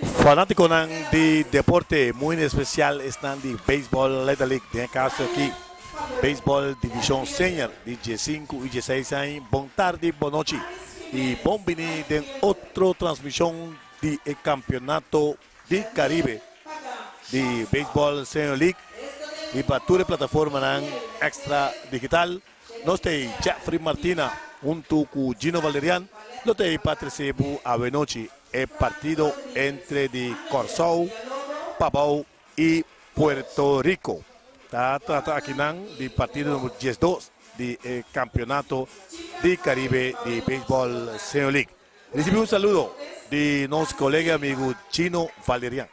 Fanátikonan di deporte, muy en espesial esnan di Baseball Little League, den e kaso aki Baseball Divishon Senior di diesinku i dieseis aña, bon tardi, bon nochi i bon bini den otro transmishon di e Kampeonato di Caribe di Baseball Senior League riba tur e plataformanan Extra Digital. Nos ta ei Jeffrey Martina huntu ku Gino Valerian lo ta ei pa trese bo awenochi e partido entre di Kòrsou, Pabou i Puerto Rico. Ta trata akinan di partido number 12 di e Kampeonato di Caribe di Baseball Senior League. Ricibi un saludo di nos colega y amigo Gino Valerian.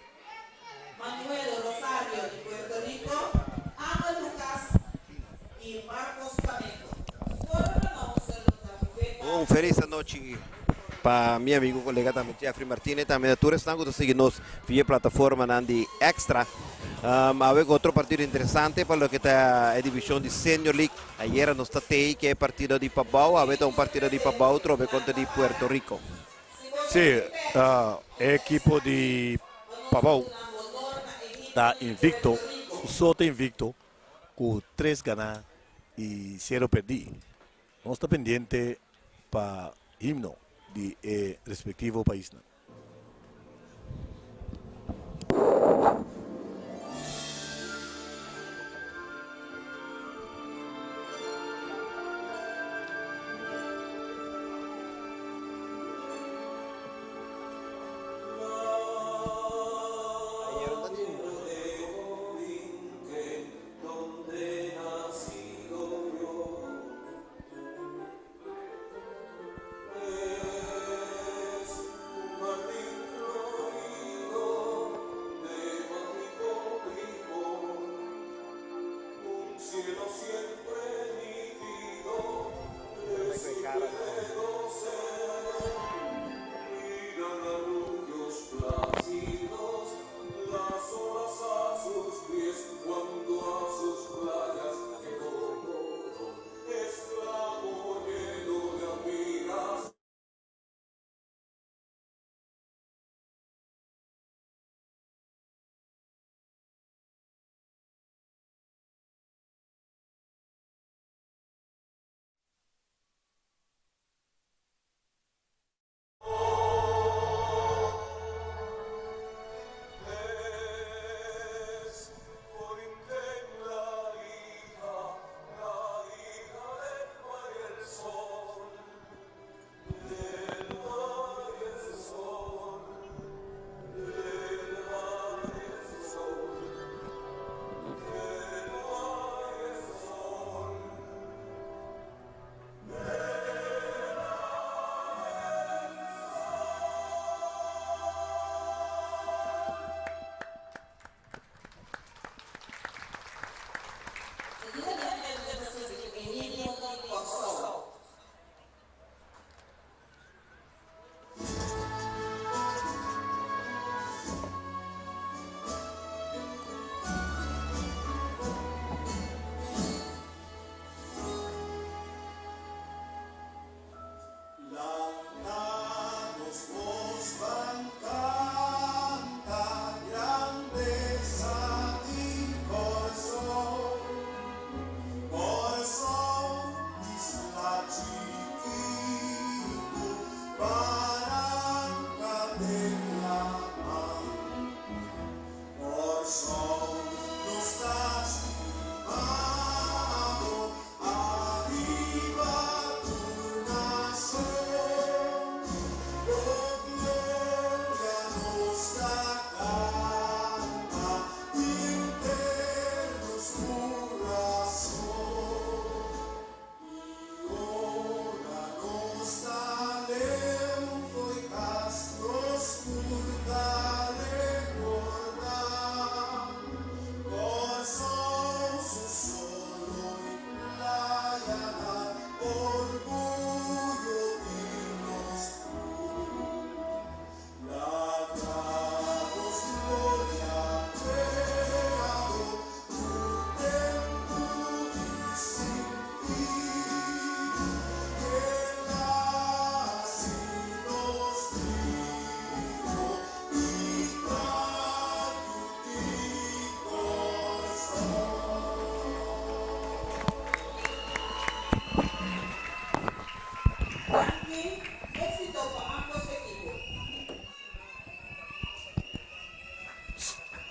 Manuel Rosario di Puerto Rico, Abel Lucas y Marcos Camejo. Score announcer lo ta Viveka. Un felis anochi pa mi amigo colega tambe Jeffrey Martinez, tambe na tur esnan cu ta sigui nos via e plataformanan di Extra. Awe cu otro partido interesante pa loke ta e division di Senior League. Ayera nos ta tei ke e partido di Pabao, awe ta un partido di Pabao trobe kontra di Puerto Rico. Sí, e ekipo di Pabao ta invicto, su so ta invicto ku tres ganá i sero perdí. Nos ta pendiente pa himno di e respektivo paisnan.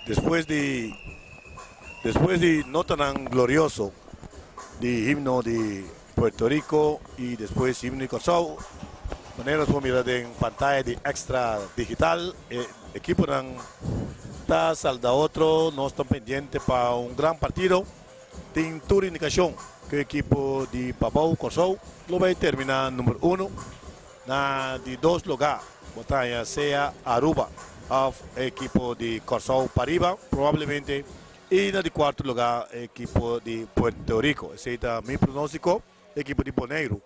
Despues di despues di notanan glorioso di himno di Puerto Rico y despues himno di Kòrsou, manera nos por mira den pantaya di Extra Digital, e ekiponan ta salda otro. Nos ta pendiente pa un gran partido. Tin tur indikashon ku e ekipo di Pabou, Kòrsou, lo bai terminá number uno. Na di dos lugá bo ta haña sea Aruba òf e ekipo di Kòrsou pariba probablemente i na di kuarto lugá e ekipo di Puerto Rico. Esei ta mi pronóstiko. E ekipo di Boneiru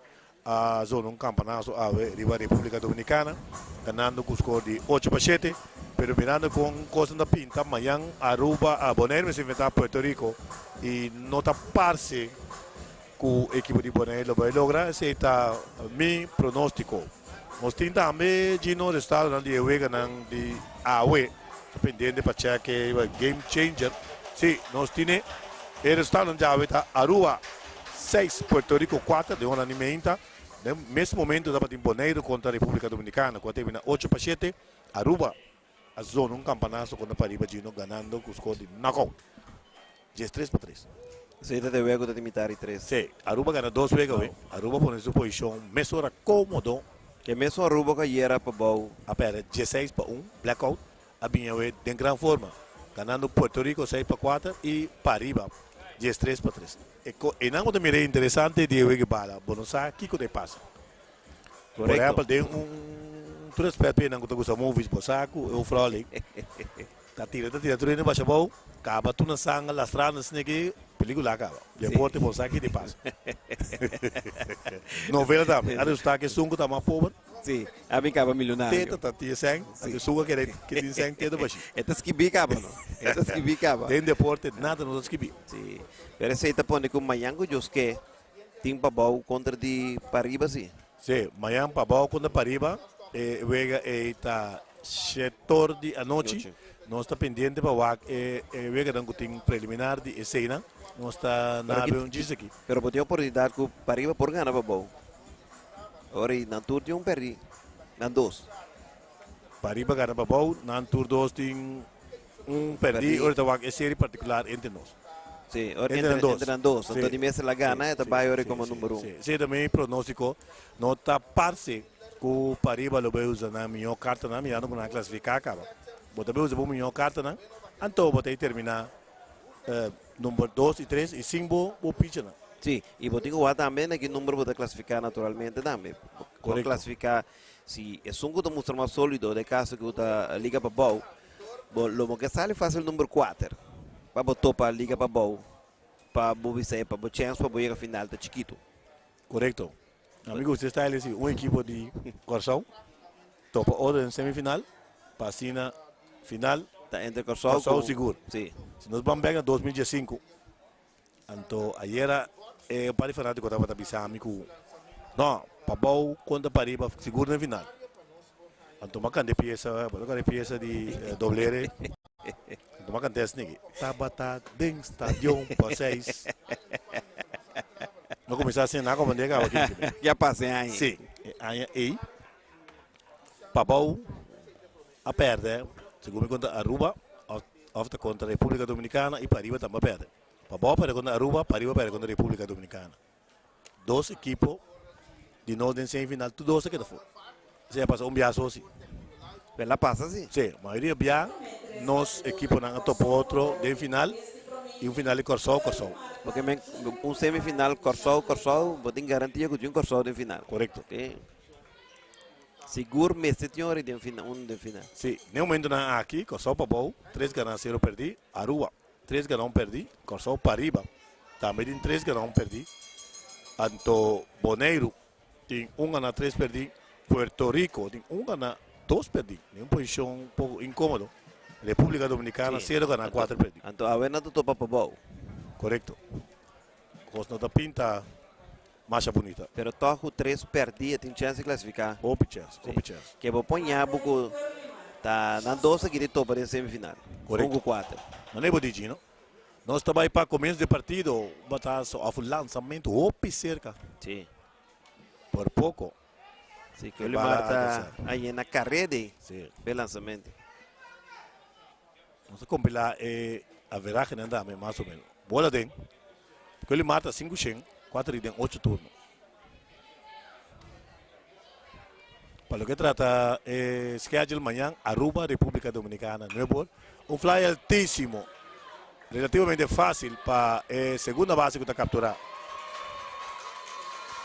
a zona un kampanaso awe riba Repúblika Dominikana ganando ku skor di 8-7. Pero mirando kon kosnan ta pinta mañan Aruba, Boneiru mester enfrentá Puerto Rico i no ta parse Ku ekipo di Bonaire lo bai logra, esei ta mi pronóstiko. Nos tin tambe Gino resultadonan di e weganan di awe. Ta pendiente pa chèk e game changer. Sí, nos tine e resultadonan di awe ta Aruba 6, Puerto Rico 4 den ora di meinta. Den mes momento tabatin Bonaire kontra Repúblika Dominikana ku a termina 8-7. Aruba a zona un kampanaso kontra Pariba Gino ganando ku skor di knockout 13-3. Esei ta de wega ku ta di mitar di tres. Sí, Aruba gana dos wega awe. Aruba pone su posishon mesora kómodo. E mesun Aruba ku ayera pa bou. A pèrdè 16-1, blackout, a bini awe den gran forma, ganando Puerto Rico 6-4 i Pariba 13-3. E ko einan ku ta mira interesante di e wega bala, bo no sa kiko ta e pasa. Por ehempel den un tur respet pa esnan ku ta gusta movies bo sa ku e un fròlik ta tira ta tira tur hende basha abou kaba tur nan sanga lastrando asina ki pelikula a kaba. Deporte bo sa ki di pasa. Novela tambe a resulta ku esun ku ta mas pober Si, a bin kaba milionario. Teta ta tin sèn, anto esun ku a kere ke tin sèn teta bashi. E ta skibí kaba no, e ta skibí kaba. Den deporte nada no ta skibí. Si, pero esei ta pone ku mañan ku Dios ke Tin Pabou kontra di Pariba si. Si, mañan Pabou kontra Pariba, e wega ei ta shetor di anochi. Nos ta pendiente pa wak e weganan ku tin preliminar di eseinan. Nos ta na habri un djis aki. Pero bo tin oportunidat ku Pariba por gana Pabou. Ora ei nan tur tin un pèrdí, nan dos. Pariba gana Pabou, nan tur dos tin Un perdí ora ta wak e serie partikular entre nos. Sí, ora entre, entre, entre nan dos. Anto di mester la gana, e ta bai ora komo number un. Sí, sí, ta mi pronóstiko. No ta parse ku Pariba lo bai usa nan mihó kartanan, mirando ku nan a klasifiká kaba. Bo ta bai usa bo mihó kartanan, anto bo ta terminá number dos i tres i sin bo bo pichanan. Sí, i bo tin ku wak tambe na ki number bo ta klasifiká naturalmente tambe. Bo klasifiká si esun ku ta mustra mas sólido, den kaso ku ta liga pabou. Bo lo bo ke sali fácil number kuater pa bo topa liga pabou pa bo bisa e pa bo chèns pa bo yega final ta chikitu. Korekto. A mi gusta e style si un ekipo di Kòrsou topa otro den semifinal pa asina final Ta entre Kòrsou Kòrsou sigur. Si. Si nos ban bèk na 2015 anto ayera e par di fanátiko tabata bisa mi ku no pabou kontra pariba sigur den final. Anto m'a kanta e piesa, bo ta kanta e piesa di Doblere. Anto m'a kanta esaki, Tabata den stadion pa seis. No kuminsá asina, na komand'é kaba kinchi. Ya pasa e aña. Sí, e aña ei Pabou a pèrdè, segun mi konta Aruba òf ta kontra Repúblika Dominikana i Pariba tambe a pèrdè. Pabou a pèrdè kontra Aruba, Pariba a pèrdè kontra Repúblika Dominikana. Dos ekipo di nos den semifinal, tur dos a keda for. Esei a pasa un bia so si. Pero a pasa si. Si, mayoria bia nos ekiponan a topa otro den final i un final di Kòrsou, Kòrsou. Porque men un semifinal Kòrsou, Kòrsou, bo tin garantia ku tin un Kòrsou den final. Korekto. Ok. Sigur mester tin ora den final, un den final. Si, den momentonan aki Kòrsou pabou, tres ganá, sero pèrdí, Aruba Tres ganon perdí, Kòrsou pariba tambe tin tres ganon perdí, anto Boneiru tin un ganá tres perdí, Puerto Rico tin un ganá dos perdí, den un posishon un poko inkómodo, Repúblika Dominikana sero ganá kuater perdí. Anto awe nan ta topa pabou. Korekto. Kos no ta pinta masha bunita. Pero tòg ku tres pèrdí e tin chèns di klasifiká. Hopi chèns, hopi chèns. Ke bo pon yabu ku ta nan dos a kiri topa den semifinal. Korekto. Un ku kuater. Manera bo di Gino, nos ta bai pa komienso di partido, bataso òf un lansamentu hopi serka. Sí. Por poko. Sí, ke Olimar ta a yena kareda ei Sí. p'e lansamentu. Nos a kompilá e averagenan tambe mas o menos. Bola den. Kelly Marta sinku shen, kuater i den ocho turno. Pa loke trata e schedule mañan, Aruba, República Dominicana, nuebe or. Un fly altísimo, relativamente fácil pa e segunda base ku ta kapturá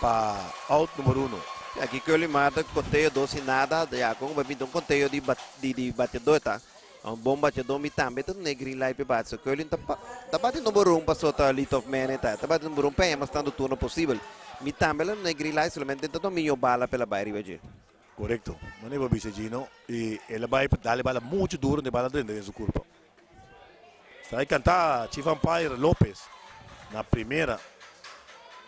pa out numero uno. Aki Curly Marta konteo dos i nada, ya kon ku binti un konteo di di bateador ta. Un bon bateador mi tambe ta duna e green light pa e bate. So Curly ta ta bati numero un paso ta lead off man e ta. Ta bati numero un pa e mas tantu turno posibel. Mi tambe la duna e green light solamente ta dominio bala pa el a bai riba dje. Korekto. Mane bo bisa Gino y el a bai pa dale bala mucho duro de bala drenta den su curpa. Strike canta Chief Umpire Lopez na primera.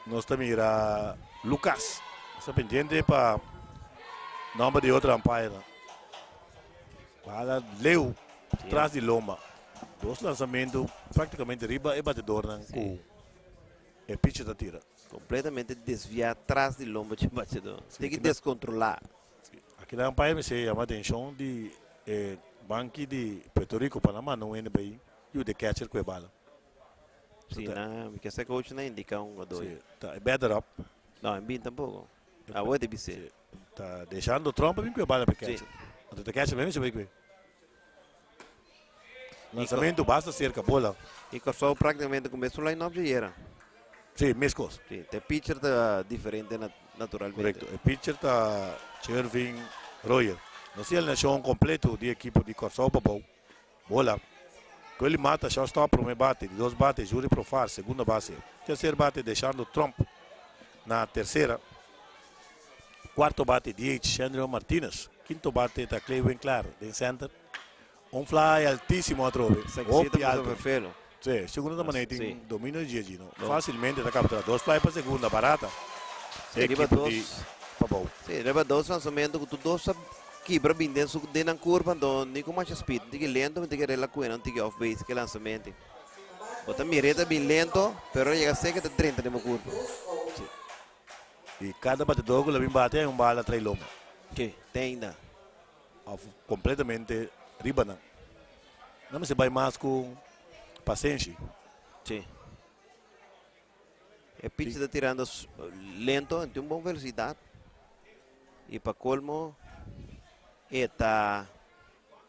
Nos ta mira Lucas. Nos ta pendiente pa nomber di otro umpire. Bala leu tras di lomba. Dos lanzamento prácticamente riba e batedornan cu e pitcher ta tira. Completamente desvia tras di lomba dje batedor. Tin ki descontrola. Aki nan umpire mester yama atencion di e banki di Puerto Rico pa nan manda un hende bay yuda e catcher cu e bala. Si, nan, mi kier sa coach nan indica un o dos. Si, ta e batter up. No, en bin tampoco. Awo debe ser. Ta deshando Trump a bin ku e bala pa e catcher. Anto ta catcher mesmo bay ku e. Lanzamento basta cerca bola. Y Kòrsou prácticamente ku mesun line-up dje yera. Sí, meskos. Sí, te pitcher ta diferente naturalmente. Korekto. E pitcher ta Chervin Royer. Nos tin alineashon kompleto di ekipo di Kòrsou pa bou. Bola. Kelly Mata, shortstop, prome bate. Di dos bate, Juri Profar, segunda base. Tercer bate, Deshando Tromp na tercera. Cuarto bate, DH, Shendrion Martinez. Quinto bate ta Clay Winkler den center. Un fly altísimo atrobe. Hopi alto. Sí, segunda ta manera tin dominio di dje no. Fácilmente ta captura dos fly pa segunda, barata. Sí, riba dos. Pa bou. Sí, riba dos lanzamento cu tur dos a kibra bin den su den nan curva, anto ni cu masha speed, un tiki lento, un tiki rela cu un tiki off base ke lanzamento. Bo ta mira e ta bin lento, pero a yega seca ta drenta den bo curva. Sí. Y cada batedor cu la bin bate hay un bala trae loma. Sí, te ainda. Of completamente riba nan. Nan mester bay mas cu pasenshi. Sí. E pitcher ta tirando lento, en tin un bon velocidad. Y pa colmo e ta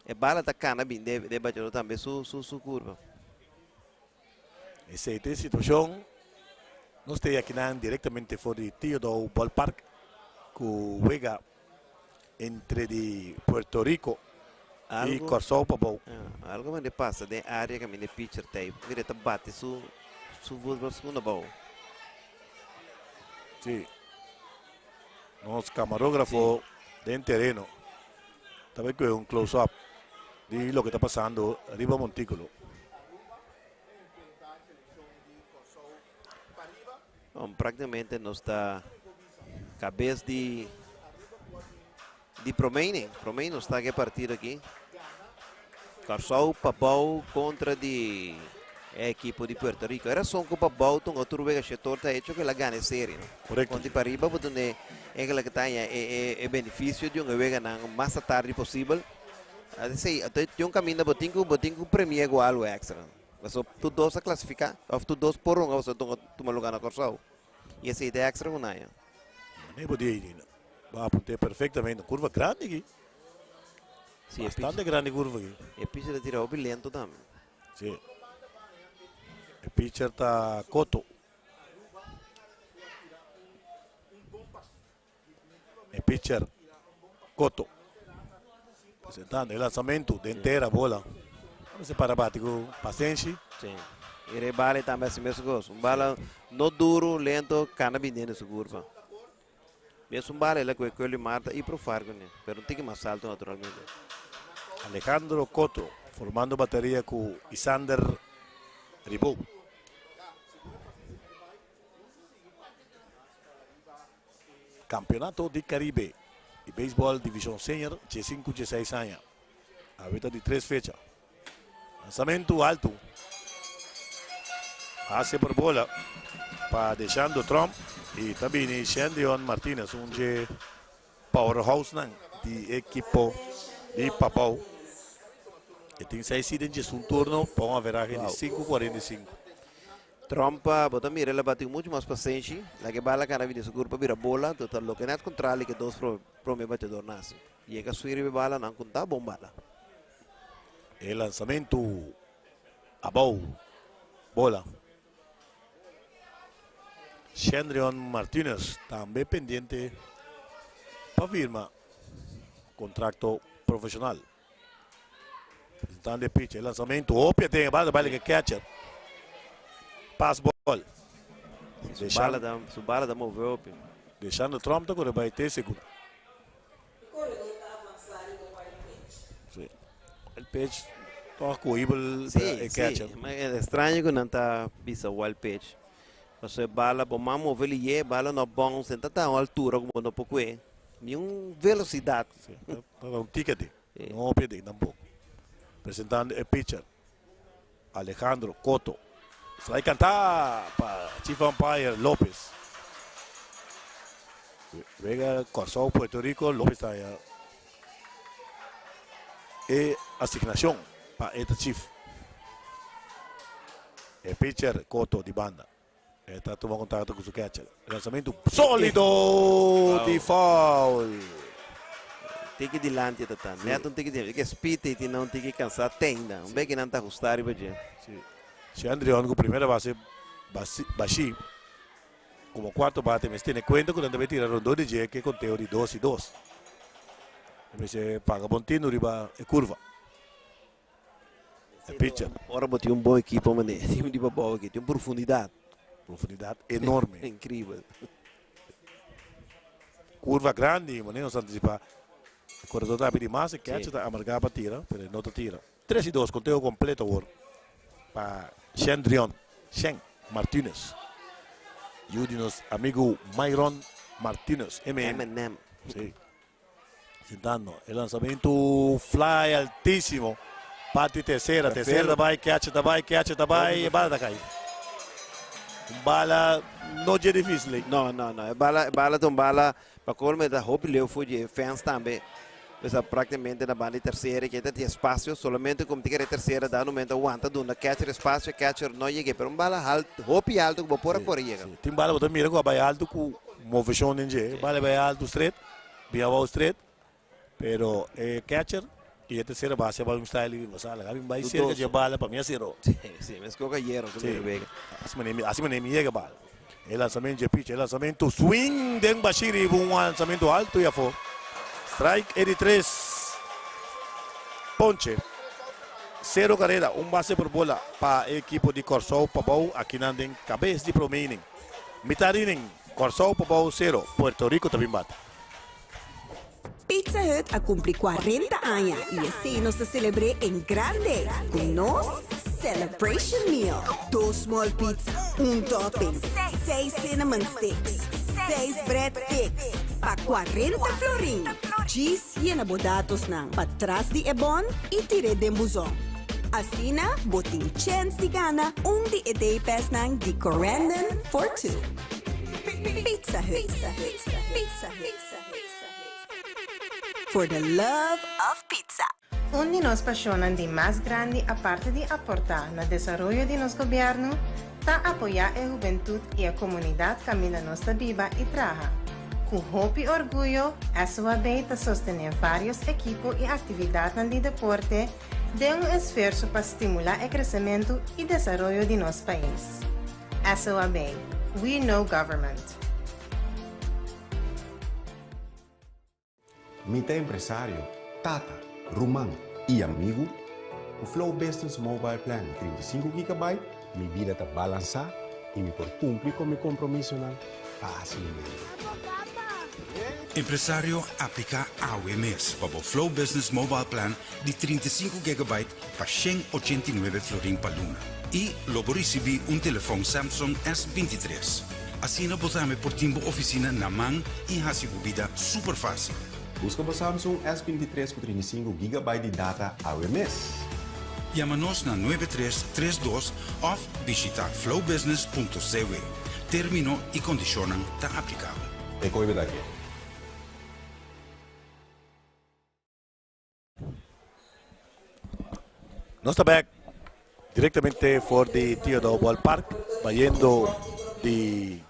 e bala ta cana bin de de bateador tambe su su su curva. Esey ta e situacion. Nos ta yakinan directamente for di Theodore Ballpark cu wega entre di Puerto Rico y Kòrsou pa bou. Algo mende pasa den area kaminda e pitcher ta ei. Mira e ta bati su su voetbal segunda bou. Sí. Nos camarógrafo den tereno ta bai coge un close up di loke ta pasando riba montículo. Bon, prácticamente nos ta cabez di di promé Promé nos ta ke partido aki. Kòrsou Pabou kontra di e ekipo di Puerto Rico. E rason ku Pabou ta un otro wega shetor ta hecho ku el a gana e serie. No? Korekto. Kontra pariba bo tene enkele ke ta haña e e e benefisio di un weganan mas tardi posibel. Así, tin un kaminda bo tin ku bo tin ku premia ku algo extra. Paso tur dos a klasifiká òf tur dos por hunga pasobra tuma tuma lugá na Kòrsou. I esei ta extra ku nan ya. Mane bo di ei, bo a apunt'é perfektamente. Un kurva grandi aki. Sí, e Bastante grandi kurva aki. E pitcher ta tira hopi lento tambe. Sí. E pitcher ta Coto. E pitcher Coto presentando e lanzamento den tera bola. Mester para bati cu pasenshi. Sí. Y rebale tambe así mesmo cosa. Un bala no duro, lento, cana bin den su curva. Mes un bala el a coge Curly Marta y Profar con él, pero un tiki mas alto naturalmente. Alejandro Coto formando bateria cu Isander Ribou. Campeonato di Caribe di Baseball Division Senior diesinku dieseis aña. Awe ta di tres fecha. Lanzamento alto. Hace por bola pa Deshando Tromp y ta bini Shendion Martinez, un dje powerhouse nan di ekipo di Pabou. E tin seis hit den djesun turno pa un averahe di 5.45. Tromp, bo ta mira el a bati ku muchu mas pasenshi. Laga e bala kana bini su kurpa bira bola, anto ta loke nèt kontrali ku e dos prome bateadornan hasi. Yega swing riba e bala, nan kunta bon bala. E lansamentu abou, bola. Shendrion Martinez tambe pendiente pa firma kontrakto profeshonal. Presentando e pitcher, e lanzamento, hopi aten, e bala ta bai lika catcher. Pass ball. Su bala ta, su bala ta move hopi. Deshando Trump ta kore bai te segunda. E koredor ta avansa riba wild pitch. Si. Wild pitch toch kohibel Sí, e catcher. sí. Ma e straño ku nan ta bisa wild pitch. Pasobra e bala bo man move liye, e bala no bounce, e ta ta un altura ku bo no por kue. Ni un velosidat. Sí, ta ta un ticket. No hopi den tampoco. Presentando e pitcher Alejandro Cotto. Strike canta pa Chief Umpire Lopez. Wega Kòrsou Puerto Rico Lopez ta haya e asignacion pa e ta chief. E pitcher Cotto di banda. E ta tuma contacto cu su catcher. Lanzamento solido di foul. Tiki dilanti ta ta. Net un tiki dilanti. Ke speed ei tin un tiki cansa tenda. Un beki nan ta ajusta riba dje. Si. Si Andrion cu primera base bashi como cuarto bate mester tene cuenta cu nan ta bay tira rondó di dje ke conteo di dos y dos. E mester paga bon tino riba e curva. E pitcher. Ora bo tin un bon ekipo mane team di Pabou aki tin un profundidat. Profundidat enorme. Inkribel. Kurva grandi mane nos antisipa. E koredor ta pidi mas, e catcher ta amarga pa tira, pero e no ta tira. Tres i dos, konteo kompleto awor pa Shendrion, Shen, Martinez. Yu di nos amigu Myron Martinez, MM. M&M. Si. Sintando e lanzamento fly altísimo. Parti tercera, tercera ta bai, catcher ta bai, catcher ta bai, e bala ta kai. Un bala no dje difícil ei. No, no, no. E bala, e bala ta un bala pa colmo e ta hopi leu for dje fence tambe. Pues a prácticamente na banda di tercera ke ta tin espacio solamente como tin kere tercera da momento a wanta duna catcher espacio, catcher no yega pero un bala halt, hopi alto ku bo por a kore yega. Sí, tin bala bo ta mira ku a bai alto ku moveshon den dje. E bala a bai alto straight. Bin abou stret, pero e catcher y e tercera base a bai un style y bo sa laga mi bai cerca dje bala pa mi a cero. Sí, sí, mes coca hierro su mira wega. Así manera mi, así manera mi yega bala. E lanzamento dje pitcher, e lanzamento swing den Bashir riba un lanzamento alto y afo. Strike e di tres. Ponche. Cero carrera, un base por bola pa e equipo di Kòrsou Pabou akinan den cabes di prome inning. Mitad inning. Kòrsou pa bou sero, Puerto Rico ta bin bati. Pizza Hut a cumpli cuarenta aña y esey nos ta celebr'é en grande cu nos Celebration Meal. Dos small pizza, un topping, seis cinnamon sticks, seis bread sticks pa cuarenta florin. Djis yena bo datosnan patras di e bon y tir'é den buzon. Asina bo tin chens di gana un di e day passnan di Corendon for Two. Pizza Hut, Pizza Hut, for the love of pizza. Un di nos pasionnan di mas grandi aparte di aportá na desaroyo di nos gobièrnu ta apoyá e hubentut i e komunidat kaminda nos ta biba i traha. Ku hopi orguyo SOAB ta sostené vários ekipo i aktividatnan di deporte den un esfuerso pa stimulá e kresementu i desaroyo di nos pais. SOAB, We know government. Mi ta empresario, tata, ruman i amigu. Ku Flow Business Mobile Plan di 35 gigabyte, mi bida ta balansá i mi por kumpli ku mi kompromisonan fásilmente. Empresario, apliká awe mes pa bo Flow Business Mobile Plan di 35 gigabyte pa 189 florin pa luna i lo bo risibí un telefòn Samsung S23. Asina bo tambe por tin bo ofisina na man i hasi bo bida super fásil. Buska bo Samsung S23 ku 35 gigabyte di data awe mes! Yama nos na 9332 òf bishitá flowbusiness.cw. Término i kondishonnan ta aplikabel. E koe bida ke. Nos ta bek directamente for di Theodore Ballpark, bayendo di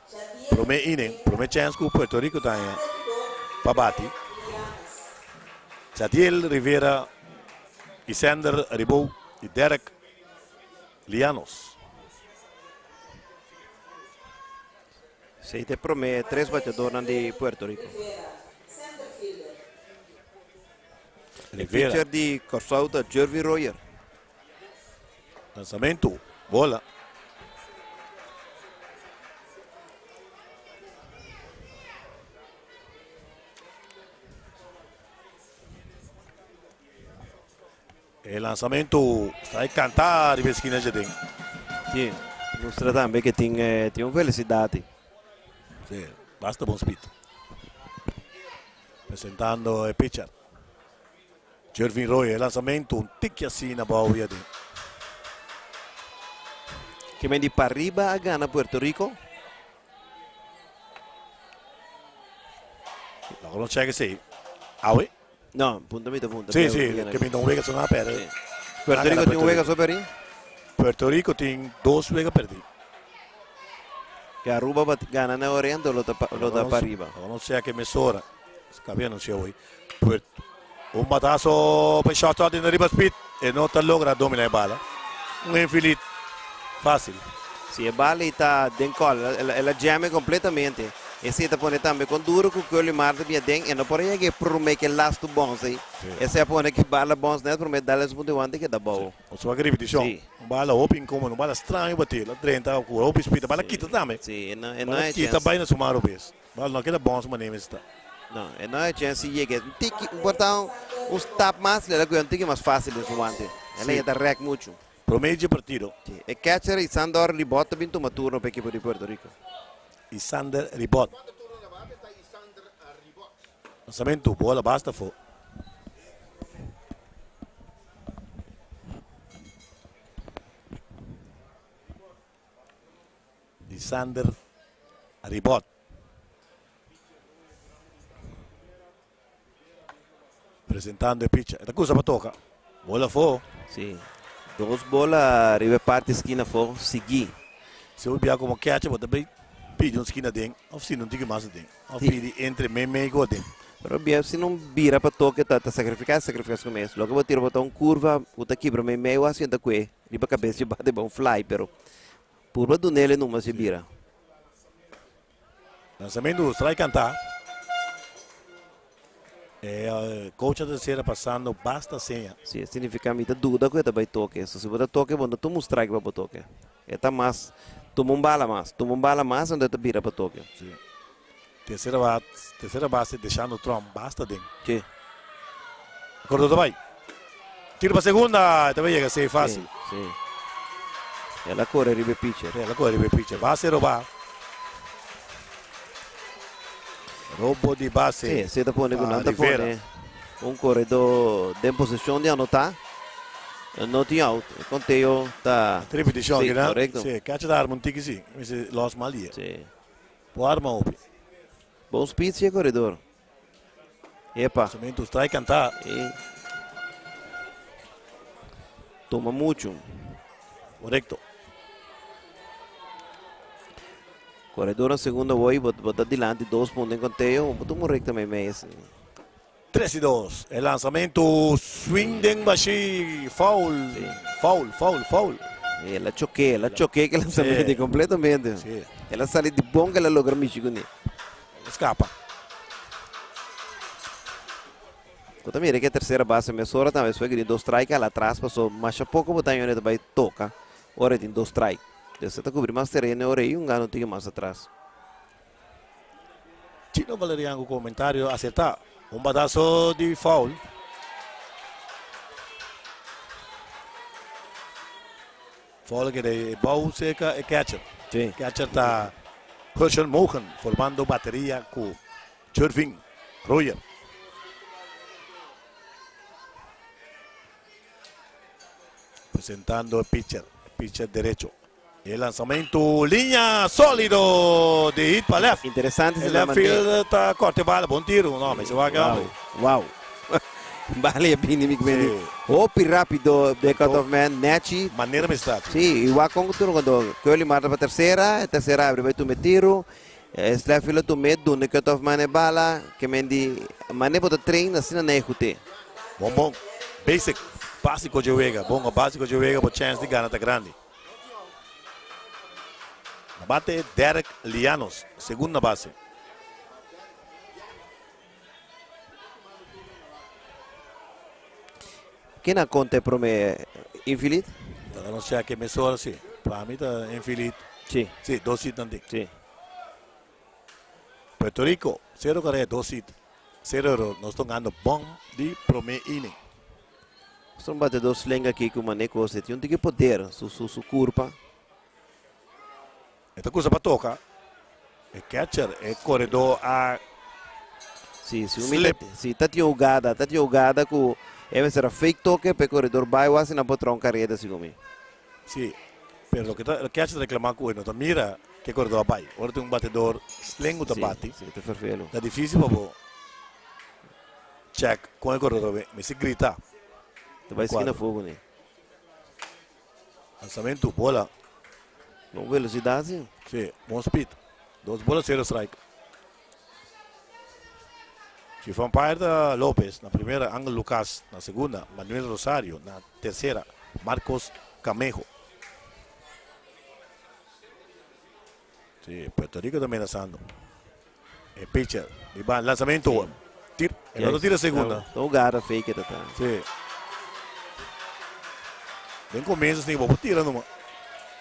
prome inning, prome chance ku Puerto Rico ta haña pa bati. Jadiel Rivera, Isander Ribou y Derek Lianos. Esei ta e prome tres bateadornan di Puerto Rico. E pitcher di Kòrsou ta Jervy Royer. Lanzamentu, bola. E lanzamentu sta kantá riba e skina djaden. Sí, mustra tambe ke tin tin un velosidat. Sí, basta bon speed. Presentando e pitcher. Jervin Roy, e lanzamentu un tiki asina abou djaden. Ke men di pariba a gana Puerto Rico. Laga nos check esei. Awe? No, punto mi ta punto. Sí, sí, ke mi ta un wega so na perde. Puerto Rico tin un wega so perdí? Puerto Rico tin dos wega perdí. Ke Aruba bat gana na Oriente lo ta lo ta pa riba. Laga nos check mesora. Cabe anuncia hoy. Puerto un batazo pa e shortstop den riba speed. E no ta logra domina e bala. Un infield fácil. Si e bala ei ta den kòl, el a jam kompletamente. Esei ta pone tambe kon duro ku Curly Mar ta bia den, e no por a yega e promé ku e lastu bòns ei. Esei a pone ku e bala bòns nèt promé dal es punto i wanta keda bou. Nos wak ripitishon. Un bala hopi inkomodo, un bala straño batí. El a drenta ku hopi speed. E bala kita tambe. Sí, e no e Bala kita bai na su man robes. Bala no a keda bòns manera mester ta. No, e no a chèns si yega. Un tiki, por ta un stap mas, el a kuya un tiki mas fásil den su wante. El a yeta rèk muchu. Prome dje partido. Sí, e catcher Isandor Ribot ta bin tuma turno pa ekipo di Puerto Rico. Isander Ribot. Lanzamento, bola basta afó. Isander Ribot. Presentando e pitcher. E ta kusa pa toka. Bola afó. Sí. Dos bola riba e parti skina afó. Sigui. Si bo bia komo catcher bo ta bay pidi un skina aden of si no tiki mas aden. Of pidi entre meimei ku aden. Pero bia si no bira pa toke ta ta sacrifica, sacrifica su mes. Loke bo tira bo ta un curva ku ta kibra meimei o asienta kue riba kabes di bate ba un fly pero purba dunele numa si bira. Lanzamento strike canta. E coach a tercera pasando basta seña. Si, significa mi ta duda cu e ta bay toke. So si bo ta toke, bo no tuma un strike pa bo toke. E ta mas, tuma un bala mas, tuma un bala mas anto e ta bira pa toke. Si. Tercera base, tercera base deshando Trump basta den. Si. Acordo ta bay. Tiro pa segunda, e ta bay yega safe facil. Si, si. El a core riba e pitcher. El a core riba e pitcher. Base roba. Robo di base. Si, si ta pone cu nan ta pone un corredor den posicion di anota. No tin out. E conteo ta. Repeticion Si, correcto. Si, catcher ta arma un tiki si. Mester los mal dia. Si. Por arma hopi. Bon speed si e corredor. Epa. Lanzamento strike cantá. E toma mucho. Correcto. Corredor na segunda voy, bot bota dilanti dos punto en conteo, bota un recta meimei mei así. 3 y 2. El lanzamento swing den bashi foul. Sí. Foul, foul, foul. El a choque, el a choque que lanzamento Sí. completamente. Sí. El a sali di bon que el a logra mishi con Escapa. Bo ta mira ke tercera base mesora tambe despues ke tin dos strike al atras paso masha poco bo ta yone ta bay toca ora e tin dos strike. Entonces ta cubri mas tereno ora e yunga no tin mas atras. Chino Valerian cu comentario acerta. Un batazo di foul. Foul ke de bou cerca e catcher. Sí. Catcher ta Herschel Mogen formando bateria cu Jervin Royer. Presentando e pitcher, pitcher derecho. E lanzamento linea solido di hit pa left. Interesante E left field ta corte bala, bon tiro. No, me se va Wow. Wow. Bale a bini mi kmeni. Hopi rapido de cut off man nechi. Manera mi sta. Si, i wak kon tur cuando Curly marta pa tercera, e tercera abri bai tume tiro. E Sleffy lo tume duna cut off man e bala, ke men di mane bo ta train asina na e hute. Bon bon. Basic. Basico dje wega. Bon a basico dje wega bo chance di gana ta grandi. Na bate Derek Lianos, segunda base. Ken a konta e prome infilit? Laga nos chèk e mesora si. Pa mi ta infilit. Si. Si, dos hit nan tin. Si. Puerto Rico, sero karera, dos hit. Sero eror. Nos ta gando bon di prome inning. Nos ta un batedor slenga aki ku mane kos. E tin un tiki poder su su su kurpa. E ta kusa pa toka. E catcher, e koredó a Si, si un slip. Si, ta tin hugada, ta tin hugada ku e mester a fake toke pa e koredor bai wak si nan por traha un kareda segun mi. Si, pero loke ta e catcher ta reklamá ku e no ta mira ku e koredor a bai. Ora tin un batedor slengu ta bati. Si, si, ta ferfelu. Ta difisil pa bo check kon e koredor a bai. Mester grita. Ta bai skina afó kuné. Lanzamento, bola. Bon velocidad, si. Si, bon speed. Dos bola, cero strike. Chief umpire ta Lopez na primera, Angel Lucas na segunda, Manuel Rosario na tercera, Marcos Camejo. Si, Puerto Rico ta amenazando. E pitcher, di ba lanzamento. Tir, e no ta tira segunda. Ta un gara fake ta ta. Si. Den comienzo sin bo tira numa.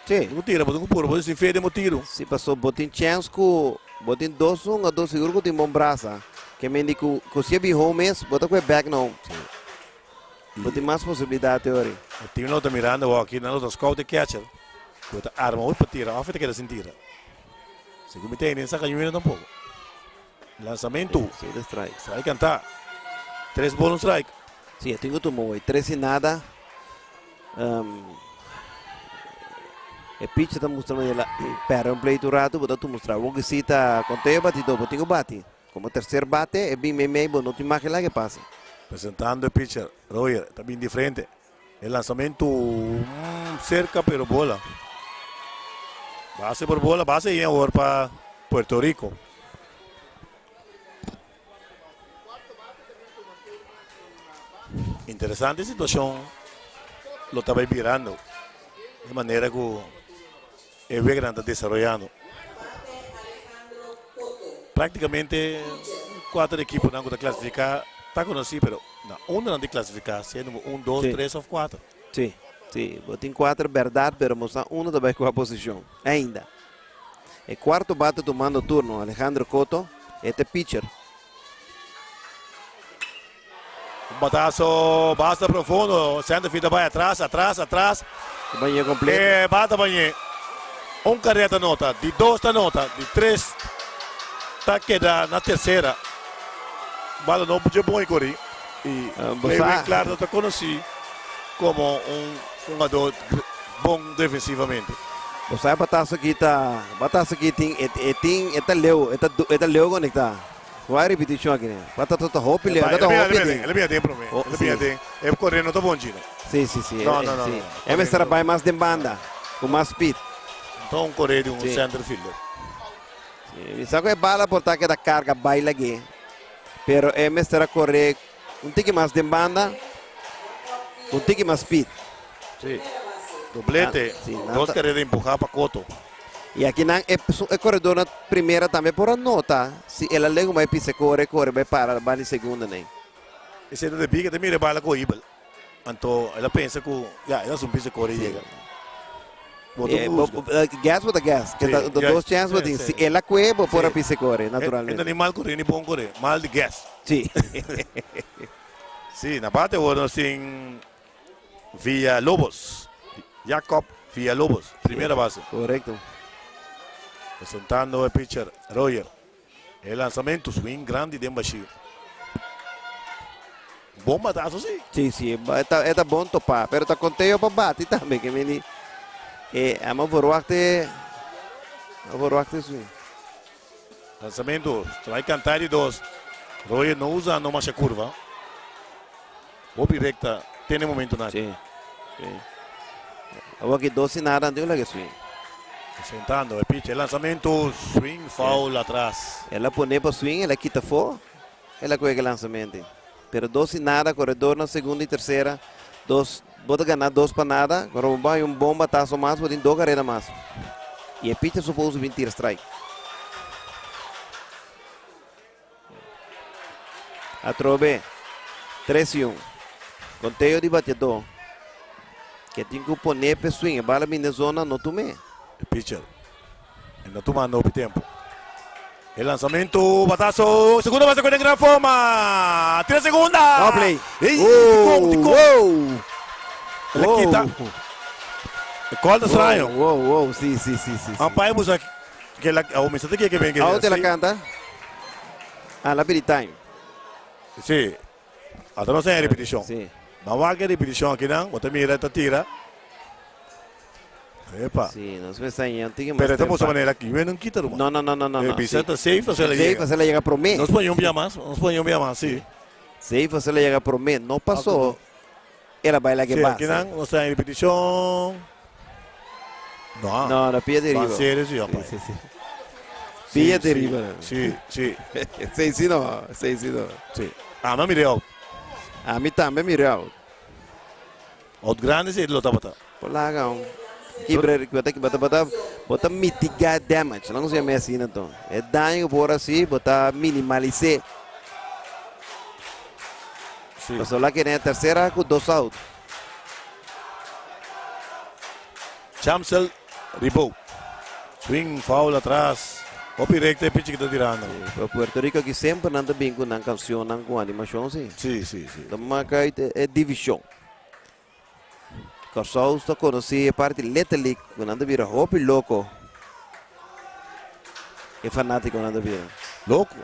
Si. Bo tira, bo tin puro, bo sin fe den bo tiro. Si, paso bo tin chance ku bo tin dos un a dos sigur ku tin bon brasa. Ke men di ku ku si e bi home mes, bo ta kue back na home. Si. Bo tin mas posibilidad te ori. E team lo ta mirando awor aki, nan lo ta scout e catcher. Ku ta arma hopi pa tira, of e ta keda sin tira. Segun mi tende, saca ñuena tampoco. Lanzamento. Sí, de strike. Strike canta. Tres ball, un strike. Sí, eu tenho tomou hoy. Tres y nada. Um, e pitch ta mostrando ela perde un pleito rato, bota tu mostrar. Wong cita conteo batido, botingo bati. Como tercer bate, e bin mei mei, bo no tin mag que pasa. Presentando e pitcher, Roger, ta bin di frente. E lanzamento mm, cerca pero bola. Base por bola, base y awor pa Puerto Rico. Interesante situacion lo ta bay birando. De manera cu e weganan ta desaroyando. Prácticamente cuater equiponan cu ta clasifica ta conoci, pero na unda nan di clasifica, sea number un, dos, tres of cuater. Sí, sí. Bo tin cuater berdad, pero mos na uno ta bay cua posicion. Ainda. E cuarto bate tumando turno, Alejandro Cotto, e ta pitcher. Un batazo basta profundo. Center field ta bay atras, atras, atras. Bañé completo. E bata bañé. Un carrera ta nota, di dos ta nota, di tres ta keda na tercera. Bala no dje bon y cori. Y Clewin Clark no ta conoci como un hungador bon defensivamente. Bo sa e batazo aki ta, batazo aki tin, e tin, e ta leu, e ta, e ta leu conecta. Wak ripitishon aki ne. Bata ta hopi leu, ta hopi aden. El a bini aden prome. El a bini aden. E kore no ta bon Gino. Si, si, si. No, no, no, no. E mester a bai mas den banda, ku mas speed. No ta un kore di un center fielder. Si, mi sa ku e bala por ta keda karga bai lag'é, pero e mester a kore un tiki mas den banda, un tiki mas speed. Si, doblete, dos kareda empuhá pa Coto. Y aki nan e e corredor na primera tambe por a nota si el a legu bai pisa core core bai para bani segunda nen. Esei ta debí ke ta mira e bala cohibel. Anto el a pensa ku ya el a sun pisa core y yega. Bo ta husga. Gas bo ta gas. Ke ta dos chance bo tin. Si el a kue bo por a pisa core naturalmente. E ta ni mal core ni bon core. Mal di gas. Si. Si, na bate awor nos tin Villalobos. Jacob Villalobos, primera base. Correcto. Presentando e pitcher Roger. E lanzamento, swing grandi den bashir. Bon batazo si. Si, si, e ta, e ta bon topa, pero ta conteo pa bati tambe, ke meni e ama verwachte, a verwachte swing. Lanzamento, strike canta di dos. Roger no usando masha curva. Hopi recta te na e momentonan aki. Sí, sí. Awor aki dos sin nada antes laga swing. Presentando e pitch, e lanzamento, swing foul atras. El a pone pa swing, el a kita afó, el a kohe e lanzamento. Pero dos sin nada, koredor na segunda i tersera, dos, bo ta gana dos pa nada, ora bo bai un bon bataso mas, bo tin dos kareda mas. I e pitcher supose bin tira strike. Atrobe, tres i un. Konteo di bateadó ke tin ku pone p'e swing e bala bin den zona no tum'é. E pitcher e no tumando hopi tempu. E lansamento, bataso, segunda base ku den gran forma. Tira segunda! No play. Ey, Wow, dikon, dikon. wow. El a kita. Wow. E call ta straño. Wow, wow, wow. Si, si, si, si, si. Umpire busa ke la, oh, mi sa ta ke ke ben ke. Awo te la canta? Ah, la pidi time. Si. Ata nos tin repeticion. Si. Ban wak e repeticion akinan, bo ta mira ta tira. Epa. Si, nos mester haña un tiki mas Pero e ta tempo. mustra manera ki wen no kita ruman. No, no, no, no, no, E no. bisa Si. ta safe asina la Safe yega. asina la yega prome. Nos pone un bia mas, nos pone un bia mas, si. Safe asina la yega prome. No pasó, el a bai laga e Si, base. akinan nos ta haña repeticion. No. No, no, pia di Ban riba. serio si, apa. Si, si, si. Pia di riba. Si, si. Si, si no, si, si no. Si. Ami a mira out. Ami tambe mira out. Out grandi si lo tabata. Por laga un. Kibra, bota, bota, bota, bota mitigar damage. No se llama así, no. E daño por así, bota minimalice. Si. Pasó la que en la tercera con dos out. Chamsel Ribou. Swing foul atras. Hopi recta e pitch que ta tirando. Pero Puerto Rico aki semper nan ta bin cu nan cancionnan cu animacion si. Si, si, si. Ta maca e division. Curaçao ta conoci e parti Little League cu nan ta bira hopi loco. E fanaticonan ta bira. Loco.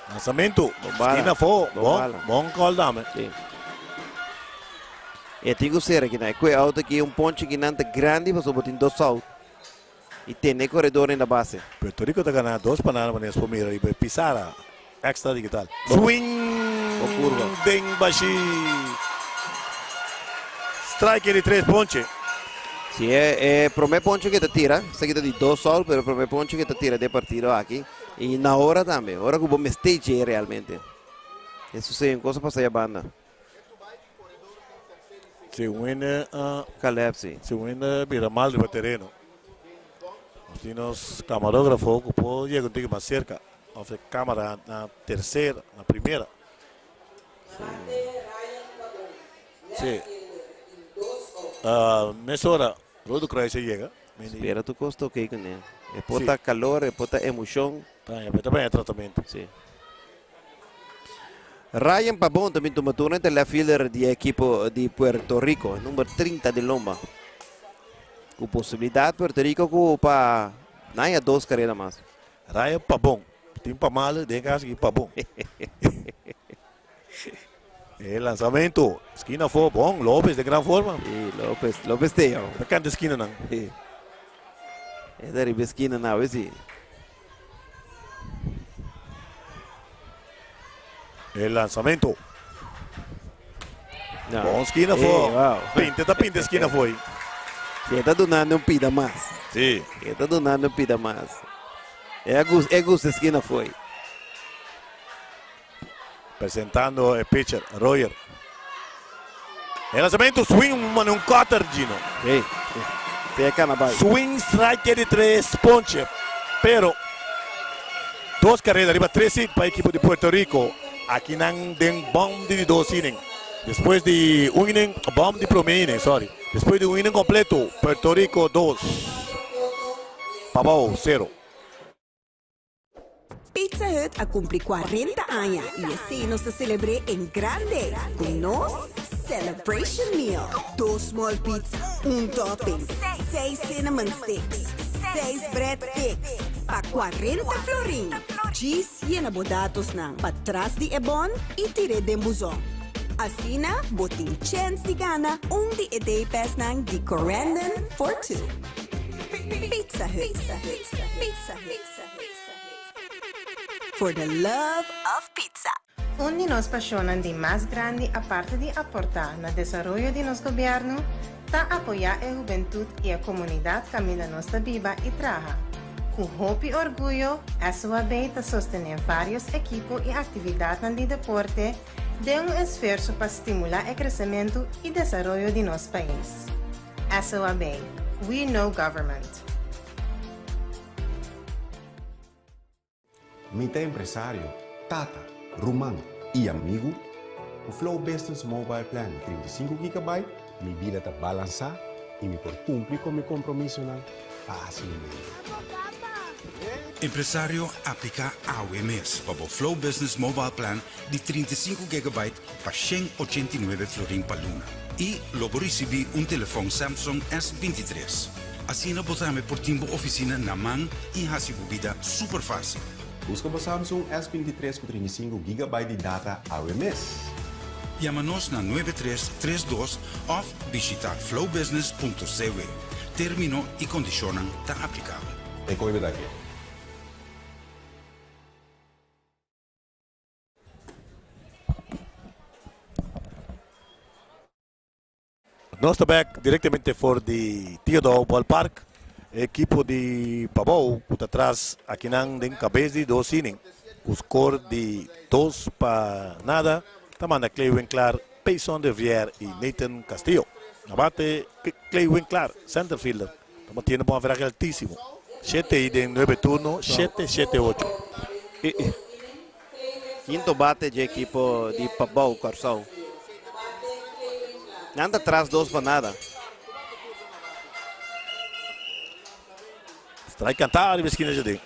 Lanzamento. Bon bala. Esquina afó. Bon Bon, bala. bon call dame. Si. E tin ku ser akinan. E kue out aki un ponche kinan ta grandi pasobra bo tin dos out. I tene e koredor na base. Puerto Rico ta gana dos pa nada manera por mira riba e pizarra extra digital. Swing Bon curva. den bashi. Strike di tres ponche. Si e e prome ponche ke ta tira, esaki ta di dos out, pero e prome ponche ke ta tira den partido aki. I na ora tambe, ora ku bo mester dje realmente. E sucede un cosa pasa ya banda. Si un hende a Caleb, si. Si un hende bira mal riba tereno, nos tin nos camarógrafo cu por yega un tiki mas cerca, of e camara na tercera, na primera. Si. Mesora Rodo Kruis a yega. Spera tur cos ta ok cu ne. E por ta calor, e por ta emocion. Ta baña tratamento. Si. Ryan Pabon ta bin tuma turno entre left fielder di e ekipo di Puerto Rico, e number 30 di lomba. Ku posibilidat Puerto Rico ku pa naña dos karera mas. Ryan Pabon, tin pa malo den kas aki Pabon. E lanzamento, skina afó, bon, Lopez den gran forma. Sí, Lopez, Lopez te yo. Ta kanta skina nan. Sí. E ta riba skina nan, sí. E lanzamento. No. Bon skina Ey, afó. wow. Pinta ta pinta skina afó ahí. Sí, e ta dunando un pida mas. Sí. E ta dunando un pida mas. E a gusta, e gusta skina afó ahí. Presentando e pitcher, Royer. E lanzamento, swing, mane un cutter, Gino. Sí, sí. Sí, e cana bai. Swing strike di tres ponche. Pero, dos carrera riba tres hit pa equipo di Puerto Rico. Aki nan den bom di di dos inning. Despues di un inning, bom di prome inning, sorry. Despues di un inning completo, Puerto Rico dos, Pabao cero. Pizza Hut a cumpli 40 aña y esey nos ta celebr'é en grande cu nos Celebration Meal. Dos small pizza, un topping, seis cinnamon sticks, seis bread sticks pa 40 florin. Djis yena bo datosnan patras di e bon y tir'é den buzon. Asina bo tin chens di gana un di e day passnan di Corendon for Two. Pizza Hut. Pizza Hut. For the love of pizza. Un di nos pasionnan di mas grandi aparte di aporta na desaroyo di nos gobierno ta apoya e hubentud y e comunidad caminda nos ta biba y traha. Cu hopi orguyo SOAB ta sostene varios ekipo y actividadnan di deporte den un esfuerso pa stimula e crecemento y desaroyo di nos pais. SOAB, We Know Government. Mi ta empresario, tata, ruman i amigu. Ku Flow Business Mobile Plan di 35 gigabyte, mi bida ta balansá i mi por kumpli ku mi kompromisonan fásilmente. Empresario, apliká awe mes pa bo Flow Business Mobile Plan di 35 gigabyte pa 189 florin pa luna i lo bo risibí un telefòn Samsung S23. Asina bo tambe por tin bo ofisina na man i hasi bo bida super fásil. Buska bo Samsung S23 ku 35 gigabyte di data awe mes. Yama nos na 9332 òf bishitá flowbusiness.cw. Término i kondishonnan ta aplikabel. E koe beta ke. Nos ta bek directamente for di Theodore Ballpark. Equipo di Pabou ku ta tras akinan den kabes di dos inning. Ku score di 2-0. Ta manda Clay Winklar, Payson de Vier y Nathan Castillo. Na bate Clay Winklar, center fielder. Ta batiendo pa un average altísimo. 7 y den 9 turno, 7, 7, 8. Quinto bate di equipo di Pabou, Kòrsou. Nan ta tras 2-0. Strike kantá riba eskina djadén.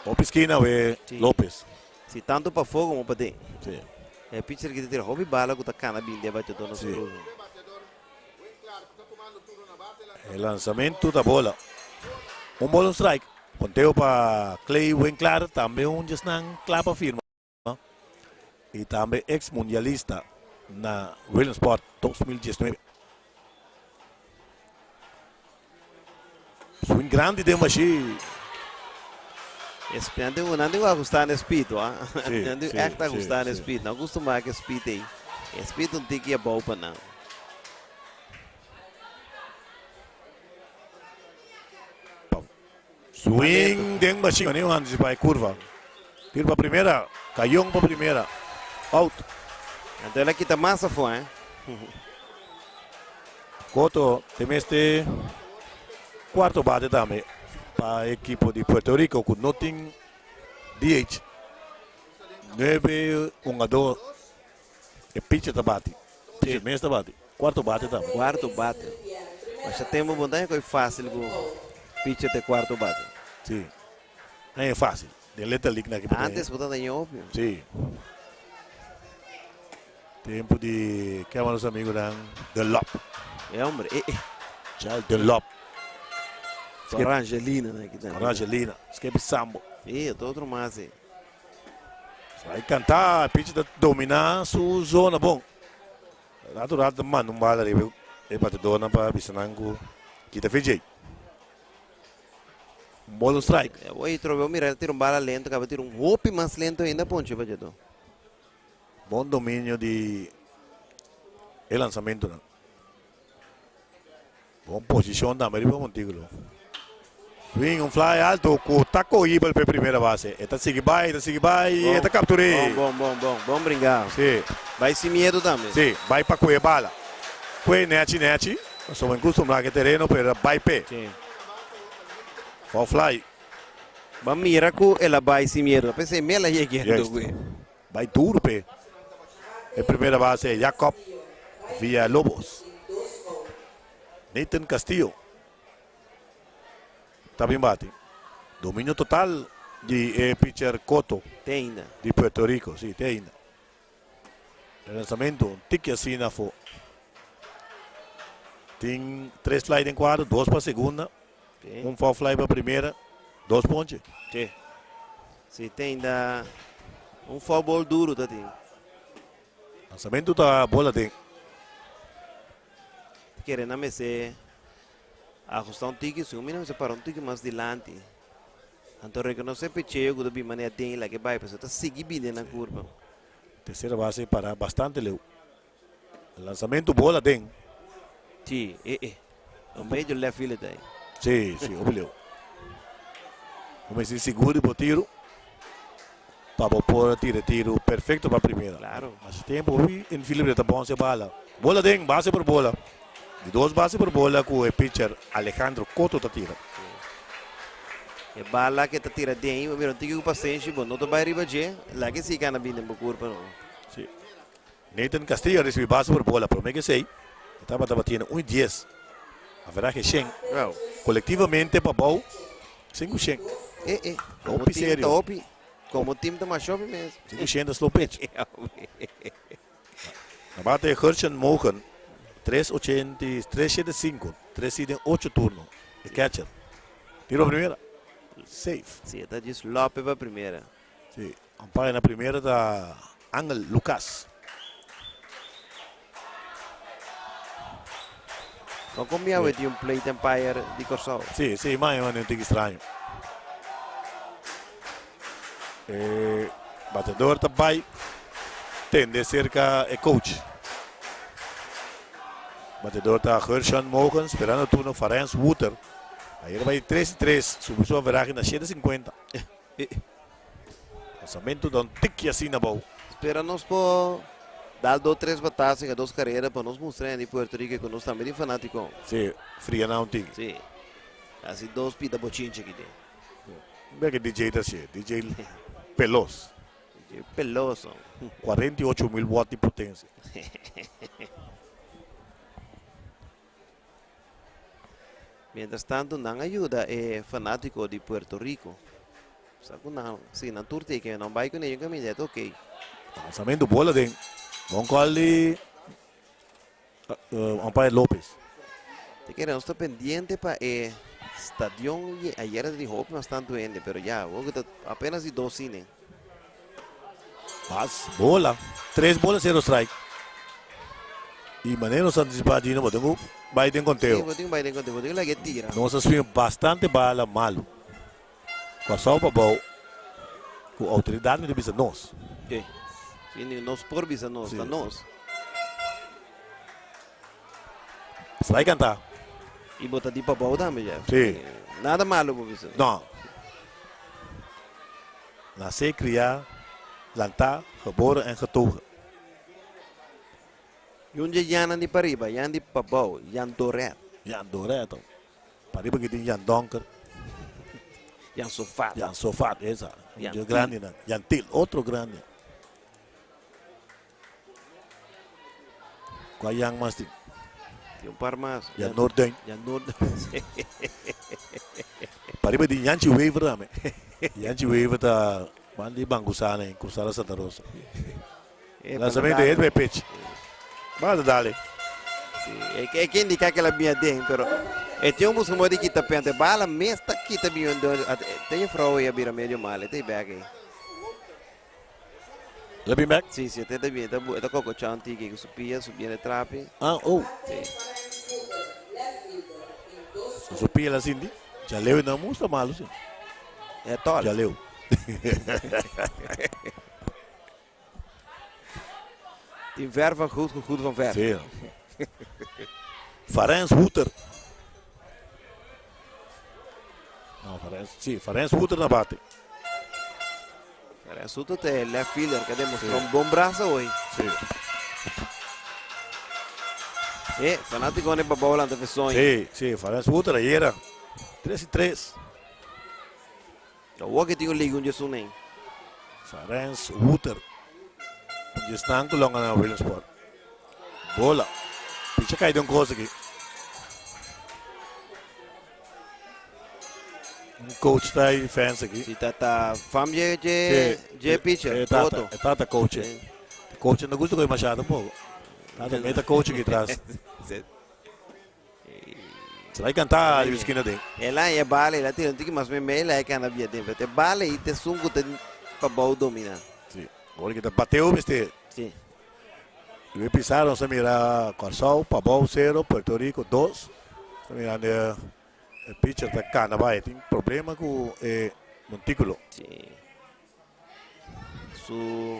Hopi eskina we Lopez. Si, tantu pafó komo paden. Si. E pitcher ki ta tira hopi bala ku ta kana bin den bateador na su turno. E lanzamento ta bola. Un bola un strike. Conteo pa Clay Winklar, tambe un djesnan kla pa firma. Y tambe ex mundialista na Williamsport 2019. Swing grandi den bashi. Nan tin nan tin ku ahusta na speed, wa. Nan tin echt ahusta na speed. Nan kustumá ku e speed ei. E speed un tiki abou pa nan. Swing den bashi. Ni un antisipá e kurva. Tiro pa primera. Kayon pa primera. Out. Anto el a kita mas afó, eh. Coto te mester cuarto bate tambe pa equipo di Puerto Rico cu no tin DH. Nueve hungador e pitcher ta bati. Pitcher mes ta bati. Cuarto bate tambe. Cuarto bate. Masha tempo bo no ta haña facil cu pitcher ta e cuarto bate. Si. No e facil. Den Little League na ki Antes bo ta daña hopi. Si. Tempo di kema nos amigonan Dunlop. E hombre, eh eh. Charles Dunlop. Sora Angelina na ki tambe. Sora Angelina, skepi sambo. E, otro otro mas e. Sai canta, pitcher ta domina su zona bon. Rato rato ta manda un bala riba e batedornan pa bisa nan cu kita VJ. Un bola un strike. E boy trobe mira el tira un bala lento, caba tira un hopi mas lento ainda ponche batedor. Bon dominio di e lanzamentonan. Bon posicion tambe riba montículo. Swing, un fly alto cu ta cohibel pe primera base. E ta sigui bay, e ta sigui bay, e ta capture. Bon, bon, bon, bon, bon bringa. Si. Bay sin miedo tambe. Si, bay pa cue bala. Cue nechi nechi, pasobra en custumbrá cu e tereno, pero bay pe. Si. Foul fly. Ban mira cu el a bay sin miedo. P'esei mel a yega Juist. Bai duro p'e e primera base Jacob Villalobos. Nathan Castillo ta bin bati. Dominio total di e pitcher Cotto Te ainda. di Puerto Rico. Si, te ainda. E lanzamento un tiki asina afo. Tin tres fly den cuadro, dos pa segunda. Sí. Un foul fly pa primera, dos ponche. Sí. Si te ainda un foul ball duro ta tin. Lanzamento ta bola den. Kere na mester ajusta un tiki, si un mina mester para un tiki mas dilanti. Anto reconoce pecheo ku ta bin manera den la ke bai, pasobra ta sigui bini na curva. Tercera base para bastante leu. Lanzamento bola den. Si, e e. Un medio left field ahí. Si, si, hopi leu. Como si seguro bo tiro. Pa bo por tira tiro perfecto pa primera. Claro. Mas tempo hopi infield ta bon se bala. Bola den, base por bola. Di dos base por bola ku e pitcher Alejandro Cotto ta tira. E bala ku ta tira den, mira, no tin ku pasenshi, bo no ta bai riba dje, laga si kana bin den bo kurpa no. Si. Nathan Castillo a risibí base por bola promé ku esei. E tabata batiendo 1 i 10. Averahe 100. Wow. Kolektivamente pa bou 500. E e. Komo Hopi team serio. ta hopi. Komo team ta mas hopi mes. 500 slow pitch. Na bate Gershon Mogen. 380, 375. 3 den 8 turno. E catcher. Tiro primera. Safe. Si, ta djis lope pa primera. Si. Umpire na primera ta Angel Lucas. No kombia di un plate umpire di Kòrsou. Si, mas no tin straño. Batedor ta bai tende serka e coach. Batedor ta Gershon Mogen, sperando turno Ferenc Wouter. Ayera bai 3-3, subi su average na 750. Lanzamento ta un tiki asina abou. Spera nos por dal dos, tres bataya, dos karera pa nos mustra di Puerto Rico ku nos tambe ta fanátiko. Si, fria na un tiki. Si. Asina dos pida bochinche aki tin. Wak ku DJ ta asina, DJ Pelos. DJ Peloso. 48 mil watts di potensia. Mientras tanto, nan a yuda e fanátiko di Puerto Rico. Sabe nan, si, nan tur ku nan bai ku nan kaminda, ok. Lanzamento bola den. Bon call di umpire Lopez. Te kere ta pendiente pa e stadion ayera di hopi mas tantu hende, pero ya, apenas di dos inning. Mas bola. Tres bola, zero strike. I manera nos antisipá, Dino, bo tin bai den konteo. Si, bo tin bai den konteo, bo tin ku tira. Nos a swing bastante bala malu. Kòrsou pa bou, ku outoridat mester bisa nos. Ok. Si, nos por bisa nos, ta nos. Strike kantá. I bo ta di pa bou tambe, Jeff. Si. Nada malu pa bisa. No. Nasé, kriá, lantá, geboren en getogen. Yunje Jan di pariba, Jan di pabou, Jan Doret. Jan Doret. Pariba ku tin Jan Donker. Jan Sofat. Jan Sofat, esa. Jan Jan grandi, no. Jan Til, otro grandi. Kua Jan mas tin? Tin un par mas. Jan Noorduin. Jan Noorduin. Pariba tin Janchi Wever tambe. Janchi Wever ta man di Bangusana in Cruzada Santa Rosa. Lanzamento hit by pitch. Basta dale. Si, e ke indiká ku el a bin aden, pero e tin un busca di kita pente. Bala mes ta kita bin tin vrouw ya bira medio mal, tin back ei. El a bin back? Si, te ta bin, ta koko chanti ku su pia, su viene trapi. Ah, oh. Si. Su pia la Cindy. Jaleu no musta malu, si. E tol. Jaleu. Tin ver van goed, goed van ver. Si. Ferenc Wouter. No, Ferenc, si, Ferenc Wouter na bate. Ferenc Wouter ta left fielder ku a demostrá un bon brasa awe. Si. E, fanátiko ne pa bola ante soño. Si, Ferenc Wouter ayera 3-3. Awor ku tin un liga un Jesus nen. Ferenc Wouter. Esnan ku longa na Williamsport. Bola. Picha kai den kos aki. Un coach ta ei fans aki. Si ta fam je pitcher. E tata, e tata coach. Coach no gusta ku machado un poko. Tata meta coach aki tras. Será kantá di skina den. Ela e bala, ela tin un mas me ela e kana via den. Te bala i te sungu te pa bou dominá. Si. Awor ku ta bateo mester. Si. I Pizarro ta mira Kòrsou, Pabou 0, Puerto Rico 2. Ta mirando e pitcher ta kana bai. Tin problema ku e montikulo. Si. Su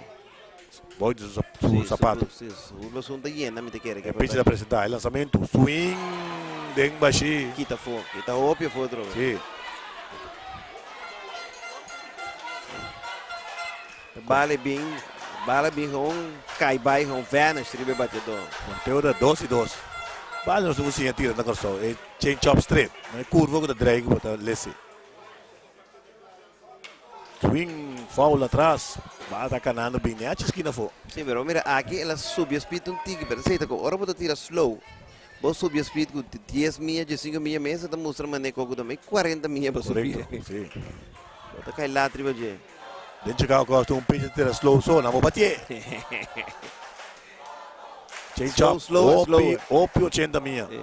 Bou di su su sapato. Si, su los ta yena mi ta kere. E pitcher ta presenta e lanzamento. Swing den bashi. Kita afo, kita hopi afo otro. Si. Bale bin, bala bin gewoon kai bai, gewoon vanish riba e bateador. Conteo ta 2 y 2. Bale nos tuvo siña tira na Kòrsou. E change up straight. No e curva ku ta drei ku bo ta lesi. Swing foul atras. Bala ta kanando bin nechi skina afó. Sí, pero mira, aki el a subi e speed un tiki, pero esei ta ku ora bo ta tira slow, bo subi e speed ku 10 mia, 15 mia mes, e ta mustra manera ku ta mei 40 mia pa subi. Korekto, sí. Bo ta kai lat riba dje. Den Chicago Cubs tin un pitcher ta tira slow so, nan bo batié. Change up, Slow, slow, hopi, slow. hopi 80 mia. Sí.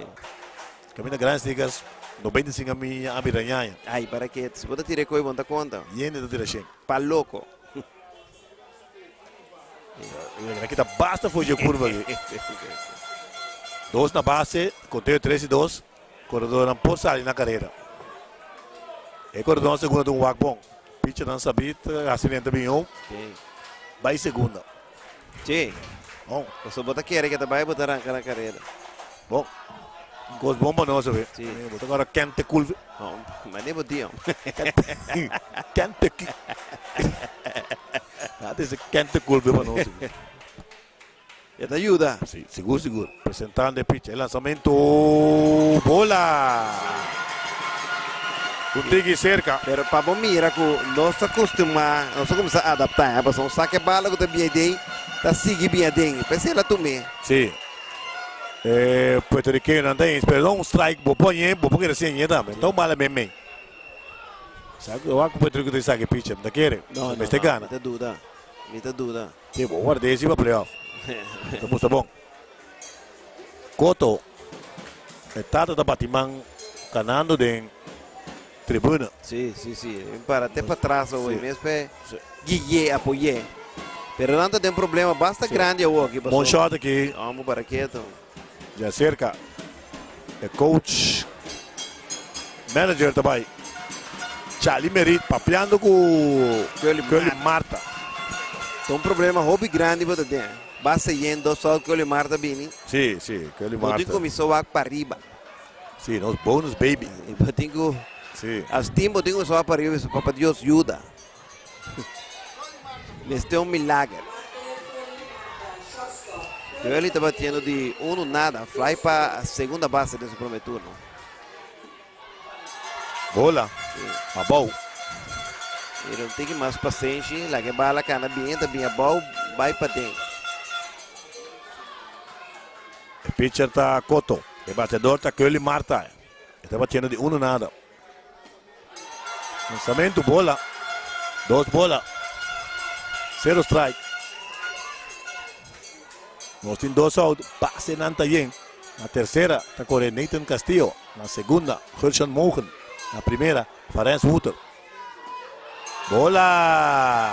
Caminda Grandes Ligas, 95 mia a bira ñaña. Ay, para ke si bo ta tira e koe bo no ta konta. Yende ta tira shen. Pa loko. Aki ta basta for dje kurva aki. Dos na base, konteo tres i dos. Koredornan por sali na karera. E koredor na segunda ta un wak bon. Pichernan sabí ta hasi lenta bin yo. Bai segunda. Sí. Bon. Pasobra bo ta kere ke ta bai bo ta ranka na karera. Bon. Un kos bon pa nos awe. Sí. Bo ta kòrda kente kulve. No, mane bo di hom. Kente ki. Dat is e kente kulve pa nos. E ta yuda. Sí, sigur sigur. Presentando e pitcher. E lanzamento. Bola! Un tiki cerca. Pero pa bo mira cu nos ta costuma, nos ta cuminsa adapta, pasobra un saca e bala cu ta bien aden, ta sigui bien aden. P'esei el a tum'é. Sí. E puertorriqueñonan ta eens, pero no un strike bo por ñe, bo por kere siña ñe tambe. No un bala men men. Sa cu wak cu Puerto Rico ta saca e pitcher, mi ta kere. No, no, Mester no, gana. mi ta duda, mi ta duda. Sí, bo ward'é si pa playoff. Ta mustra bon. Coto, e tata ta bati man kanando den tribuna. Sí, sí, sí. E para te patras awor Sí. mes pe Sí. gui'é, apoy'é. Pero nan ta den problema basta Sí. grandi awor aki Bon pasobra. shot aki. Amo para keto. Ya cerca. E coach manager ta bai. Charlie Merit papiando cu Curly Curly Marta. Ta un problema hopi grandi bo ta den. Basta yendo sol Curly Marta bini. Sí, sí, Curly Bo tin Marta. cuminsa wak pa riba. Sí, nos bonus baby. Y bo tin cu Sí. As tin bo tin cuminsa wak pa riba bisa Papa Dios yuda. Mester un milager. Curly ta batiendo di uno nada. Fly pa segunda base den su prome turno. Bola. Abou. Mira, un tiki mas pasenshi. Laga e bala cana bien, ta bien abou, bai paden. E pitcher ta Coto. E bateador ta Curly Marta. E ta batiendo di uno nada. Lanzamento, bola. Dos bola. Cero strike. Nos tin dos out. Base nan ta yen. Na tercera ta corre Nathan Castillo. Na segunda, Gershon Mogen. Na primera, Farens Wouter. Bola!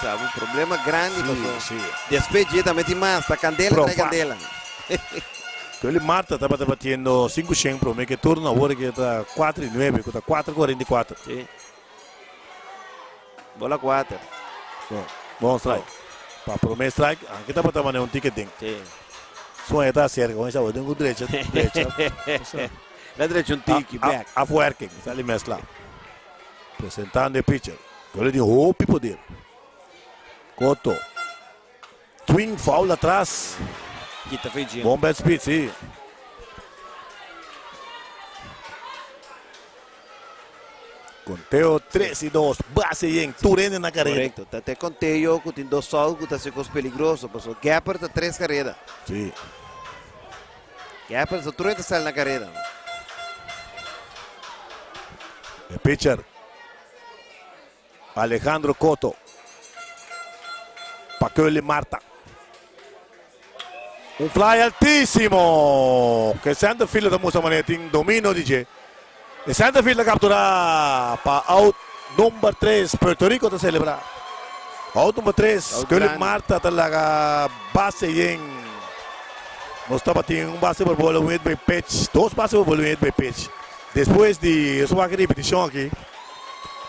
Sa, un problema grandi Sí, pasó. sí. Despues dje tambe tin mas, ta candela trae Profa. candela. Curly Marta tabata batiendo 5 shen prome ke turno, awor ke ta 4 y 9, ku ta 4.44. Sí. Bola 4. Bon, bon strike. Pa prome strike, anke tabata mane un ticket den. Sí. Sueño ta acerca, con esa voz, tengo derecha, derecha. La derecha un tiki, back. Afwerking, sali mezcla. Presentando e pitcher. Curly tin hopi poder. Coto. Twing foul atras. Kita feijin. Bon bat speed, sí. Conteo 3 y 2. Base yen. Tur hende na carrera. Correcto. Ta te conteo cu tin dos out cu ta haci cos peligroso. Paso Gapper ta tres carrera. Sí. Gapper ta tur hende sali na carrera. E pitcher. Alejandro Cotto. Pa Curly Marta. Un fly altísimo. Cu center fielder ta mustra manera tin domino di dje. E center fielder captura pa out number 3. Puerto Rico ta celebra. Out number 3. Out Curly grandi. Marta ta laga base yen. Nos tabatin un base por bola, un hit by pitch. Dos base por bola, un hit by pitch. Despues di e wak repeticion aki.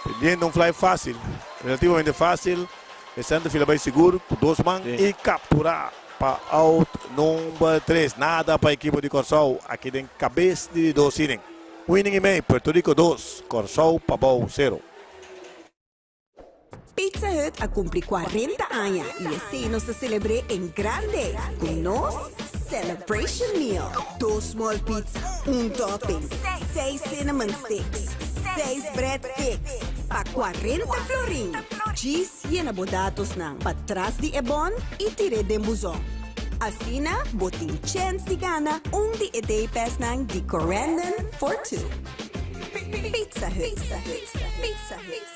Perdiendo un fly facil. Relativamente facil. E centerfield a bai sigur ku dos man i kapturá pa out number tres. Nada pa ekipo di Kòrsou aki den kabes di di dos inning. Un inning i mei, Puerto Rico dos, Kòrsou pabou sero. Pizza Hut a cumpli 40 aña y esey nos ta celebr'é en grande cu nos Celebration Meal. Dos small pizza, un topping, seis cinnamon sticks, seis bread sticks pa 40 florin. Djis yena bo datosnan patras di e bon y tir'é den buzon. Asina bo tin chens di gana un di e day passnan di Corendon for Two. Pizza Hut. Pizza Hut.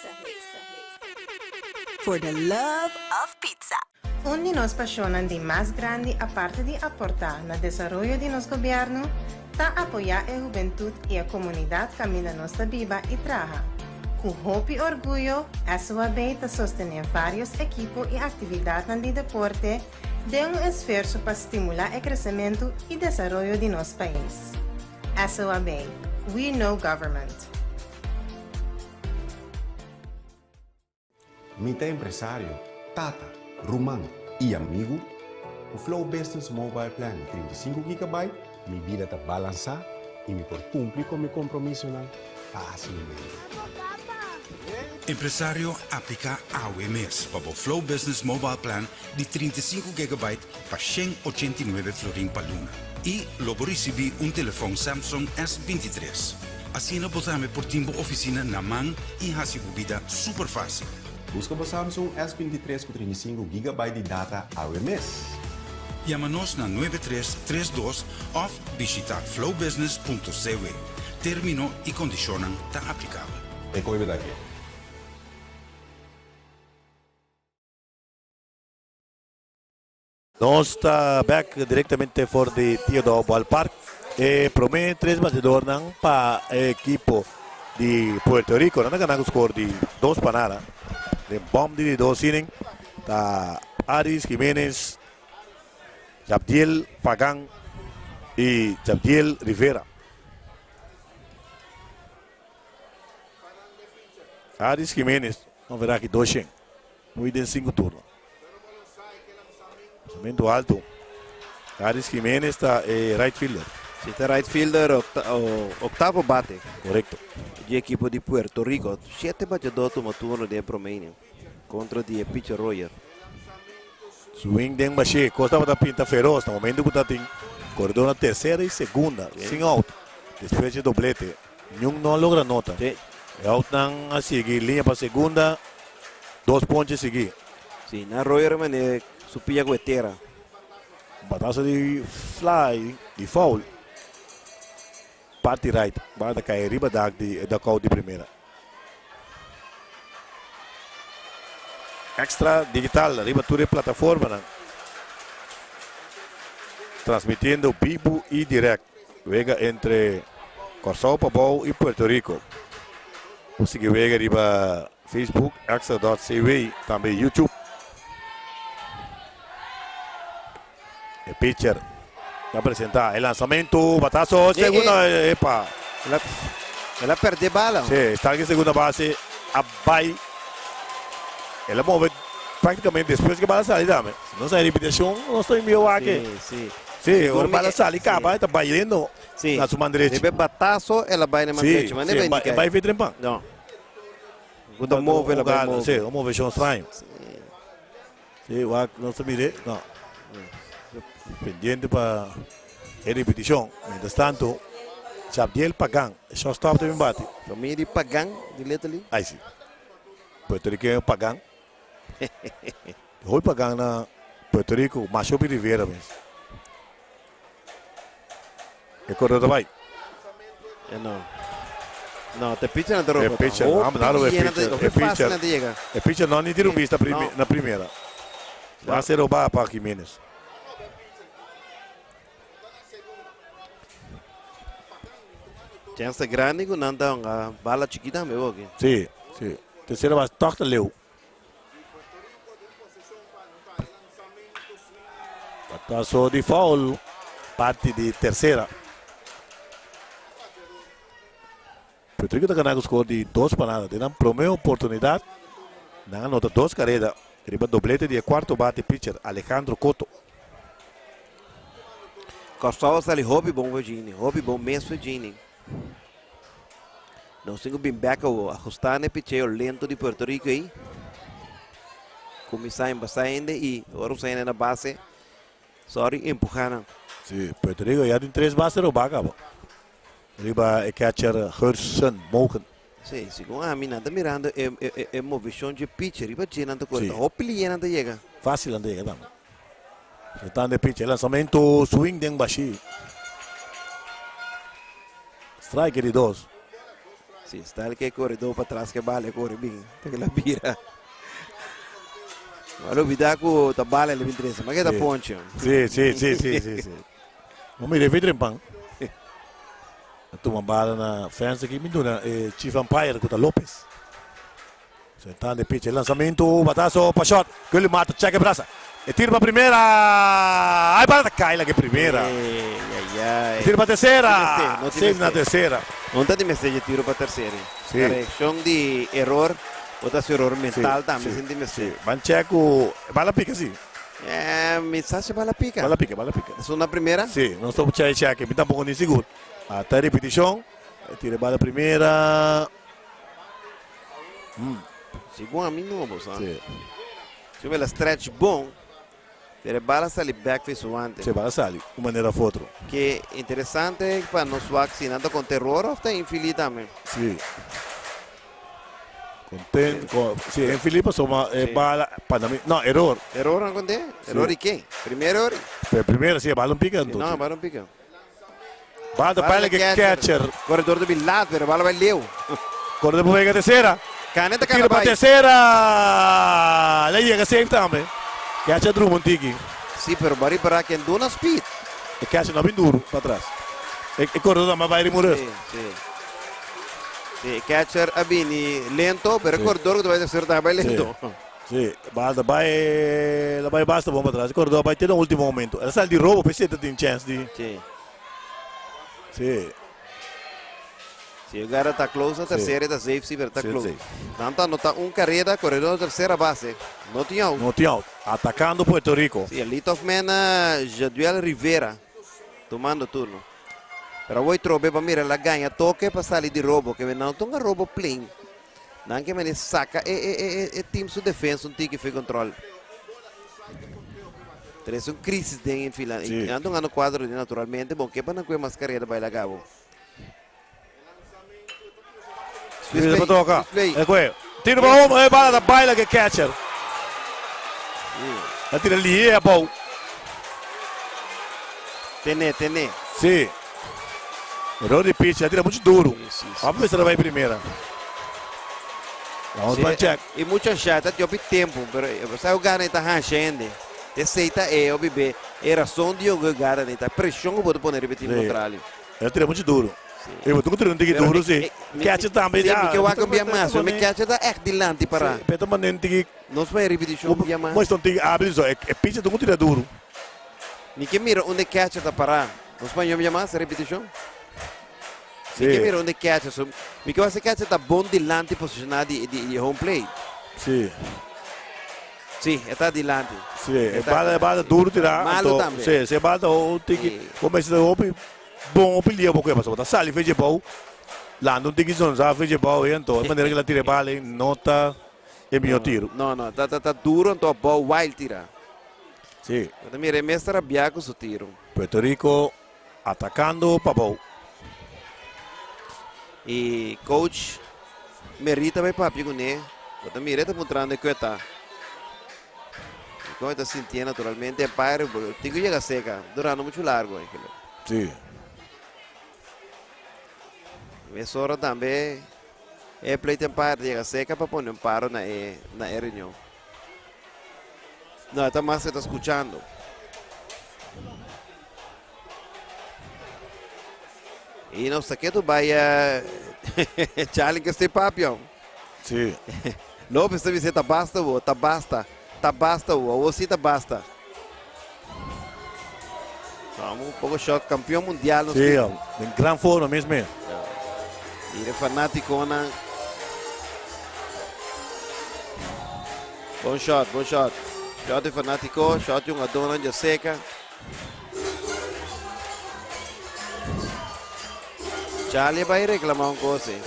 For the love of pizza. Un di nos pasionnan di mas grandi aparte di aporta na desaroyo di nos gobierno ta apoya e hubentud y e comunidad caminda nos ta biba y traha. Cu hopi orguyo SOAB ta sostene varios ekipo y actividadnan di deporte den un esfuerso pa stimula e crecemento y desaroyo di nos pais. SOAB, We know government. Mi ta empresario, tata, ruman i amigu. Ku Flow Business Mobile Plan di 35 gigabyte, mi bida ta balansá i mi por kumpli ku mi kompromisonan fásilmente. Empresario, apliká awe mes pa bo Flow Business Mobile Plan di 35 gigabyte pa 189 florin pa luna i lo bo risibí un telefòn Samsung S 23. Asina bo tambe por tin bo ofisina na man i hasi bo bida super fásil. Buska bo Samsung S 23 ku 35 gigabyte di data awe mes. Yama nos na 9332 òf bishitá flowbusiness.cw. Término i kondishonnan ta aplikabel. E koe bida ke. Nos ta bek directamente for di Theodore Ballpark. E prome tres batedornan pa e ekipo di Puerto Rico. Nan a gana ku score di 2-0. Den bom di di dos inning ta Aris Jimenez, Jabdiel Pagan y Jabdiel Rivera. Aris Jimenez, no verá aki dos shen. Muy den cinco turno. Lanzamiento alto. Aris Jimenez ta e right fielder. Si, ta right fielder, octavo bate. Correcto. Di equipo di Puerto Rico. Siete bateador tuma turno den prome contra di pitcher Royer. Swing den bashé. Costa ta pinta feroz. Na momento cu ta tin corredor na tercera y segunda. Sin out. Despues di doblete. Niun no logra nota. E outnan a sigui linea pa segunda. Dos ponche sigui. Si, na Royer mane su pia cu e tera. Batazo di fly, di foul. Parti right. Bala ta cay riba dak di e dugout di primera. Extra Digital riba tur e plataformanan. Transmitiendo bibu y direct. Wega entre Kòrsou Pabou y Puerto Rico. Por sigui wega riba Facebook, extra.cw, tambe YouTube. E pitcher ta presenta e lanzamento, batazo, segunda, epa. El a perde bala. Sí, está en segunda base, a bay. El a move prácticamente después que bala sali dame. Si no sali repetición, no estoy envío aquí. Sí, sí. Sí, ora bala sali caba, ta bailando na su man derecho. Riba batazo, el a bay na man derecho. Sí, sí, bay fit trempan. No. Gusta move, el a bay move. Sí, un movecion extraño. Sí, wak, no se mire, no. Pendiente pa e repeticion. Mientras tanto, Xabdiel Pagan, shortstop también bate. Familia di Pagan, di Little League. Ay, sí. Puertorriqueño Pagan. Hoy Pagan na Puerto Rico, Machopi Rivera mes. E corredor bay. No. No, te pitcher no te roba. E pitcher, no, no, e pitcher. E pitcher, e pitcher no ni tira un vista prime, na primera. Va a ser robada pa Jiménez. Chance grande ku nan ta hunga bala chikita tambe boki. Sí, sí. Tercera base toch ta leu. Batazo di foul, parti di tercera. Puerto Rico ta gana ku score di 2-0. Den nan prome oportunidad, nan a nota dos carrera. Riba doblete di e cuarto bate pitcher Alejandro Cotto. Kòrsou a sali hopi bon Virginia, hopi bon mes Virginia. Nos tin ku bin bek awo, ajustá na e picheo lento di Puerto Rico ei. Kuminsá embasá hende i ora usa hende na base, sòri empuhá nan. Sí, Puerto Rico ya tin tres base robá kaba. Riba e catcher Gerson Mogen. Sí, segun ami nan ta mirando e e e moveshon dje pitcher riba dje nan ta kore ta hopi liña nan ta yega. Fácil nan ta yega tambe. Tratando e pitcher, lansamento swing den bashí. Strike di dos. Sí, style ke koredó patras ke bala e kore bin ta ke la bira. No a lubida ku ta bala el a bin trese, ma ke ta ponche. Sí, sí, sí, sí, sí, sí. No mira e vidren pan. A tuma bala na fence aki mi duna e chief umpire ku ta Lopez. Sentando e pitch e lansamento batazo pa short. Gully Mata check e brasa. E tiro pa primera. Ai bala ta kai lak e primera. E tiro pa tercera. Safe na tercera. No ta di mester dje tiro pa tercera. Sí. Correccion di error. Bo ta haci error mental tambe sin di mester. Sí. Ban check ku bala pika si. Eh, mi sa si bala pica. Bala pica, bala pica. Esun na primera? Sí, nos ta chai chai, mi tampoco ni sigur. Ata repeticion, tira bala primera. Mm. Segun a mi no, bo sa. Sí. Si me la stretch bon, pero e bala sali back fi su ante. Sí, bala sali, un manera of otro. Ke interesante pa nos wak si nan ta con terror of ta infeliz tambe. Sí. Content, con, sí, en Filipe soma eh, bala, para mí, no, error. Error no conté? Error y qué? Primero error. Pero primero sí, bala un pica Sí, no, bala un pica. Bala de baile que catcher. Corredor de Bilat, pero bala va leu. Corredor por vega tercera. Caneta Tiro para tercera. Le llega safe también. Catcher Drummond tiki. Sí, pero bari para que duna speed. E catcher no bin duro para atrás. E, e corredor también va a ir Sí, sí. Sí, catcher a bini lento, pero e corredor ku ta bai tercero tambe bai lento. Sí, bal ta bai, la bai basta bon patras. E corredor a bai te na ultimo momento. El a sali di robo, p'esei ta tin chance di. Sí. Sí. Si e gara ta close na tercera, e ta safe, sí, pero ta close. Nan ta anota un carrera, corredor na tercera base. No tin out. No tin out. Atacando Puerto Rico. Sí, e lead-off man, Jaduel Rivera, tumando turno. Pero awor trobe pa mira el a gaña toke pa sali di robo ke nan no ta un robo plain. Nan ke mene saka e e e e team su defensa un tiki fo'i control. Trese un crisis den infield. Sí. Nan ta hungando cuadro di naturalmente bon ke pa nan kue mas careda bai laga bo. Swiss pa toka. E kue. Tiro pa home e bala ta bai laga e catcher. A tira lihe abou. Tene, tene. Sí. Error di pitcher, a tira mucho duro. Of mester a bai primera. Vamos pa check. Y mucho shot, ta hopi tempo, pero sa cu gana ta hansha hende. Esey ta e hopi be e razon di yoga gana ta presion cu bo ta pone riba e team contrario. El a tira mucho duro. E bo tur tira un tiki duro si. Catcher tambe ya. Mi ke wak un bia mas, mi catcher ta echt dilanti para. Si, pero ta manda un tiki. Nos bai ripeticion un bia mas. Muestra un tiki abil so, e pitcher tur tira duro. Mi ke mira unda e catcher ta para. Nos bai un bia mas ripeticion. Mi ke mira unda e catcher so. Mi ke wak si e catcher ta bon dilanti posiciona di di home plate. Si. Si, e ta dilanti. Si, e bala e bala duro tira. Malo tambe. Si, si e bala ta un tiki. Bo mester ta hopi bon hopi lia bo kue pasobra bo ta sali fechi bou. Landa un tiki zonza fechi bou ei anto e manera ke el a tira e bala ei no ta e miho tiro. No, no, ta ta duro anto abou wild tira. Si. Bo ta mira e mes ta rabia ku su tiro. Puerto Rico atacando pabou. Y coach Merita bay papia cune. Bo ta mira e ta puntrando e cu e ta. Y como e ta sintié naturalmente Empire bo tin cu yega seca. Durando mucho largo Angelo. Sí. Mesora tambe e plate Empire ta yega seca pa pone un paro na e na e reunion. No, e ta mas e ta scuchando. Y nos ta ketu bai Charlie que estoy papio. Sí. Lopez ta bisa ta basta bo, ta basta, ta basta bo, awor sí ta basta. Vamos un poco shot, campeón mundial. Nos sí, en gran forma mismo. Mire fanáticonan. Bon shot, bon shot. Shot di Fanatico, shot di hungadónan dja seka. Charlie a bai reklamá un kos ei.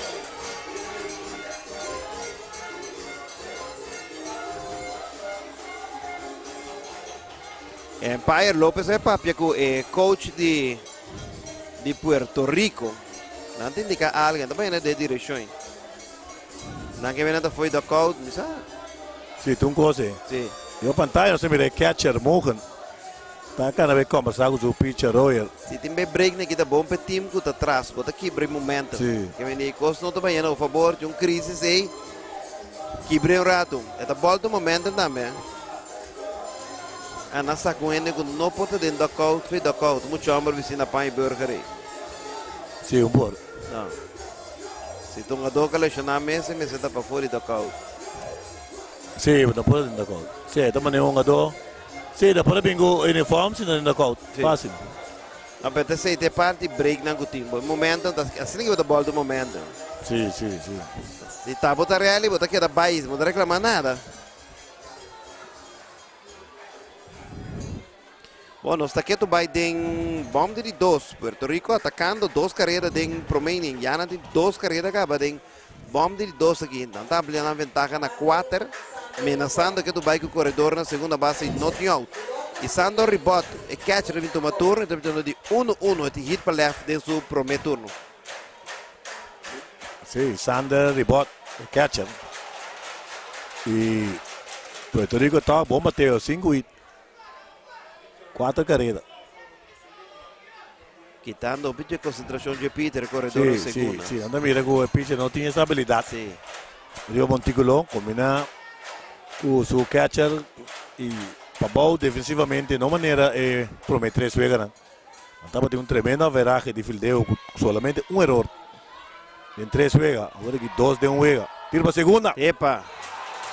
Empire Lopez a papia ku e coach di di Puerto Rico. Nan ta indiká algu, nan ta bai na de direkshon. Nan ke bena ta foi dugout, mi sa. Si, ta un kos ei. Si. Riba pantaya nos ta mira e catcher Mogen ta kana bay kombersá ku su pitcher Royer. Si tin bay break na kita bon pa e team ku ta tras, bo ta kibra e momentum. Si. Ke mende e kos no ta bayendo a bo fabor, tin un krisis ei, kibra e un ratu. E ta bolta un momentum tambe. A nan saka un hende ku no por ta den dugout, foi dugout, muchu homber bisti na pan i burger ei. Si, un por. No. Si ta un hungador ku a leshoná mes, e mester ta pafó di dugout. Si, bo ta por den dugout. Si, e ta manera un hungador. Si, ta por a bin ku uniform si ta den dugout. Si. Fásil. No, pero ta esei ta e parti breaknan ku tin. Bo e momento ta asina ku bo ta bòlta un momento. Si, si, si. Si ta bo ta rally, bo ta keda bai, bo no ta reklamá nada. Bon, nos ta ketu bai den bom di di dos. Puerto Rico atakando dos karera den prome inning. Ya nan tin dos karera kaba den bom di di dos aki. Nan ta amplia nan ventaha na kuater, menasando ketu bai ku koredor na segunda base i no tin out. I Sandor Ribot, e catcher ta bin tuma turno i ta bitiendo di uno uno. E tin hit pa left den su prome turno. Sí, Sander Ribot, e catcher. I Puerto Rico ta bon bateo, sinku hit, kuater karera. Kitando un bichi e konsentrashon dje Peter, e koredor na Sí, sí, segunda. sí. Nan ta mira ku e pitcher no tin estabilidat. Sí. Riba Montículo kombiná ku su catcher i pabou defensivamente no manera e promé tres weganan. Nan tabatin un tremendo averahe di fildeo ku solamente un eror den tres wega. Awor aki dos den un wega. Tira pa segunda. Epa!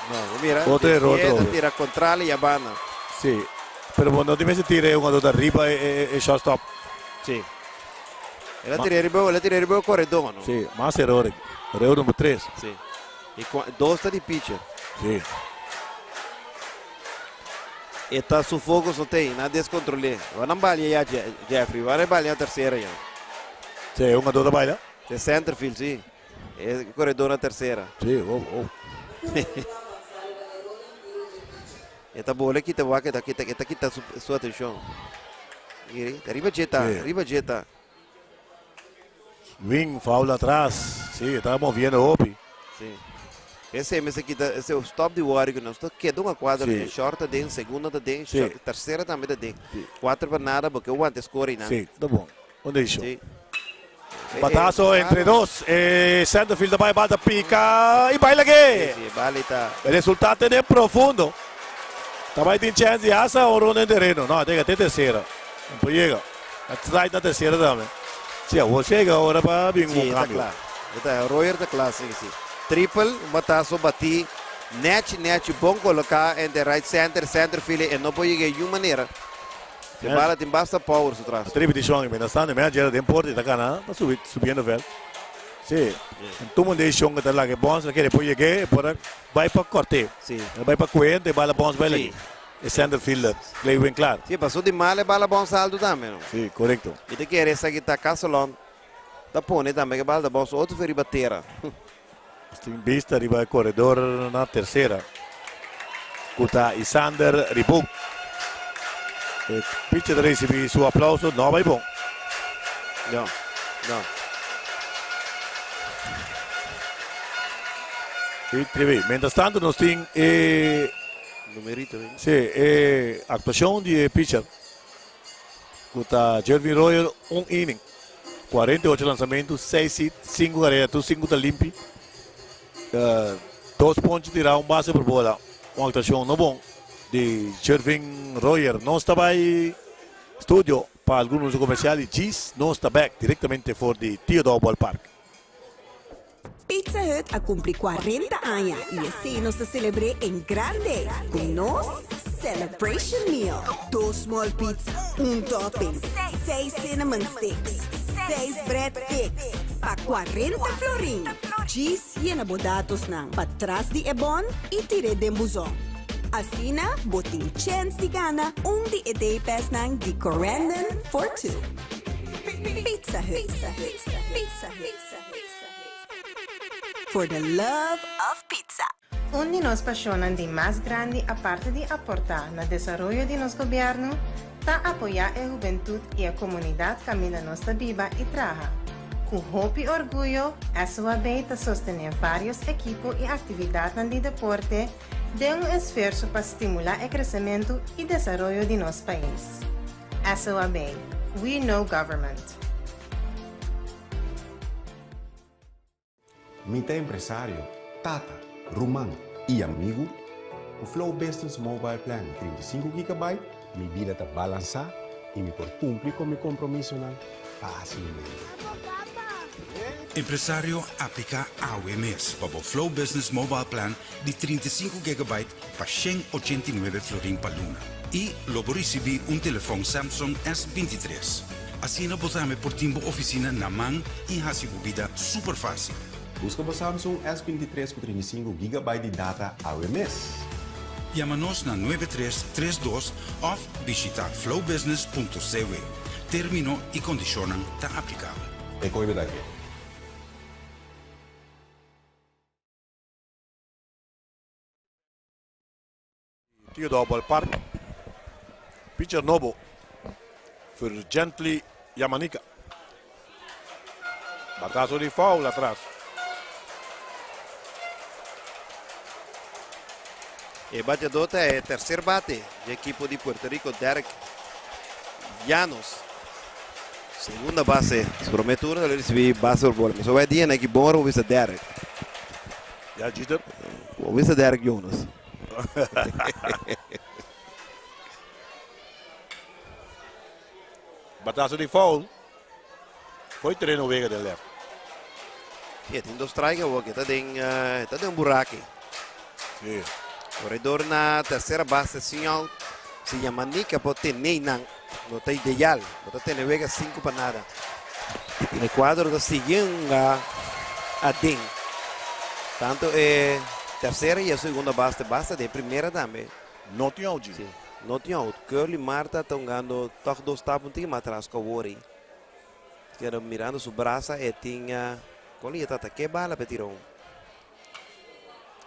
No, bo mira. Otro eror Izquierda trobe. tira contrale y a banda. Sí. Pero bo no tin mester tira e hungador ta riba e shortstop. Sí. El a tira riba, el a tira riba e koredó, no? Sí, mas eror aki. Eror number tres. Sí. Y dos ta di pitcher. Sí. E ta su focus no t'ey, nan a descontrol'é. Bo nan balia ya Jeffrey, bo nan balia na tercera ya. Sí, e hungador ta baila. De centerfield, sí. E corredor na tercera. Sí, oh, oh. E ta bola kita wak, e ta kita, e ta kita su, su atencion. Mire, ta riba dje ta, Sí. riba dje ta. Wing, foul atras. Sí, e ta moviendo hopi. Sí. Esei mester kita ese stop di worry ku nos ta keda un akuadro Sí. den. Short ta den, segunda ta den, Sí. short, tercera tambe ta den. Sí. Kuater pa nada porque wanta score einan. Sí, ta bon. Bon decision. Sí. Batazo Eh, eh, entre claro. dos. Eh, centerfield ta bai, bal ta pica y bai lag'é. Sí, sí, bala ta. E resultado den profundo. Ta bai tin chance di hasta un ronda en terreno. No, llega te tercera. No por llega. A slide na tercera tambe. Sí, awor llega ora pa bin Sí, un ta cambio. kla. Ta, Royer ta kla, sí, sí. Triple, un batazo batí. Nèchi, nèchi, bon koloká entre right center, center field e no por yega di un manera. E bala tin basta power su tras. Repetishon, mientras tanto, manager den porte ta kana, ta subi, subiendo veld. Sí. Tuma un decisión que ta laga e bounce, la por yega, por bai pa corte. Sí. Bai pa cuente, bala bounce bai Sí. lagi. E center fielder, Clewin Clark. Sí, pasó di mal e bala bounce alto tambe, no? Sí, correcto. Mi ta kere esaki ta Castellon ta pone tambe ke bala ta bounce otro fe riba tera. Tin bista riba e corredor na tercera. Ku ta Isander Ribot. E pitcher ta recibi su aplauso, no bai bon. No, no. Y tribi. Mientras tanto nos tin e Numerito, eh. Sí, e actuacion di e pitcher. Ku ta Jervin Royer, un inning. 48 lanzamento, 6 hit, 5 carrera, tur 5 ta limpi. Dos ponche tirá, un base por bola. Un actuacion no bon di Jervin Royer. Nos ta bai studio pa algun anuncio comercial y djis nos ta back directamente for di Theodore Ballpark. Pizza Hut a cumpli 40 aña y esey nos ta celebra en grande cu nos Celebration Meal. Dos small pizza, un topping, seis cinnamon sticks, seis breadsticks, pa 40 florin. Djis yena bo datosnan patras di e bon y tir'e den buzon. Asina bo tin chèns di gana un di e day passnan di Corendon for Two. Pizza Hut, Pizza Hut, for the love of pizza. Un di nos pasionnan di mas grandi aparte di aporta na desaroyo di nos gobierno ta apoya e hubentud y e comunidad caminda nos ta biba y traha. Cu hopi orguyo SOAB ta sostene varios ekipo y actividadnan di deporte den un esfuerso pa stimula e crecemento y desaroyo di nos pais. SOAB, We Know Government. Mi ta empresario, tata, ruman i amigu. Ku Flow Business Mobile Plan di 35 gigabyte, mi bida ta balansá i mi por kumpli ku mi kompromisonan fásilmente. Empresario, apliká awe mes pa bo Flow Business Mobile Plan di 35 gigabyte pa 189 florin pa luna i lo bo risibí un telefòn Samsung S23. Asina bo tambe por tin bo ofisina na man i hasi bo bida super fásil. Buska bo Samsung S23 ku 35 gigabyte di data awe mes. Yama nos na 9332 òf bishitá flowbusiness.cw. Término i kondishonnan ta aplikabel. E koe bida ke. Theodore Ballpark. Pitcher nobo voor Gently Yamanika. Batazo di foul atras. E bateador ta e tercer bate di ekipo di Puerto Rico, Derek Llanos. Segunda base, su prome turno el a ricibi base por bola. So bay dia na ki bon ora bo bisa Derek. Ya Jeter. Bo bisa Derek Jonas. Batazo di foul. Foi terreno wega den left. Sí, tin dos strike awor que ta den, ta den buraki. Sí. Corredor na tercera base sin out. Si Yamanica por tene nan, no ta ideal. Bo ta tene wega 5 pa nada. E cuadro ta sigui hunga aden. Tanto e tercera y e segunda base, basta den primera tambe. No tin out, Jim. Sí, no tin out. Curly Marta ta hungando toch dos stap un tiki mas atras cu awor ey. Keda mirando su brasa e tin con e ta atake bala pa e tira un.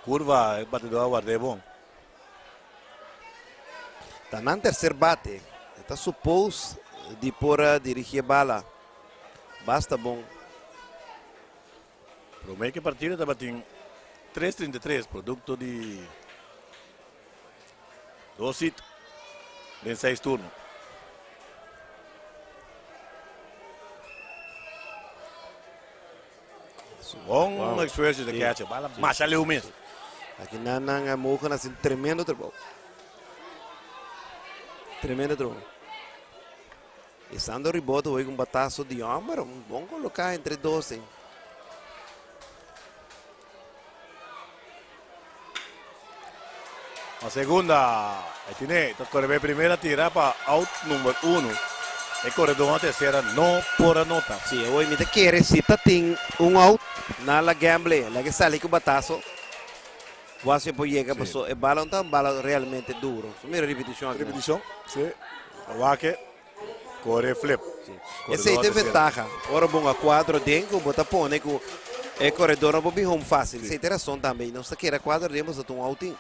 Curva e batidor a ward'é bon. Ta nan tercer bate. E ta suppose di por a dirigi e bala basta bon. Prome ke partido tabatin 3.33 producto di dos hit den seis turno. Bon Wow. esfuerzo de Sí. catcher. Bala masha leu mes. Aki nan nan a mogen hasi un tremendo trabou. Tremendo trabou. E Sandro Riboto hoy con batazo di homber, un bon coloca entre dos. Eh. A segunda, e tiene, ta corre primera tira pa out number 1. E corredor a tercera no por anota. Sí, hoy mi te quiere si ta tin un out na la gamble, la que sale con batazo. Wasio por llega, Sí. paso e bala no ta un bala realmente duro. So, mira repetición aquí. Repetición, sí. Wake, corre flip. Sí. Corredor Esa es a tercera. ventaja. Ora bon a cuadro den, bo ta pone ku e corredor no por bin home fácil. Sí. Esey ta razón tambe. Nos ta kere cuadro den, bo ta un outing.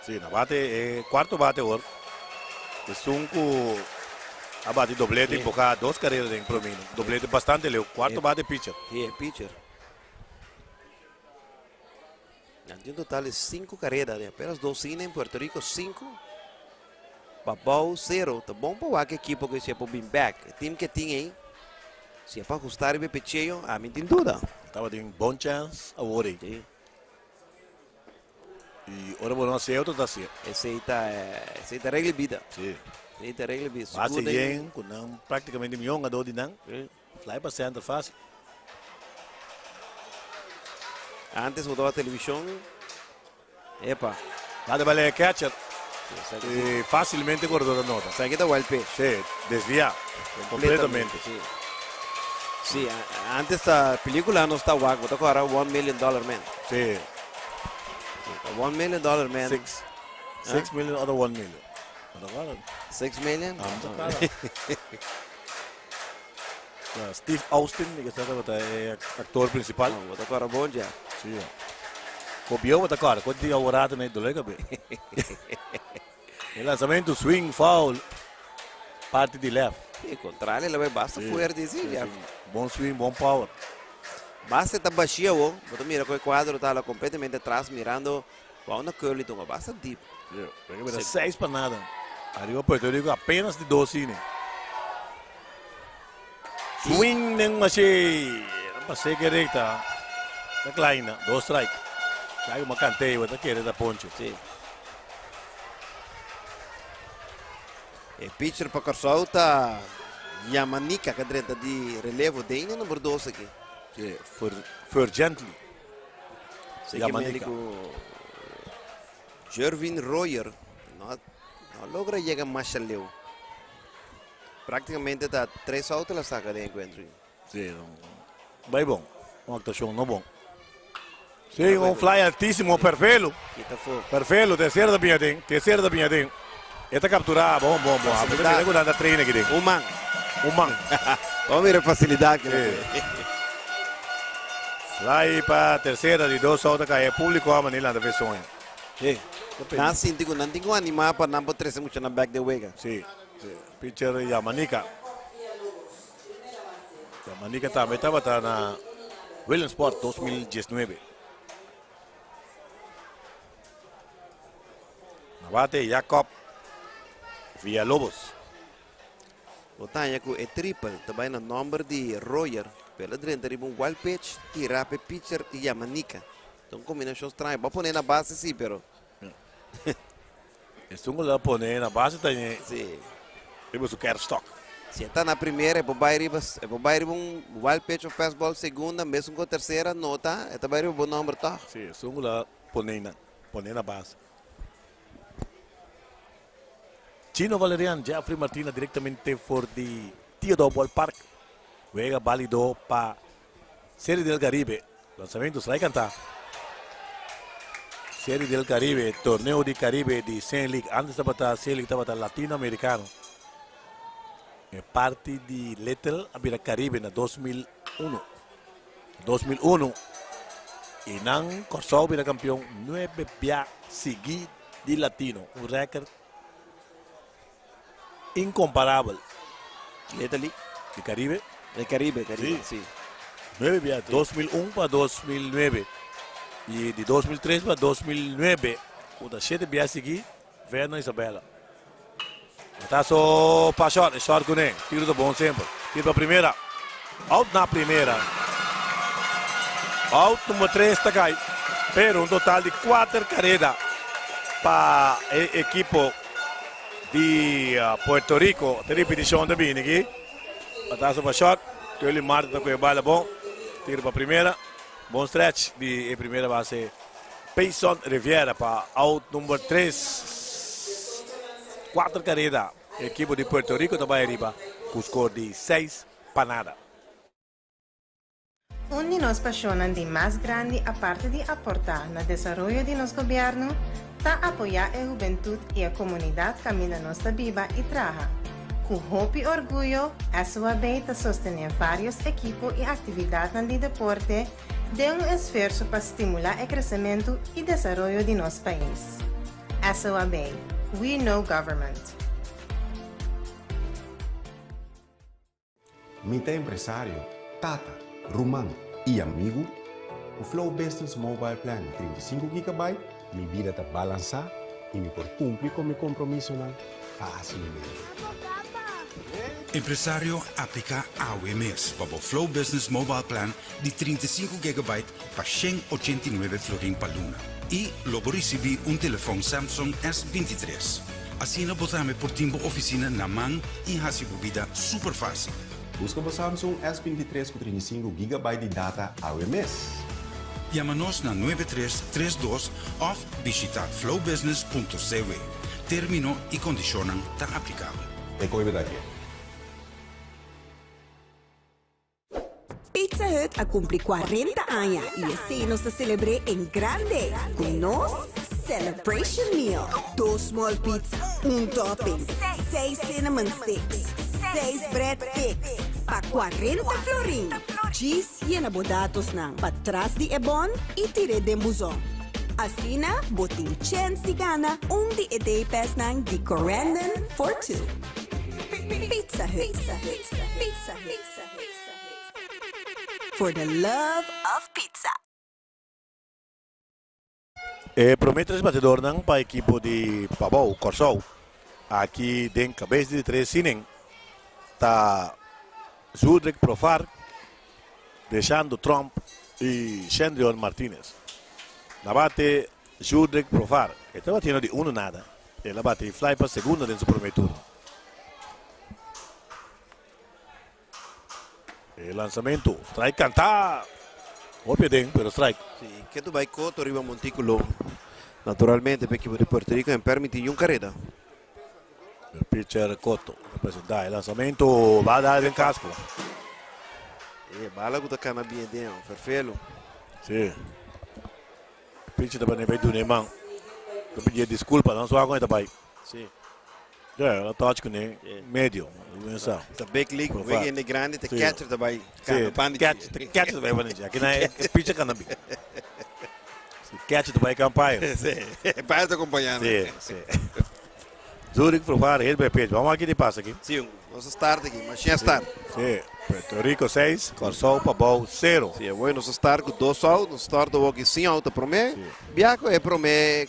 Sí, na bate, cuarto bate hoor. Esun ku a bati doblete Sí. y boca dos carreras den promino. Doblete bastante leu. Cuarto bate pitcher. Sí, e pitcher. Tin un total di 5 carrera. De apenas dos cine en Puerto Rico, 5. Pabao 0. Ta bon pa wak equipo cu si por bin back. E team cu tin ey, si pa ahusta e picheo, ami tin duda. Tabatin bon chance awor. Sí. Y ora bueno, cierto ta asina. Esey ta regla bida. Sí. Esey ta regla bida. Base Seguro bien, cu nan practicamente mion a di nan. Sí. Fly pa center fácil. Antes botaba televisión. Epa. Dale vale catcher. Sí, Y fácilmente corredor anota. Sabe que está wild pitch. Sí, desvía. Completamente. Sí. Sí, antes la película no está guapo. Tocó ahora $1 Million Dollar Man. Sí. Sí, $1 Million Dollar Man. Six. 6 million other 1 million. 6 million? Steve Austin, ku tabata e aktor prinsipal. Bo ta kòrda bon, Jeff. Si. Kobiou bo ta kòrda, ku di aworado na dole kabe. E lansamentu swing foul parti di left. E kontrario, el a bai basta fuerte, si, Jeff. Bon swing, bon power. Basta ta bashia wo, bo ta mira ku e kuadro ta hala kompletamente atras mirando wou na curly tunga basta deep. Yo, 6 pa 0. Ariba Puerto Rico apenas di dos inning. Swing den mashi. Pasé que recta. Ta klein, dos strike. Kijk maar kante, wat kere da poncho. Si. E pitcher pa Kòrsou ta Yamanika ku drenta di relevo den number 2 aki. Si, for gently. Yamanika. Jervin Royer no, no logra yega mas leu. Práktikamente ta tres outs el a saka den enkuentro. Si, bai bon. Un aktuashon no bon. Si, un fly altísimo, perfecto. Perfecto, tersera ta bin aden, tersera ta bin aden. E ta kapturá, bon, bon, bon. Fasilidat. Mira ku train aki den. Un man. Un man. Ban mira fasilidat. Si. Fly pa tersera di dos outs kai públiko a Manila anda soña. Si. Nan sinti ku nan tin ku animá pa nan por trese mucha nan back den wega. Si. Pitcher Yamanika. Yamanika tambe tabata na Williamsport 2019. Na bate Jacob Villalobos. Bo ta haña ku e triple tambe na nòmber di Royer. El a drenta riba un wild pitch tira pa pitcher Yamanika. Anto un kombinashon straño. Bo a pone na base si, pero Esun ku pone na base tambe. Si. Riba su kerfstok. Si ta na promé, e bai riba, e bai riba un wild pitch of fastball segunda, mesun ku tersera, nota, e bai riba bon nòmber toch. Si, esun ku pone na base. Chino Valerian, Jeffrey Martina direktamente for di Theodore Ballpark. Wega válido pa Serie del Caribe. Lansamentu strike kantá. Serie del Caribe, torneo di Caribe di Senior League. Antes tabata Senior League tabata Latinoamericano. E parti di Little a bira Caribe na 2001. 2001. I nan Kòrsou bira kampeon nuebe bia siguí di Latino. Un rékòrt inkomparabel. Little League? Di Caribe. Di Caribe, Caribe, Si. Si. Nuebe bia, 2001 pa 2009. I di 2003 pa 2009, ku shete bia siguí, Verno Isabella. Bataso pa short, short kuné. Tiro ta bon semper. Tiro pa primera. Out na primera. Out number 3 ta kai. Pero un total di kuater kareda pa e ekipo di Puerto Rico. Tin repetishon tambe aki. Bataso pa short. Curly Martin ta ku bala bon. Tiro pa primera. Bon stretch di primera base. Payson Riviera pa out number 3. Kuater kareda. Ekipo di Puerto Rico ta bai ariba ku score di 6 pa 0. Un di nos pashonnan di mas grandi aparte di aportá na desaroyo di nos gobièrnu, ta apoyá e hubentut i e komunidat kaminda nos ta biba i traha. Ku hopi orguyo, SOAB ta sostené vários ekipo i aktividat di deporte den un esfuerso pa stimulá e kresementu i desaroyo di nos pais. SOAB, We Know Government. Mi ta empresario, tata, ruman i amigu. Ku Flow Business Mobile Plan 35 GB, mi bida ta balansá i mi por kumpli ku mi kompromisonan fásilmente. Empresario, apliká awe mes pa Flow Business Mobile Plan di 35 GB pa 189 florin pa luna. I lo bo risibí un telefòn Samsung S23. Asina bo tambe por tin bo ofisina na man i hasi bo bida super fásil. Buska bo Samsung S23 ku 35 GB di data awe mes. Yama nos na 9332 òf bishitá flowbusiness.cw. Término i kondishonnan ta aplikabel. E koi aki. Pizza Hut a kumpli 40 aña i asina nos ta selebrá en grande. Ku nos Celebration Meal, dos small pizza, un topping, seis cinnamon sticks, seis bread sticks, pa 40 florin. Djis yena bo datosnan patras di e bon y tir'é den buzon. Asina bo tin chens di gana un di e day passnan di Corendon for Two. Pizza Hut, Pizza Hut, for the love of pizza. E prome tres batedornan pa ekipo di Pabou, Kòrsou, aki den kabes di tres inning ta Zudrik Profar, Deshando Tromp i Shendrion Martinez. Na bate Zudrik Profar, e ta batiendo di uno nada, el a bati fly pa segunda den su prome turno. E lanzamento, strike canta. Hopi aden, pero strike. Sí, ke tu bai koto riba montículo. Naturalmente, pa equipo di Puerto Rico en permiti un carrera. El pitcher Coto representa el lanzamento, va a dar den casco. E bala ku ta kana bien den, ferfelo. Sí. Pitcher ta bai dune man. Ta pidi disculpa, no swa con ta bai. Sí. Ja, la touch kuné medio. Sa. Ta big league, wega hende grandi, ta catcher ta bai kana bandi. Catch, ta catcher ta bai bandi. Aki na e pitcher kana bi. Si catcher ta bai kan umpire. Sí, umpire ta acompañando. Sí, sí. Zurich probar hit by pitch. Vamos aki di pasa aki. Sí, nos a start aki, machine start. Sí, Puerto Rico 6, Kòrsou Pabou 0. Sí, awor nos a start ku dos out, nos start awor aki sin out ta promé. Biaha ku e promé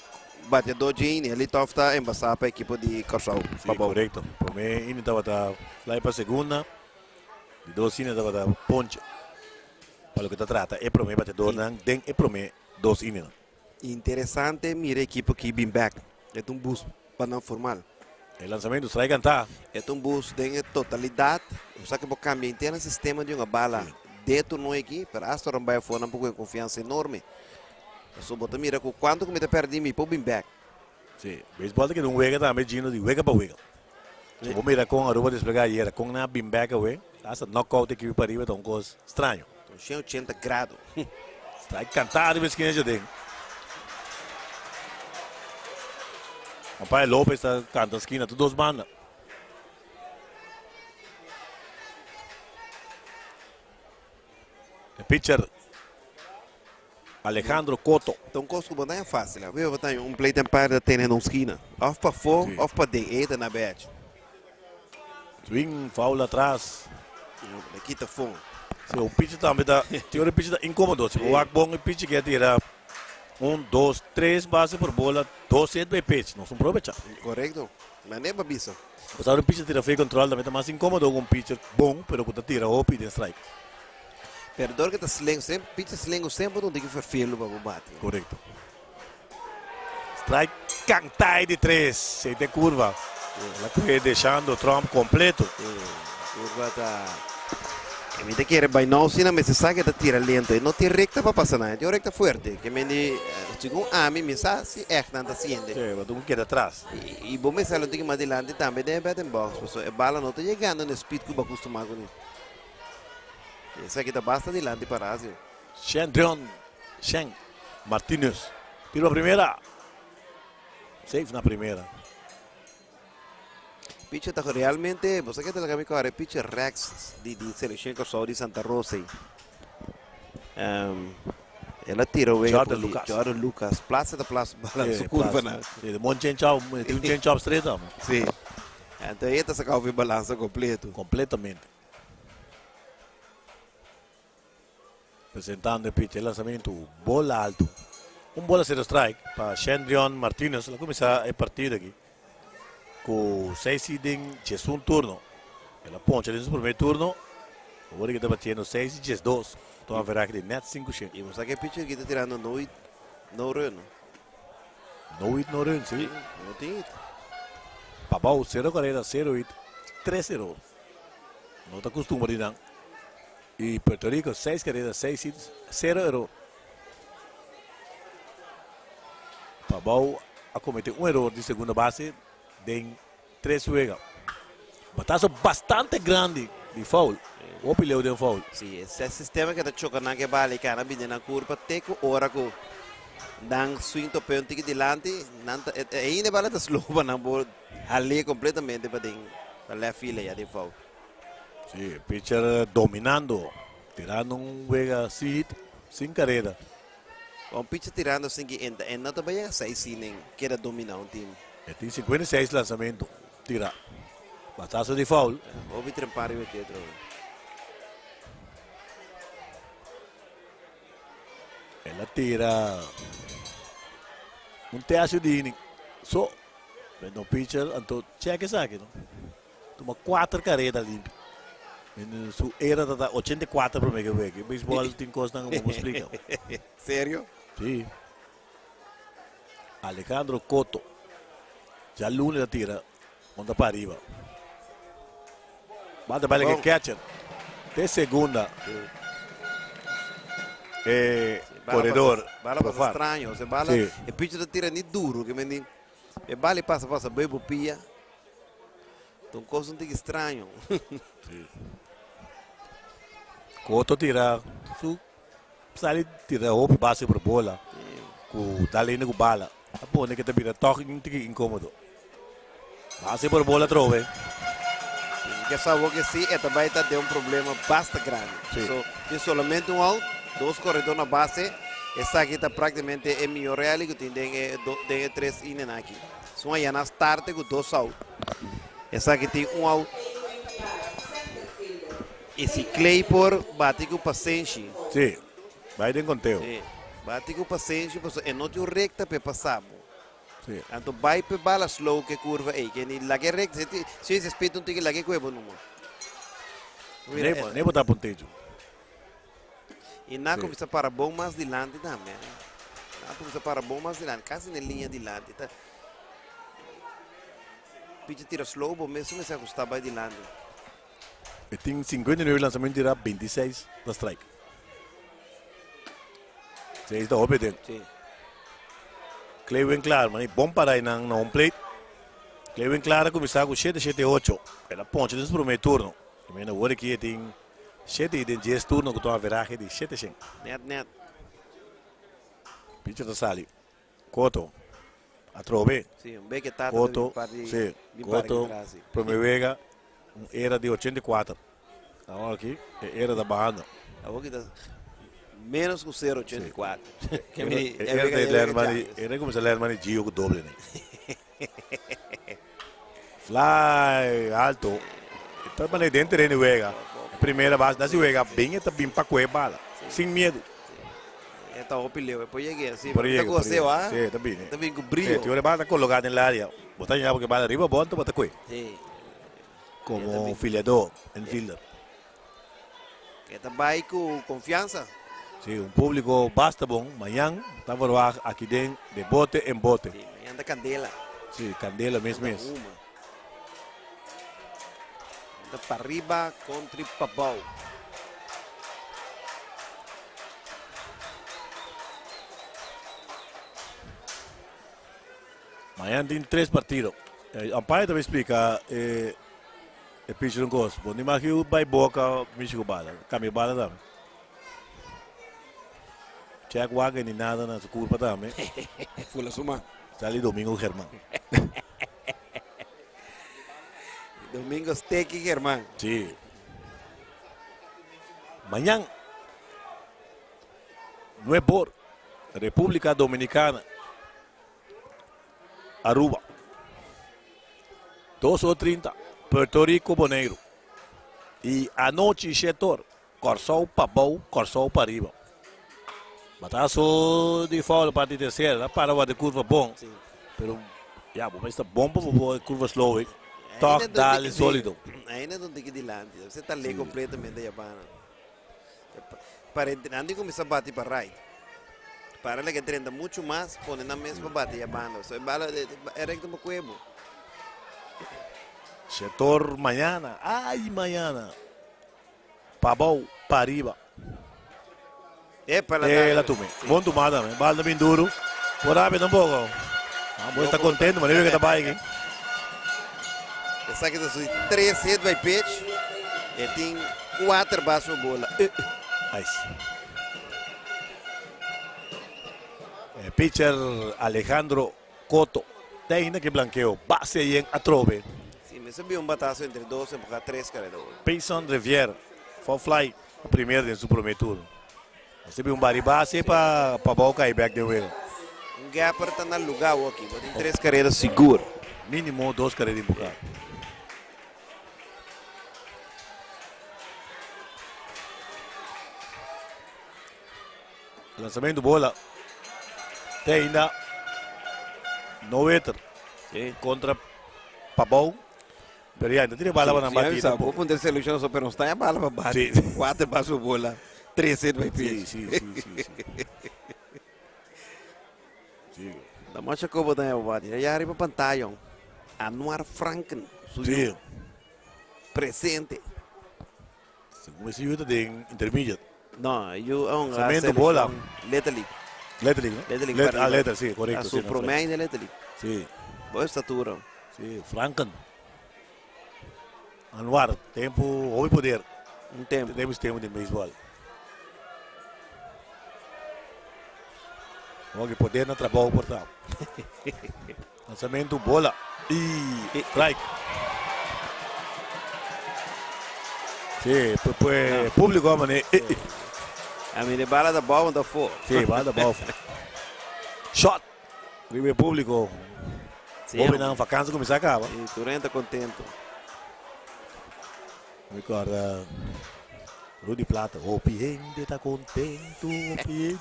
Bateador Jane Elitoff ta embasá pa ekipo di Kòrsou. Sí, korekto. Promé inning tabata fly pa segunda, di dos inning tabata ponche. Pa loke ta trata e promé bateadornan den e promé dos inningnan. Interesante mira e ekipo aki bin bek. E ta un bus pa nan formal. E lanzamento strike kantá. E ta un bus den e totalidat. Bo sa ke bo kambia henter e sistema di un bala den e torneo aki, pero asta ora bai afó nan por ku e konfiansa enorme. Pasobra bo ta mira ku kuantu ku mi ta pèrdí mi por bin bèk. Sí, beisbòl ta keda un wega tambe Gino di wega pa wega. Si bo mira kon Aruba desplegá ayera, kon nan a bin bèk awe, asta nòkout ekipo pariba ta un kos straño. Ta un 180 grado. Strike kantá riba eskina djaden. Umpire Lopez ta kanta skina tur dos banda. E pitcher Alejandro Cotto. Ta un kos ku bo ta haña fásil. Awe bo ta haña un plate umpire ta tene na un skina. Òf pafó òf paden. E ta na bèch. Swing foul atras. Ta kita fon. Si, un pitcher tambe ta, tin ora e pitcher ta inkomodo. Si bo wak bon e pitcher ke a tira un, dos, tres base por bola, dos hit by pitch. Nos no probecha. Korekto. Manera pa bisa. Bo sa ora un pitcher tira fei control tambe ta mas inkomodo ku un pitcher bon pero ku ta tira hopi den strike. Pero dor ke ta slengu semper, pitcher slengu semper ta un tiki ferfelu pa bo bati. Korekto. Strike kantá di tres, sei den kurva. El a kohe deshando Trump kompleto. Kurva ta. E mi ta kere bai nou asina mester sa ke ta tira lento. E no tin rekta pa pasa nan. E tin un rekta fuerte. Ke men di, segun ami, mi sa si ègt nan ta siente. Sí, bo tin ku keda atras. I bo mester lo tin ki mas dilanti tambe den e batting box. Pasobra e bala no ta yegando na e speed ku bo a kustumá kuné. Esaki ta basta dilanti pa Razio. Shendrion Shen Martinus tira pa primera. Safe na primera. Pitcher ta realmente, bo sa ke ta laga mi kore pitcher Rex di di seleccion Kòrsou di Santa Rosa ei. El a tira wega Jordan Lucas. Jordan Lucas. Plaza ta plaza bala su curva nan. Sí, de bon change up, tin un change up straight up. Sí. Anto e ta saka ofi balansa completo. Completamente. Presentando e pitch, e lanzamento, bola alto. Un bola cero strike pa Shendrion Martinez. El a cuminsa e partido aki cu seis hit den diesun turno. El a poncha den su primer turno. Awor aki ta batiendo seis y diesdos. Ta un averahe di net sinku shen. Y bo sa ke pitcher aki ta tirando no hit, no run. No hit, no run, si. No tin hit. Pabao, cero carrera, cero hit, tres error. No ta costumber di nan. Y Puerto Rico, seis carrera, seis hits, cero error. Pabao a comete un error di segunda base den tres wega. Batazo bastante grandi di foul. Hopi leu den foul. Si, e sistema ke ta choka nan ke bali kana bini nan kurpa te ku ora ku. Nan swing top'é un tiki dilanti, nan ta ainda e bala ta slow pa nan por hal'é completamente pa den pa left field aya den foul. Sí, pitcher dominando, tirando un wega sin hit, sin careda. Un pitcher tirando sin ki enta, e no ta bay yega seis inning keda domina un team. E tin 56 lanzamento tira. Batazo di foul. Hopi trempa riba dje trobe. El a tira un tercio di inning so. Pero no pitcher, anto check esaki no. Tuma cuater careda limpi. En su era ta 84 prome que wega. Baseball tin cosnan cu bo por splica. Serio? Si. Alejandro Cotto. Djaluna ta tira monta pa ariba. Banda baile ke catcher. Te segunda. E corredor. Bala pasa extraño. Se bala, sí. E pitcher ta tira ni duro. Que men e bala pasa pasa bebo pia. Un cosa un tiki extraño. Sí. Cotto tira su Sali tira hopi base por bola ku ta lene ku bala a pone ke ta bira tòg un tiki inkomodo. Base por bola atrobe. Tin ke sa bo ke si e ta bai ta den un problema basta grandi. Sí. So tin solamente un out, dos koredor na base. Esaki ta praktikamente e mihó rally ku tin den e den e tres inennan aki. Sun a yana starte ku dos out. Esaki tin un out. I si Clay por bati ku pasenshi. Sí, bai den konteo. Sí, bati ku pasenshi pasobra e no tin un rekta p'e pasa bo. Sí. Anto bai p'e bala slow ku e kurva ei, ke ni laga e rekta, si ti si e spit un tiki laga e kuebo numa. Mira, Ne, ne bo ta puntecho. I nan Sí. kuminsá para bon mas dilanti tambe. Nan kuminsá para bon mas dilanti, kasi na e liña dilanti. Ta pichi tira slow bo mes mester akustá bai dilanti. E tin 59 lanzamento tira 26 ta strike. Seis ta hopi den. Sí. Clewin Klaar, mani bon para nan na home plate. Clewin Klaar a kuminsá ku 7 7 8. El a poncha den su primer turno. I mena awor aki e tin 7 i den 10 turno ku ta un averahe di 7 shen. Net net. Pitcher ta sali. Koto. Atrobe. Sí, un beke tata Koto, bin par di sí, bin par Koto, atrás, sí. prome wega, un era di 84. Awor aki e era ta bahando. Awor ki ta menos ku 0,84. Ke mi E e era wega ta e wega lerma di, Champions. era kuminsá lerma di Gio ku doble ni. Fly alto. E ta manera den tereno di wega. Primera base, na si wega bin e ta bin pa kohe bala. Sin miedu. E ta hopi leu, e por yega así. Por Ta yega, ku por aseo, yega. ah? Sí, ta bini. Ta bin ku Sí, brio. ti ora e bala ta koloká den laria. Bo ta yega porque bala riba bo, anto bo ta kohe. Sí. Komo filiadó, infielder. E ta bai ku konfiansa. Sí, un públiko basta bon. Mañan ta verwagt aki den de bote en bote. Sí, mañan ta kandela. Sí, kandela mes mes. Anda huma. Ta pariba kontri pabou. Mañan tin tres partido. Umpire ta bay splica e pitcher un cos. Bo no imagina bay boca mishi cu bala. Cambia bala tambe. Check wak ni nada na su curpa tambe. Fula su man. Sali Domingo German. Domingo Steki German. Sí. Mañan Nuevor, República Dominicana, Aruba. 2:30, Puerto Rico, Boneiru. I anochi shetor, Kòrsou pa bou, Kòrsou pa riba. Bataso di foul parti tercera, ta para wak de curva bon. Pero ya, bo mester bon pa bo curva slow eh. Tòg dale solido. Ainda ta un tiki dilanti. Bo ta le completamente Yabana. Para nan di kuminsá bati pa right. Para leke drenta muchu mas, pone nan mes pa bati ya banda. So e bala e rekto pa kuebo. Shetor mañana, ay mañana. Pa abou, pa ariba. Epa, la Eh, la dale. tume. Bon tumada, me. Bal ta bin duro. Por abe tampoco. Ah, bo está contento, manera que ta bai aquí. Esaki ta su tres hit by pitch. E tin kuater bas pa bola. Nice. E pitcher Alejandro Cotto ta ainda ke blankeo. Base yen atrobe. Si, mester bin un bataso entre dos empuha tres karedor. Payson Rivier, foul fly pa primer den su prome turno. Mester bin un bari base pa Pabao kai bek den wega. Un gapper ta na luga awoki. Bo tin tres kareda sigur. Minimo dos kareda empuha. Lanzamento bola. Te ainda no weter. Sí. Contra Pabou. Pero ya, no tiene bala para Sí, batir. sí, bo punta selección so, pero no está en bala para batir. Sí. Cuatro pasos bola, tres set by Sí, pitch. sí, sí, sí, sí. Sí. Da macho como da bate. Ya arriba pantalla. Anuar Franken, su Sí. presente. Según ese yuta de intermediate. No, yo aún Lanzamiento, bola. Little League. Little League, ¿no? Little League Let- para ah, arriba. Little, sí, correcto. A sí, su no, promedio de Little League. Sí, Boa estatura. sí, Franken. Anuar, tempo, hoy poder. Un tempo. Tenemos tempo de béisbol. Vamos que poder no trabalho portal. Lançamento, bola. E strike. Sí, pues, pues público, mané. A mim de bala da bola da fora. Sí, va da bola. Shot. Vive público. Sí, Vamos na vakantie começar acaba. E Turenta contento. Recorda Rudy Plata. O gente tá contento, o gente.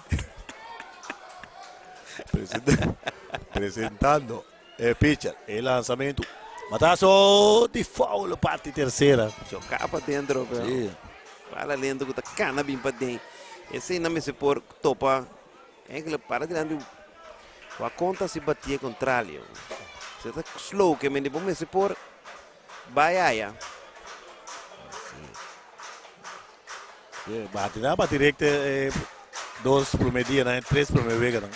Presentando el pitcher, el lanzamiento. Matazo de foul, parte tercera. Jogar para dentro, pero. Sí. Bala lento que tá cana bem para dentro. Esse ainda me se por topa. É que ele para tirando. A conta se batia contrário. Você tá slow que me depois me se por. Vai aí. Sí, bate na bate directa dos promedia, né? Três promedia, né?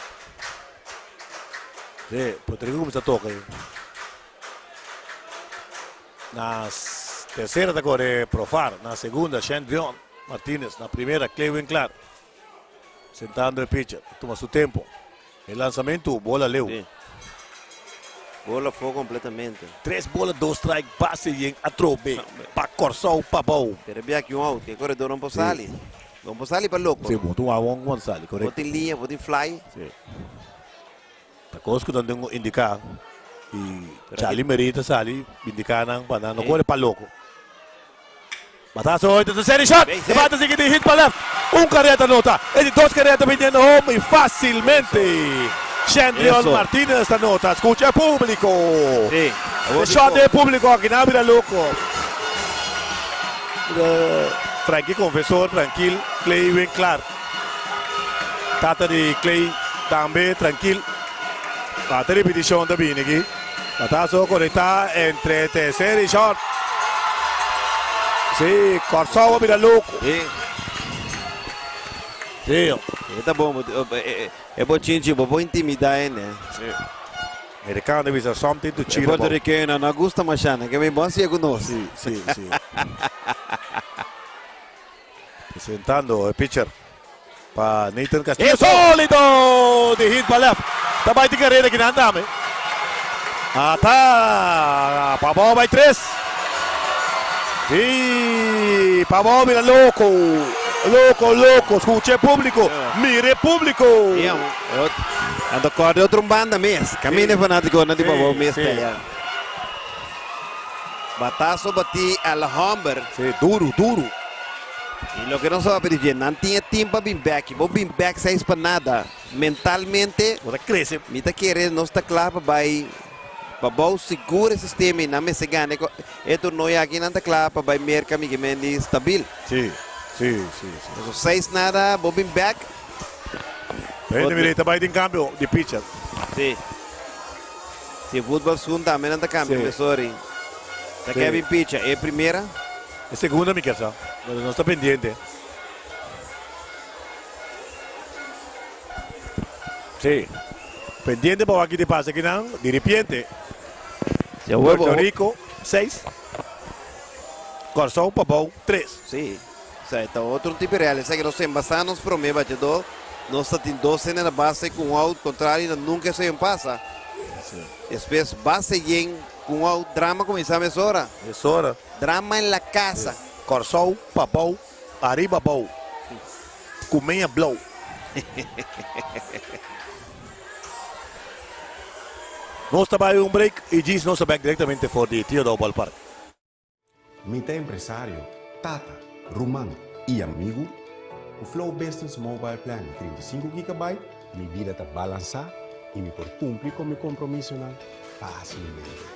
Sí, Puerto Rico começa a tocar. Na terceira da corre Profar, na segunda Chandrion Martínez, na primeira Clevin Clark. Sentando el pitcher, toma su tempo. El lanzamiento, bola leu. Sí. Bola foi completamente. Três bolas, dois strike, passe e em atrobe. Pa Corsou, pa Bou. Pero vi aqui um out, que corredor não pode sair. Não pode sair para louco. Sí, botou um a um González, correcto. Bota em linha, bota em fly. Sí. Takos ko tandeng indicar. E Charlie Merita sali, indicar nang para no Sí. corre pa loco. Batazo hoy, terceiro shot. Bem, Bata seguinte hit para left. Um carreta nota. Ele dois carreta vendiendo home e facilmente. Chandrion Eso. Martínez esta nota. Escucha el público. Sí. El shot del público aquí, nada, mira loco. Frankie confesor, tranquilo. Clay bien claro. Tata de Clay también tranquilo. Bate repetición también aquí. Batazo conecta entre tercer y short. Sí, Corsao mira loco. Sí. Sí. Tá bom, é, é bom tinte, vou intimidar ele, né? Americano deve ser something to É cheer about. porto-riqueno, não gusta machana, que me bom se conosco. Sí, sí, sí. Presentando el pitcher para Nathan Castillo. Eso. Sólido de hit para left. Também de carreira aqui na andame. Ah, tá. Pavão vai três. Sí, Pavão mira loco. Loco, loco. Escuche público. Mire público. Ando corre outro banda mesmo. Camina fanático, não tipo Sí, bom mesmo. sí. Batazo bati al Humber. Sí, duro, duro. E lo que não sabe pedir, não tinha tempo para vir back. Vou vir back sem para nada. Mentalmente, Você cresce. me tá querendo, não está claro para para bom seguro esse sistema e não me se ganha. E torneio aqui não está claro para vai merca me que me stabil. Sí, sí, sí. sí. So, seis nada, vou vir back. Bem, direita vai em cambio de pitcher. Sim. Se futebol segundo também não está cambio, Sí. sorry. Tá Sí. Kevin Picha, é primeira. É segunda, Miquel, só. Mas não está pendiente. Sí. Pendiente para aquí te pasa que não, de repente. Se Puerto Rico, 6. Corsou, Pavão, 3. Sim. O sea, está outro tipo real. Esse que nós embaçamos pro meu batedor. Nos ta tin dos hende na base ku un out, kontrali na nunka esei un pasa. Despues base yen ku un out, drama kuminsá mesora. Mesora. Drama en la casa. Kòrsou pa bou, ariba bou, ku meña blou. Nos ta bai un break i djis nos ta bek direktamente for di Theodore Ballpark. Mi ta empresario, tata, ruman i amigu. Ku Flow Business Mobile Plan di 35 gigabyte, mi bida ta balansá i mi por kumpli ku mi kompromisonan fásilmente.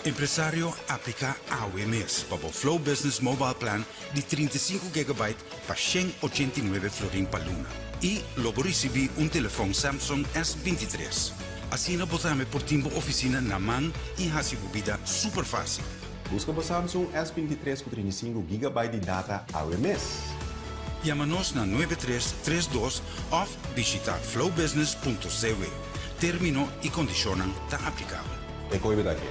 Empresario, apliká awe mes pa bo Flow Business Mobile Plan di 35 gigabyte pa 189 florin pa luna i lo bo risibí un telefòn Samsung S 23. Asina bo tambe por tin bo ofisina na man i hasi bo bida super fásil. Buska bo Samsung S 23 ku 35 gigabyte di data awe mes. Yama nos na 9332 òf bishitá flowbusiness.cw. Término i kondishonnan ta aplikabel. E koe bida ke.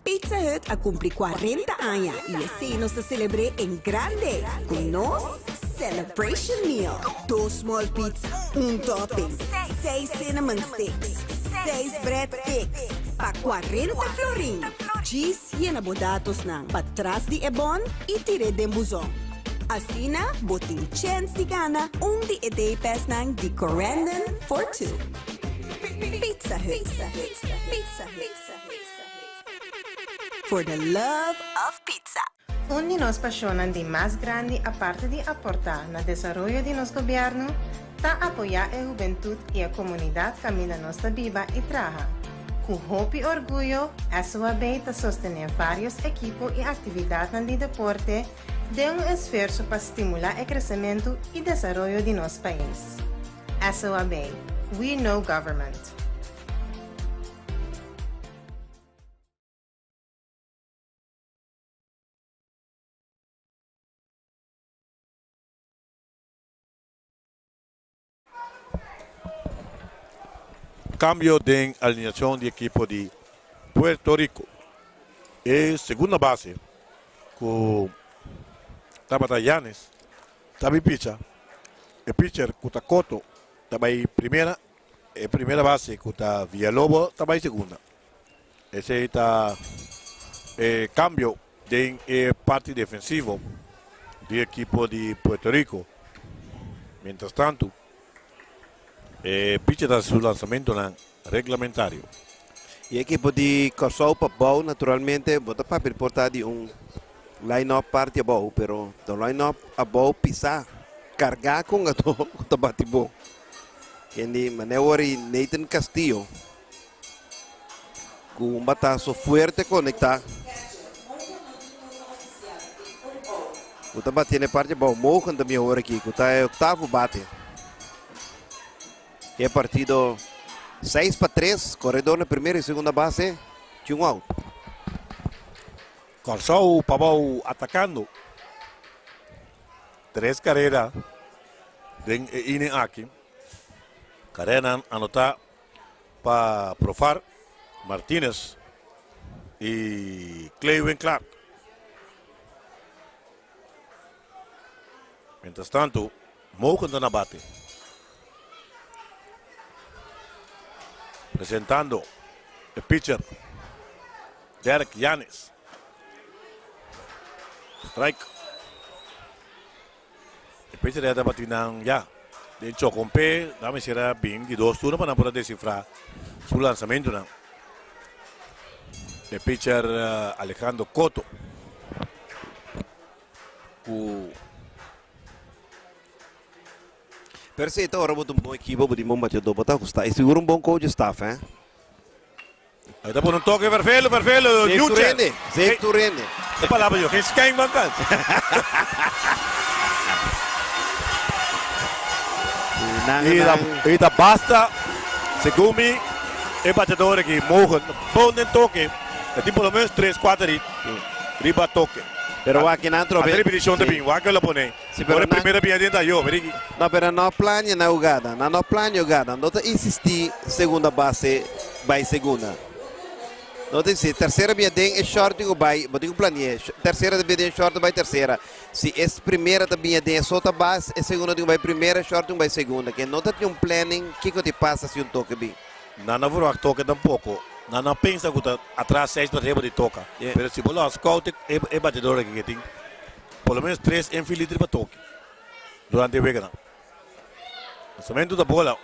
Pizza Hut a cumpli 40 aña y esey nos ta celebre en grande cu nos Celebration Meal. Dos small pizza, un topping, seis cinnamon sticks, seis breadsticks pa 40 florin. Djis yena bo datosnan patras di e bon y tir'e den buzon. Asina bo tin chens di gana un di e day passnan di Corendon for Two. Pizza Hut. Pizza Hut. For the love of pizza. Un di nos pasionnan di mas grandi aparte di aporta na desaroyo di nos gobierno ta apoya e hubentud y e comunidad caminda nos ta biba y traha. Cu hopi orguyo SOAB ta sostene varios ekipo y actividadnan di deporte den un esfuerso pa stimula e crecemento y desaroyo di nos pais. SOAB, We know government. Cambio den alineacion di ekipo di Puerto Rico. E segunda base cu tabata Yanes ta bin picha. E pitcher cu ta Cotto ta bay primera. E primera base cu ta Villalobo ta bay segunda. Esey ta e cambio den e parti defensivo di ekipo di Puerto Rico. Mientras tanto, e pitcher ta haci su lanzamentonan reglamentario. E ekipo di Kòrsou pa bou naturalmente bo ta papia por ta di un line-up parti abou, pero ta un line-up abou pisá, kargá ku un gato ku ta bati bon. Kendi manera wor i Nathan Castillo ku un bataso fuerte konektá ku ta bati na e parti abou. Mogen ta mihor aki ku ta e oktavo bate. E partido 6-3, koredor na primera i segunda base, tin un out. Kòrsou pabou atakando. Tres karera den e inning aki. Kareranan anotá pa Profar, Martinez i Clewin Clark. Mientras tanto, Mogen ta na bate. Presentando e pitcher Derek Yanes. Strike. E pitcher ya ta nan ya. Den chokompe, dame sera bin di dos turno pa nan por a descifra su lanzamento nan. E pitcher Alejandro Cotto. Ku Pero si ora bo ta un bon ekipo, bo tin bon bateador, bo ta gusta. I sigur un bon coach staff, eh? Ahí ta pone un toque Vervelo, Vervelo, Zeef Nuche. tur hende, zeef tur hende. E palabra yo, geen schijn van kans. Nan, I ta, nan. i ta basta, segun mi, e bateador aki mogen bon den toque. E tin por lo menos 3, 4 hit riba toque. Pero wak nan trobe. A repeticion ta Sí. bin, wak lo pone. Sí, pero Ora nan- primera bin adentro yo, mira. No, pero no plania na jugada. No, no plania jugada. No ta insistí segunda base by segunda. No tin si tercera bia den e short tin ku bai, bo tin ku plania. Tercera ta bia den e short ta bai tercera. Si e primera ta bia den e sota bas, e segunda tin ku bai primera, e short tin ku bai segunda. Ke no ta tin un planning kiko ti pasa si un toke bin. Nan a verwacht toke tampoco. Nan a pensa ku ta atras seis pa reba di toka. Pero si bo lo a scout e batedor aki ke tin por lo menos tres infield riba toke durante e weganan. Lanzamento ta bola.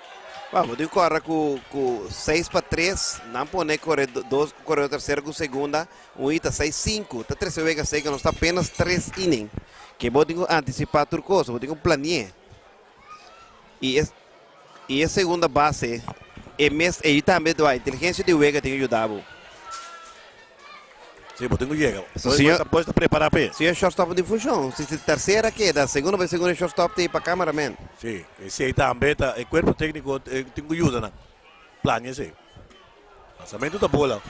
Ba, bo tin kòrda ku ku seis pa tres, nan pone kore dos koredor tersero ku segunda, un hita seis sinku, ta trese wega seka, nos ta apenas tres inning. Ke bo tin ku antisipá tur kos, bo tin ku plani'é. I e i e segunda base, e mes ei tambe dua inteligensia di wega tin ku yuda bo. Sí, bo tin ku yega. So, si yo, Bo ta prepará p'e. Si e shortstop no tin funshon, si si tersera keda, segundo bai segundo e shortstop ta ei pa cameraman. Sí, esei tambe ta e kuerpo tékniko tin ku yuda nan plania esei. Lansamentu ta bola.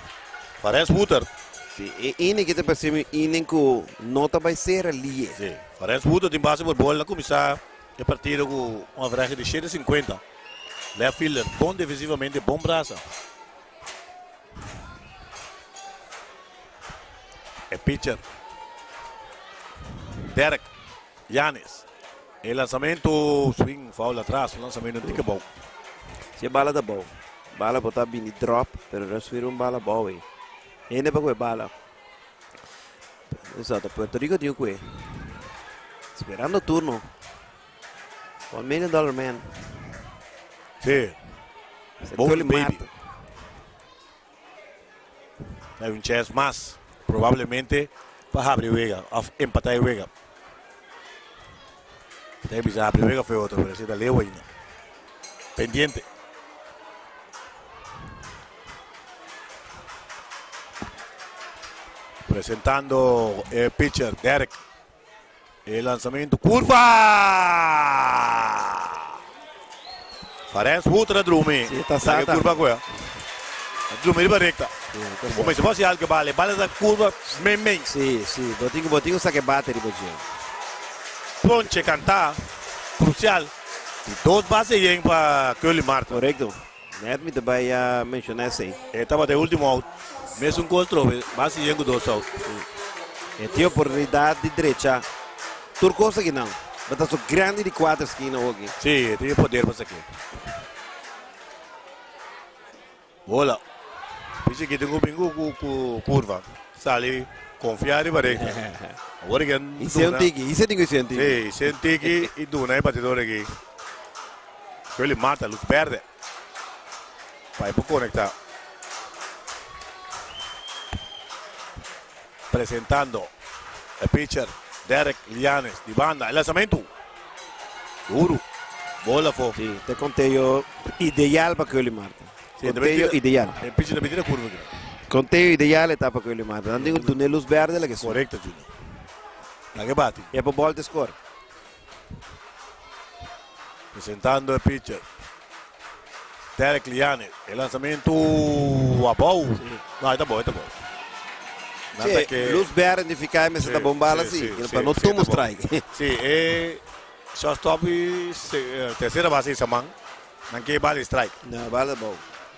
Fares Wouter. Sí, e inning ki ta parse mi inning ku no ta bai sera lie. Sí, Fares Wouter tin base por bola. A kuminsá e partido ku un averahe di shete sinkuenta. Left fielder, bon defensivamente, bon brasa. E pitcher Derek Yanes. E lanzamento swing foul atras, un lanzamento un tiki bou. Si e bala ta bou. Bala por ta bini drop, pero no swir un bala bou ei. Hende pa ku e bala. Esaki Puerto Rico tin ku e. Esperando turno. One Million Dollar Man. Sí. Bowling Baby. Hay un chance mas, probablemente, pa habri wega of empata e wega. Ta bisa habri wega fue otro, pero si ta leu ainda. Pendiente. Presentando e pitcher Derek. E lanzamento curva! Farenz Wouter a drumi. Sí, ta sa ta. Curva koe. A drumi riba recta. Sí, ta sa. Como se fasi algo bale, bale ta curva men men. Sí, sí, bo tin bo tin un saque bate riba dje. Ponche canta crucial. Y dos base yen pa Curly Martin. Correcto. Net mi ta bai a menciona esey. E tabata e ultimo out. Mesun cos trobe, base yen cu dos out. E tin oportunidad di drecha tur cos aki nan. Bo ta so grandi di cuater skina hoki. Si, e tin e poder pa esaki. Bola. Pichi aki tin cu bin cu curva. Sali confia riba recta. Awor aki a duna. Isé un tiki, isé tin cu isé un tiki. Si, isé un tiki y duna e batidor aki. Curly Marta, luz berde. Pa e por conecta. Presentando e pitcher Derek Lianes di banda. E lanzamento. Duro. Bola afo. Si, ta e conteo ideal pa Curly Marta. Si, Conteo ideal. E pitcher ta miti na curva aki. Conteo ideal e ta pa Curly Marta. Nan tin cu duna e luz berde la ke score. Correcto, Junior. Laga e bati. E pa bol te score. Presentando e pitcher Derek Liane. E lanzamento abou. No, e ta bou, e ta bou. Nan ta ke. Luz berde nifica e mester ta bon bala si, pa no tuma strike. Si, e shortstop y tercera base di Saman nan ke bala di strike. No, bala ta bou.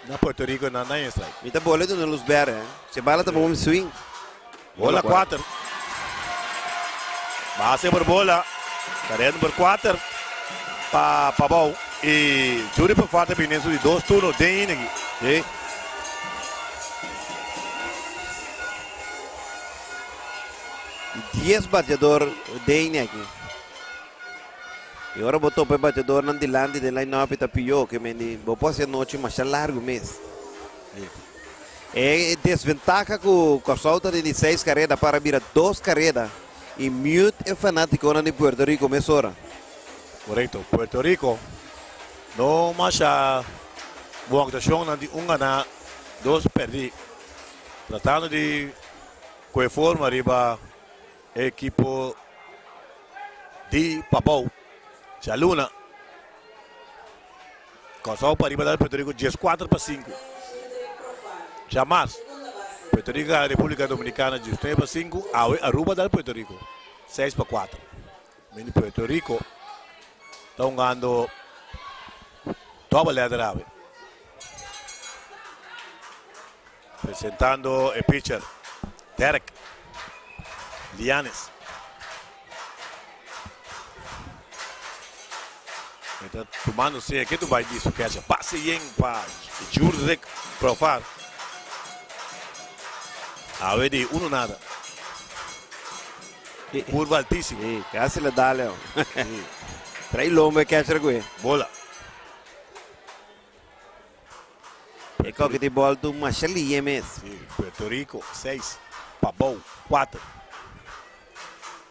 Na Puerto Rico nan nan e strike. Mi ta bola duna luz berde. Si e bala ta bou mi swing. Bola kuater. Base por bola. Tarea number kuater pa Pabou. I Juri Perfat a bini den su di dos turno den inning. Sí. Dies bateador den inning aki. I ora bo topa e bateadornan dilanti den line-up ta pió ke men di bo por hasi anochi masha largu mes. E desventaha ku Kòrsou ta den di seis kareda para bira dos kareda i mute e fanatikonan di Puerto Rico mesora. Korekto, Puerto Rico no masha bon aktuashon, nan tin un ganá, dos pèrdí. Tratando di kohe forma riba e ekipo di Pabou. Djaluna. Kòrsou pariba dal Puerto Rico dieskuater pa sinku. Djamars, Puerto Rico gana Repúblika Dominikana diesnuebe pa sinku, awe Aruba dal Puerto Rico seis pa kuater. Mini Puerto Rico ta hungando double header awe. Presentando e pitcher Derek Lianes. E ta tumando sea ke tu bai di su catcher. Pase yen pa Jurdrick Profar. Awe di uno nada. Curva altísimo. Sí, casi le da, Leo. Trae lombo e catcher cu e. Bola. E koki di bol tu masha liye mes. Sí, Puerto Rico 6, Pabou 4.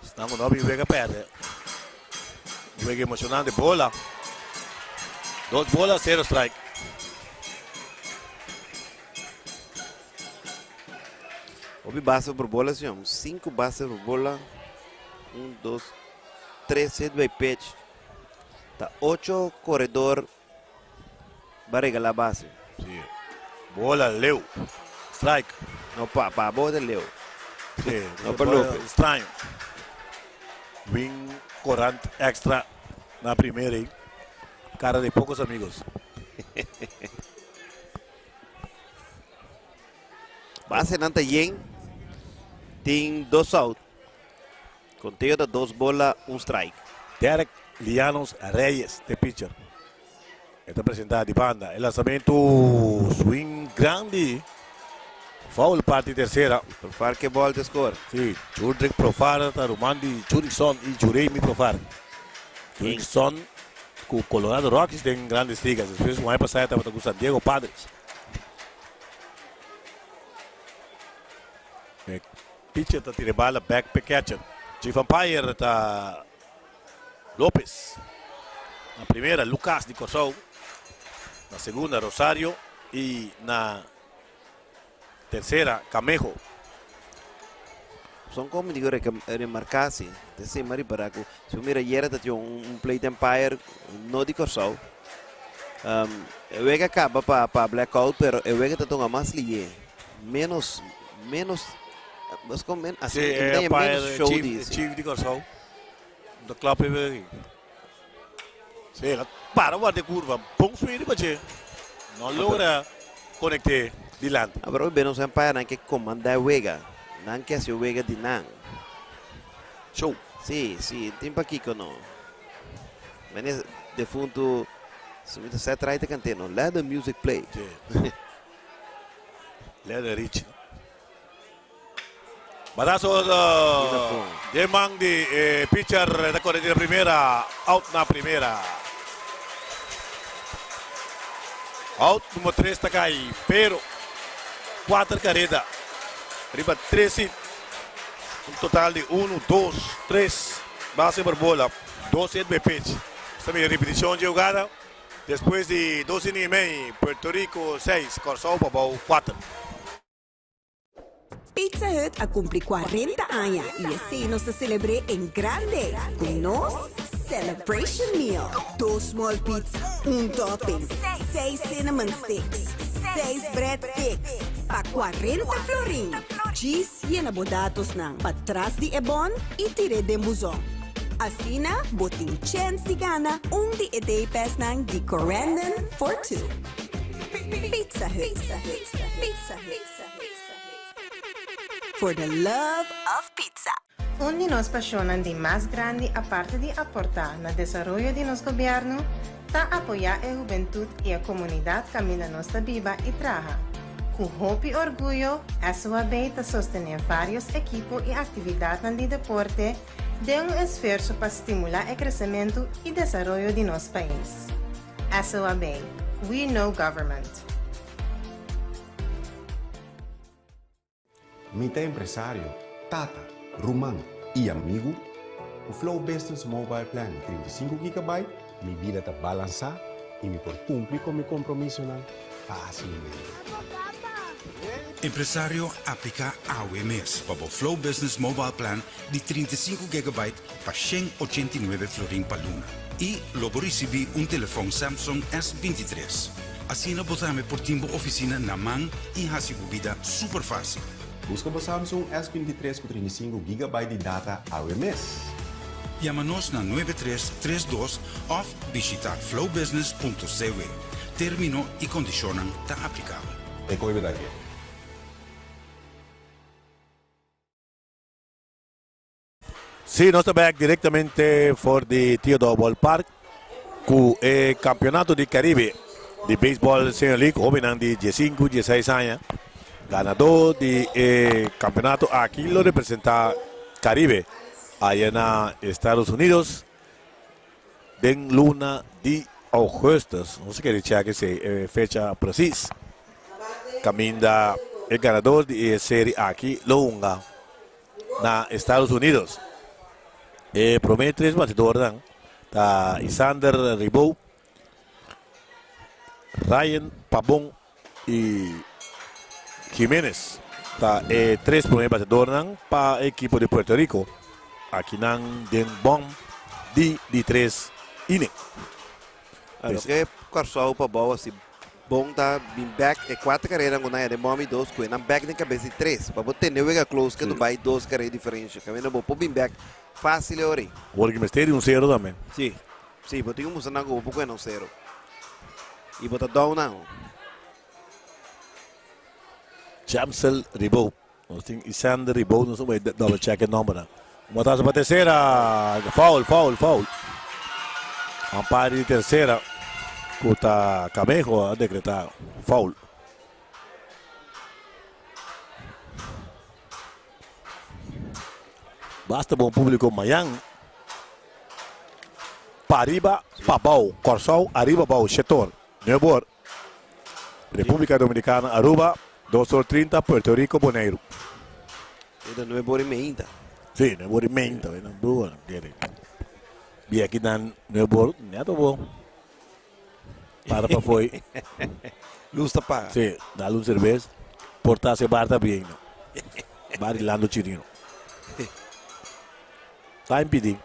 Estamos no bin wega perde. Un wega emocionante. Bola. Dos bola, cero strike. Hopi base por bola, señor. Cinco base por bola. Un, dos, tres hit by pitch. Ta ocho corredor va regalar base. Sí. Bola, Leo. Strike. No, pa, pa bo de Leo. Sí. No pa López. Extraño. Wing Corant extra na primera ahí. Cara de pocos amigos. Base nan ta yen. Tin dos out. Conteo ta dos bola, un strike. Derek Lianos Reyes, de pitcher. Está presentado de banda. El lanzamiento swing grande. Foul parte tercera. Profar ke ball te score. Sí, Jurdrick Profar, Tarumandi, Jurickson y Juremi Profar. Jurickson con Colorado Rockies en Grandes Ligas. Después, un año pasado, estaba con San Diego Padres. E pitcher ta tira bala back pa catcher. Chief umpire ta Lopez. Na primera, Lucas di Corsou. Na segunda, Rosario. Y na tercera, Camejo. Son como digo remarcar si. Te sei mari baraco. Si mira ayera ta un plate umpire no di Corsou. E wega caba pa pa blackout, pero e wega ta tonga mas liye. Menos menos mas con men así sí, eh, menos show chief, di. Chief di Corsou. De klap even. Sí, la para guarda curva. Bon swing di bache. No logra conecte dilanti. Ah, pero ben nos umpire nan ke comanda wega. Nan ke hasi wega di nan. Show. Sí, sí, tin pa kiko no. Meneer defunto Sumita set right kante no. Let the music play. Sí. Let the rich. Batazo de man di eh, pitcher da corre di primera, out na primera. Out number 3 ta cai, pero 4 carrera. Riba 3 hit. Un total di 1, 2, 3 base por bola. 2 hit by pitch. Esta mi repetición de jugada. Después di 2 inning y medio, Puerto Rico 6, Corsou Pabou 4. Pizza Hut a cumpli 40 aña y asina nos ta celebra en grande cu nos Celebration Meal. Dos small pizza, un topping, seis cinnamon sticks, seis breadsticks, pa 40 florin. Cheese yena bo datosnan patras di e bon y tir'e den buzon. Asina, bo tin chance di gana un di e day pass nan di Corendon for two. Pizza Hut. Pizza Hut. For the love of pizza. Un di nos pasionnan di mas grandi aparte di aporta na desaroyo di nos gobierno, ta apoya e hubentud y e comunidad caminda nos ta biba y traha. Cu hopi orguyo, SOAB ta sostene varios ekipo y actividadnan di deporte den un esfuerso pa stimula e crecemento y desaroyo di nos pais. SOAB, We Know Government. Mi ta empresario, tata, ruman y amigo. Cu Flow Business Mobile Plan 35 GB, mi bida ta balansa y mi por cumpli cu mi compromiso facilmente. Empresario, aplica awe mes pa Flow Business Mobile Plan di 35 GB pa 189 florin pa luna. Y lo bo ricibi un telefon Samsung S23. Asina bo tambe por tin bo oficina na man y haci bo bida super facil. Busca e Samsung S23 cu 35 GB di data awe mes. Yama nos na 9332 of bishita flowbusiness.cw. Termino y condicion ta aplicabel. E coy aki. Sí, nos ta bek directamente for di Theodore Ballpark ku e Campeonato di Caribe di Baseball Senior League, hobennan di diesinku, dieseis aña. Ganadó di e campeonato aki lo representa Caribe aya na Estados Unidos den luna di augustus. Nos a kere check esei e fecha precies. Caminda e ganador di e serie aki lo hunga na Estados Unidos. E prome tres batidornan ta Isander Ribou, Ryan Pabon y Jimenez ta e tres prome batidornan pa e ekipo di Puerto Rico. Akinan den bom di di tres inning. Loke Kòrsou pa bou a si bon ta bin bek e kuater karera ku nan ya den bòm i dos ku e nan bek den kabes di tres pa bo tene wega close ke tu bai dos karera diferensha kaminda bo por bin bek fácil e ora ei. Ora ki mester di un sero tambe. Sí, sí, bo tin ku mustra nan ku bo por kuena un sero i bo ta down nan. Jamsel Ribou. Nos tin Isander Ribou, nos bai double check e nombernan. Un batazo pa tercera, foul, foul, foul. Umpire di tercera cu ta Camejo a decreta foul. Basta bon publico mayan. Pariba, pabao, Corsou, ariba bao, Shetor, Nuevo República Dominicana, Aruba, dos or trinta, Puerto Rico, Boneiru. E ta nuebe ora y meinta. Sí, nuebe ora y meinta, e nan brua kere. Bia aki nan nuebe ora, neto bo para pa foi. Luz ta paga. Sí, dal un cerveza, por ta se bar ta bien no. Bar di Lando Chirino. Ta impidi.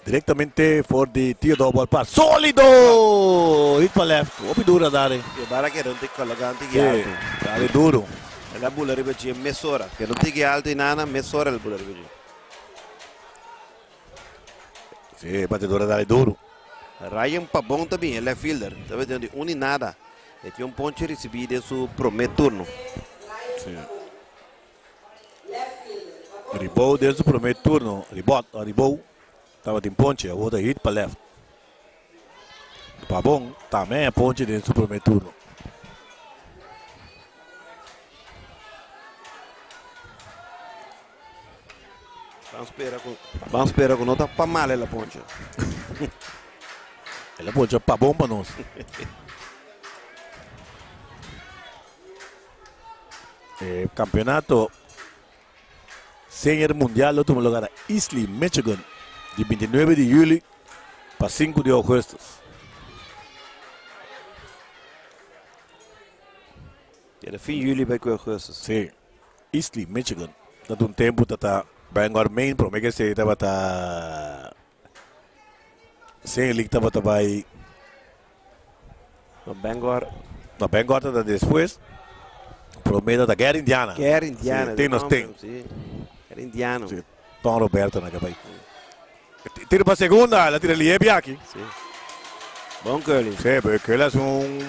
Directamente for di Theodore Ballpark. Solido! Hit pa left. Hopi duro a dare. E bala keda un tiki kologa, un tiki Sí, alto. dale duro. El a bula riba dje mesora. Keda un tiki alto y nana, mesora el a bula riba dje. Sí, e batedor a dale duro. Ryan Pabon ta bin, e left fielder. Ta batiendo di un y nada. E tin un ponche ricibi den su prome turno. Sí. Ribou den su prome turno. Ribot, Ribou tabatin ponche. Awor ta hit pa left. Pabon tambe a ponche den su prome turno. Ban spera ku ban spera ku no ta pa mal el a poncha. El a poncha pa bon pa nos. E campeonato Senior Mundial lo tuma lugar na Eastleigh, Michigan, di 29 di juli pa 5 di augustus. Era fin juli bai ku augustus. Sí. Eastleigh, Michigan. Ta un tempu ta ta Bangor, Maine, prome ke esei tabata Senior League tabata bai. No, Bangor. No, Bangor tabata despues. Prome tabata Guerra Indiana. Guerra Indiana. Sí, ten nos ten. Sí, Guerra Indiano. Sí, Don Roberto na bai. Tiro pa segunda, la tira liebia aki. Sí. Bon Curly. Sí, pero Curly hace un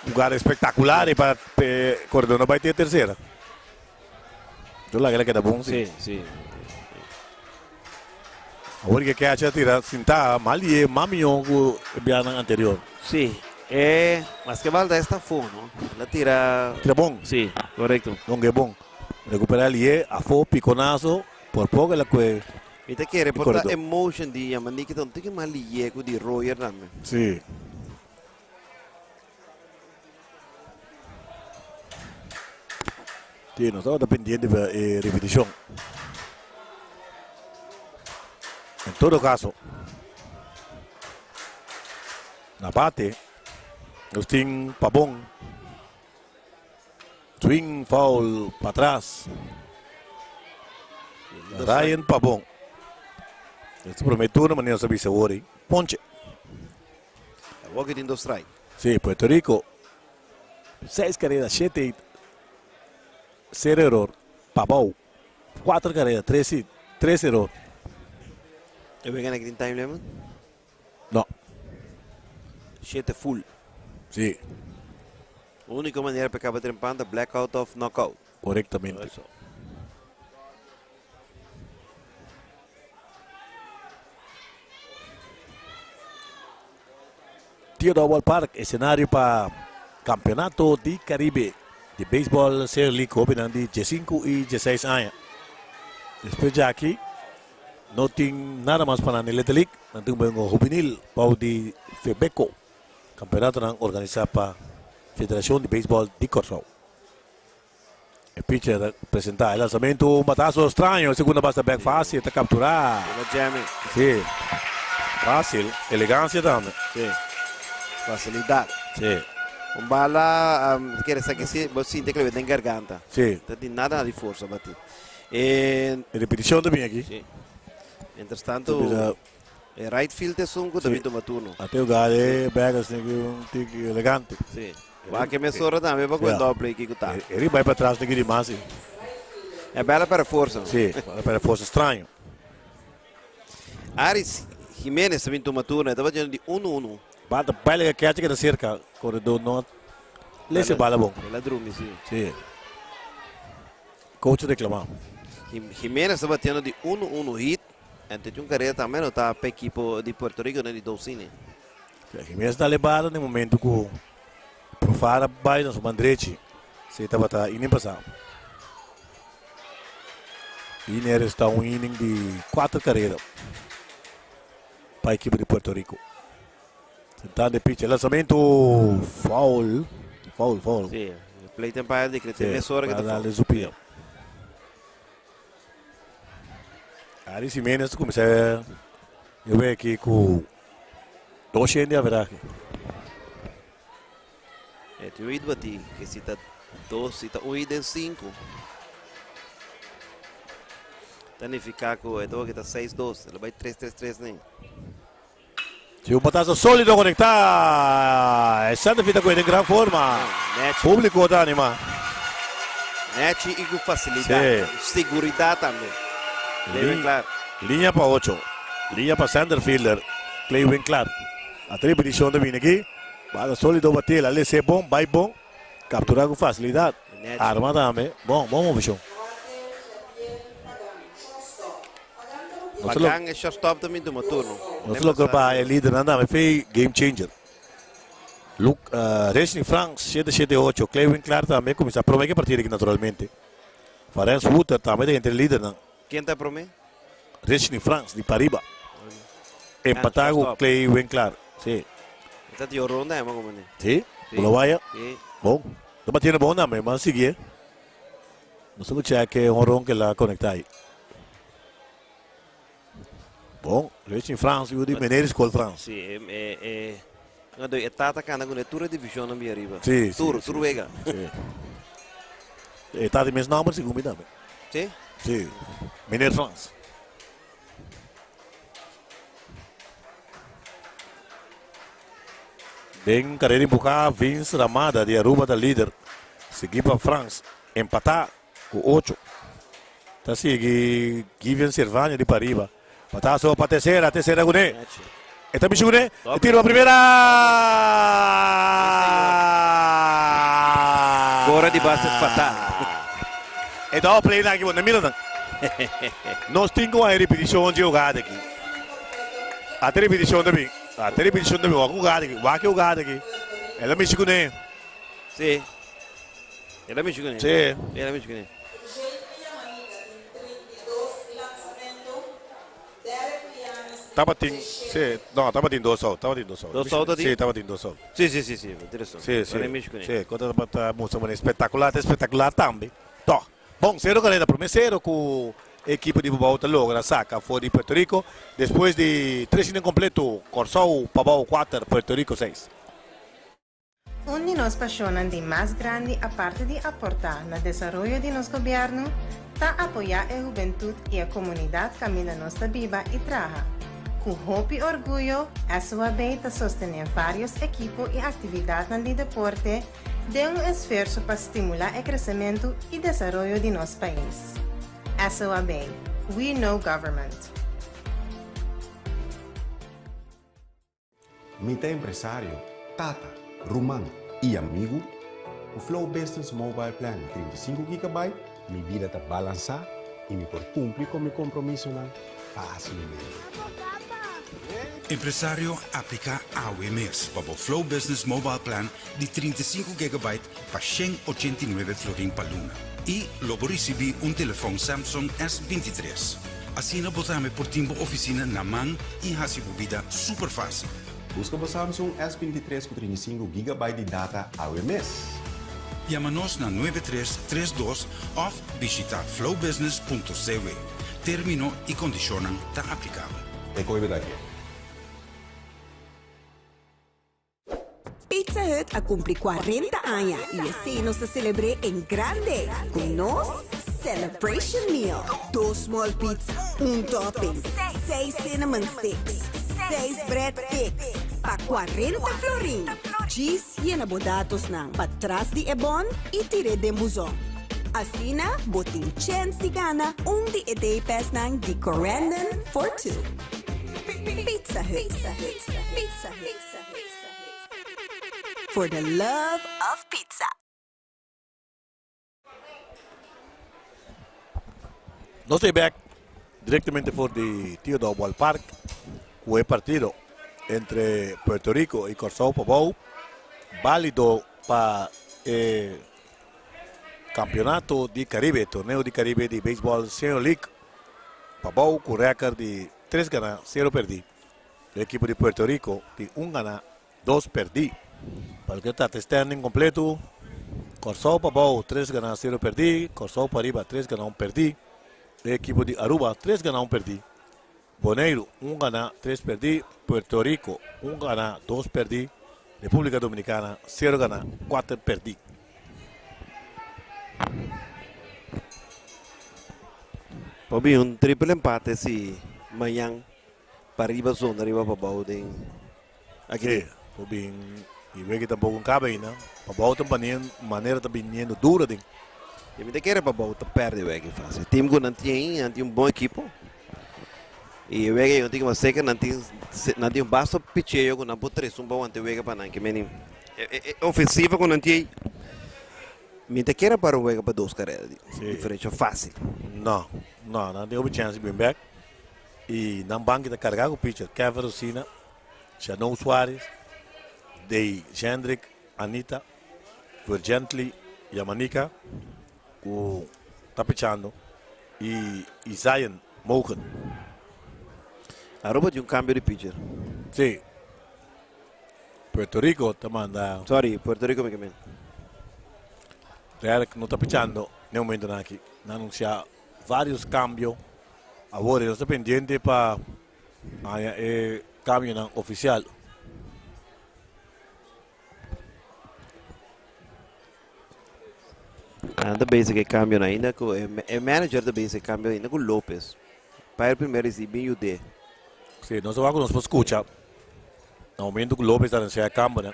jugar espectacular y para corredor no bai te tercera. Yo la que le queda bon, sí. Sí, sí. Awor que catcher tira sinta mal y más millón ku el bianan anterior. Sí. Mas que balda esta fo, no? La tira... Tira bon. Sí, correcto. Don que bon. Recupera el ie, afo, piconazo, por poco la cue. Mi ta kere por ta emotion di Yamanique ta un tiki mas liye ku di Royer tambe. Sí. Sí, nos tabata pendiente pa e repeticion. En todo caso, na bate, nos tin Pabon. Swing foul patras. Ryan Pabon. Este primer turno, manera nos a bisa awor, Ponche. Awor que tin dos strike. Sí, Puerto Rico. Seis carreras, siete hit. Cero error. Pabao. Cuatro carreras, tres hit, tres error. E we gana green time lemon? No. Shete full. Si. Úniko manera pa e kaba trempan ta blackout òf knockout. Korektamente. Theodore Ballpark, esenario pa Kampeonato di Karibe di Beisbòl Senior League hóbennan di diesinku i dieseis aña. Despues di aki no tin nada mas pa nan den Little League, nan tin un bengo hubenil bou di Febeko, kampeonatonan organisá pa Federashon di Beisbòl di Kòrsou. E pitcher ta presenta e lanzamento, un batazo straño, e segunda base ta bek fácil, ta captura. Ela jam e. Sí, fácil, elegancia tambe. Sí, facilidad. Sí. Un bala, um, kere sa que si, bo sinti que le den garganta. Sí. Ta tin nada di forza bati. E E repeticion ta bin aki. Sí. Mientras tanto, e right field es un cu ta bin tuma turno. Ate hogar e Beggars tin un tiki elegante. Sí. Wak e mesora tambe pa ku e doble kiko ta. E riba bai patras tin ki di mas si. E bela perde forsa. Si, bela perde forsa straño. Aris Jimenez ta bin tuma turno, e tabata yendo di uno uno. Bata baila ke catcher keda serka, koredor no a lesa e bala bon. El a drumi si. Si. Coach a reclama. Jimenez ta batiendo di uno uno hit en te tin un carrera tambe anota pa ekipo di Puerto Rico den di dos inning. Jimenez ta lebado den momento ku Profar a bai na su man drechi. Si tabata inning pasá. Iner esta un inning di kuater karera pa ekipo di Puerto Rico. Sentando e pitcher, lanzamento foul, foul, foul. Si, plate umpire di krese mesora ke ta foul. Su pia. Aris Jimenez ta kuminsá e wega aki ku dos shen di averahe. E tin un hit batí, ke si ta dos, si ta un hit den sinku, ta nifiká ku e ta kita seis dos, el a bai tres tres tres nen. Si un batazo sólido konektá, e centerfield ta kohe den gran forma. Públiko ta animá. Nechi i ku fasilidat, seguridat tambe. Clewin Clark. Liña pa ocho. Liña pa centerfielder Clewin Clark. A tres repetishon ta bini aki. Bata sólido batí, el a les'é bon, bai bon. Kapturá ku fasilidat. Arma tambe. Bon, bon movishon. Pagan e shortstop ta bin tuma turno. Nos logra pa e lidernan tambe fe game changer. Luke Resni Frans shete shete ocho, Clay Winklaar tambe kuminsá promé ke partido aki naturalmente. Farens Wouter tambe ta entre e lidernan. Ken ta promé? Resni Frans di Pariba. Empatá ku Clay Winklaar. Sí. E ta di ronda hema komo ne. Sí, Bulawaya. Bon. Ta batiendo bon tambe, mas siguié. Nos ta check e honron ke la conecta ahi. Bon, Racing Frans, yu di Meneer School Frans. Si, e, e, e, no, e tata cana con e tur e divisionnan bi ariba. Si, si, Tur, si, tur wega. Si. E tata mes nomber segun mi tambe. Si? Si, Meneer Frans. Den carrera empuja, Vince Ramada di Aruba ta lider. Sigui pa Frans, empatá ku ocho. Ta sigui Givian Servania di pariba. Batazo pa tercera, tercera kuné. E ta mishi kuné, e tiro pa primera! Gora di base fatal. E ta play aki bo, mira nan. Nos tin ku haña ripetishon dje hugada aki. Ata ripetishon ta bin. Ata ripetishon ta bin. Wak hugada aki. Wak e hugada aki. El a mishi kuné. Sí. El a mishi kuné. Sí. El a mishi kuné. Tabatin, sí, no, tabatin dos out, tabatin dos out. Dos out tabatin? Sí, tabatin dos out. Sí, sí, sí, sí, tin razon. Sí, sí. El a mishi kuné. Sí, kota tabata mustra manera espectacular, ta espectacular tambe. Tog, bon, sero kareda, prome sero ku ekipo di Bubou ta logra saka for di Puerto Rico despues di tres inning kompleto, Kòrsou pabou kuater, Puerto Rico seis. Un di nos pasionnan di mas grandi aparte di aporta na desaroyo di nos gobierno ta apoya e hubentud y e comunidad caminda nos ta biba y traha. Cu hopi orguyo SOAB ta sostene varios ekipo y actividadnan di deporte den un esfuerso pa stimula e crecemento y desaroyo di nos pais. SOAB, We Know Government. Mi ta empresario, tata, ruman i amigu. Ku Flow Business Mobile Plan di 35 GB, mi bida ta balansá i mi por kumpli ku mi kompromisonan fásilmente. Empresario, apliká awe mes pa bo Flow Business Mobile Plan di 35 GB pa 189 florin pa luna. I lo bo risibí un telefòn Samsung S23. Asina bo tambe por tin bo ofisina na man i hasi bo bida super fásil. Buska bo Samsung S23 ku 35 GB di data awe mes. Yama nos na 9332 òf bishitá flowbusiness.cw. Término i kondishonnan ta aplikabel. E koe bida ke. Pizza Hut a cumpli 40 aña y esey nos ta celebr'e en grande cu nos Celebration Meal. Dos small pizza, un topping, seis cinnamon sticks, seis bread sticks pa 40 florin. Djis yena bo datosnan patras di e bon y tir'e den buzon. Asina bo tin chens di gana un di e day passnan di Corendon for Two. Pizza Hut. Pizza Hut. For the love of pizza. Nos ta bek directamente for di Theodore Ball Park cu e partido entre Puerto Rico y Corsou Pabou, valido pa e campeonato di Caribe, torneo di Caribe di Baseball Senior League. Pabou cu record di 3 gana, 0 perdi. E ekipo di Puerto Rico tin un ganá, dos pèrdí. Pa loke ta trata e standing kompleto, Kòrsou pa bou tres ganá, sero pèrdí, Kòrsou pa riba tres ganá, un pèrdí. E ekipo di Aruba tres ganá, un pèrdí. Boneiru un ganá, tres pèrdí. Puerto Rico un ganá, dos pèrdí. Repúblika Dominikana sero ganá, kuater pèrdí. Por bin un triple empate si mañan Pariba zona riba pabou den aki. Sí, por bin y weki tampoco un cabe ahí, no? Pabou ta banien manera ta biniendo duro den. Y mi ta kere pabou ta perde weki fácil. Team cu nan tin ahí, nan tin un bon equipo. Y e wega yo tin mas seca, nan tin nan tin un basto picheo cu nan por tres un pa wanta e wega pa nan. Ke meni e ofensiva cu nan tin ahí, mi ta kere para un wega pa dos carrera di diferencia fácil. No, no, nan tin hopi chance di bin bek. Y nan banki ta carga cu pitcher Kevin Rosina, Shanou Suarez, Dey Jendrick, Anita, Virgently Yamanica cu ta pichando y Izayan Mogen. Aruba tin un cambio di pitcher. Si. Puerto Rico ta manda. Sorry, Puerto Rico mi ke men. Derek no ta pichando n'e momentonan aki. Nan anuncia varios cambio. Awor nos ta pendiente pa haña e cambionan oficial. Nan ta bezig e cambionan ainda cu e manager ta bezig e cambio ainda cu Lopez. Pa el primer ricibi bin yud'é. Si, nos ta wak cu nos por scucha na momento cu Lopez ta anuncia e cambionan.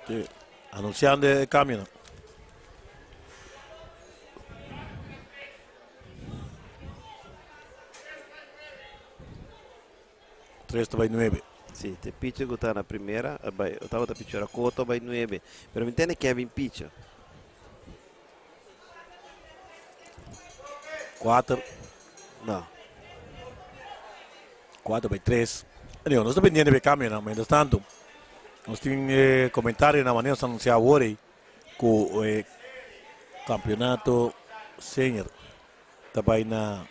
Sí, anunciando e cambio. Tres ta bai nuebe. Sí, te pitcher ku ta na primera, a bai, tabata pitcher a Coto a bai nuebe. Pero mi tende Kevin pitcher. Kuater. No. Kuater bai tres. Anyway, nos ta pendiente pa e cambionan. Mientras tanto, nos tin e comentarionan manera nos anuncia awor ei cu e campeonato senior ta bai na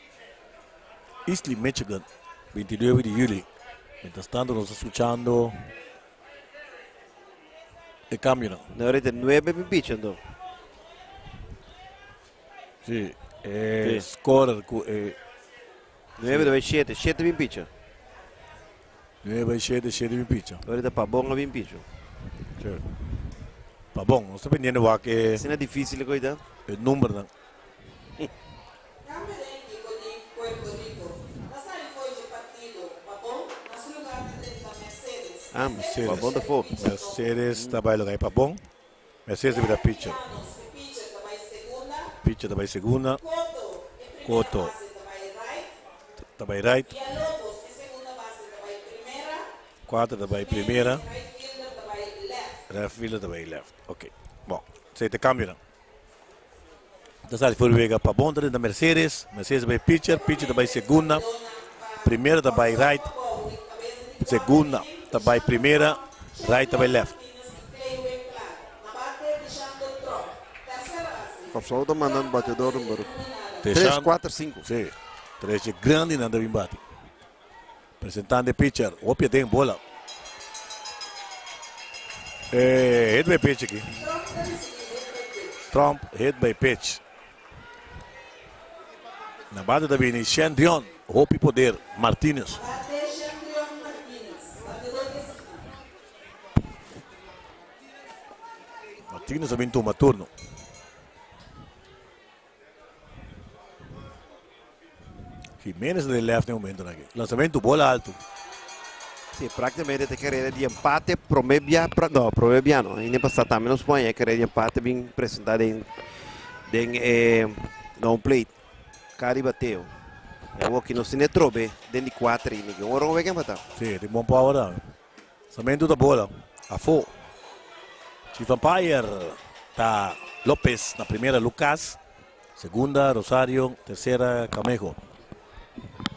Eastleigh, Michigan, 29 di juli. Mientras tanto, nos ta scuchando e cambionan. No, ahorita nuebe mi pitch anto. Sí, e scorer cu e Nuebe ta bai shete, shete bin picha. Nuebe bai shete, shete bin picha. Ahorita Pabon a bin picha. Sí. Pabon, nos ta pendiente wak e Asina difícil ko ita. E numbernan. Cambio den equipo di Puerto Rico. Ta sali fo'i dje partido Pabon, na su lugar ta drenta Mercedes. Ah, Mercedes. Pabon ta fo. Mercedes ta bai lugar di Pabon. Mercedes ta bira pitcher. Llanos, e pitcher ta bai segunda. Pitcher ta bai segunda. Cotto. Cotto ta bay right. 4 ta bay primera. Left fielder ta bay left. Ok. Bon, esey ta cambionan. Ta sali for wega pa bon ta Mercedes. Mercedes ta bay pitcher, pitcher ta bay segunda. Primera ta bay right. Segunda ta bay primera, right ta bay left. Kòrsou ta manda un bateador number 3, 4, 5. Si, tres dje grandinan ta bin bati. Presentando e pitcher, hopi aden bola. E hit by pitch aki. Trump hit by pitch. Na bate ta bini Shendrion, hopi poder, Martinez. Martinez a bin tuma turno. Jimenez ta den left den momentonan aki. Lanzamento bola alto. Sí, prácticamente ta carrera di empate prome bia, no, prome bia no. Aña pasá tambe nos pone e carrera di empate bin presentá den den e home plate. Cari bateo. E awor aki nos tin e trobe den di cuater inning. Ora un wega empatá. Sí, tin bon power tambe. Lanzamento ta bola afó. Chief umpire ta Lopez na primera Lucas, segunda Rosario, tercera Camejo.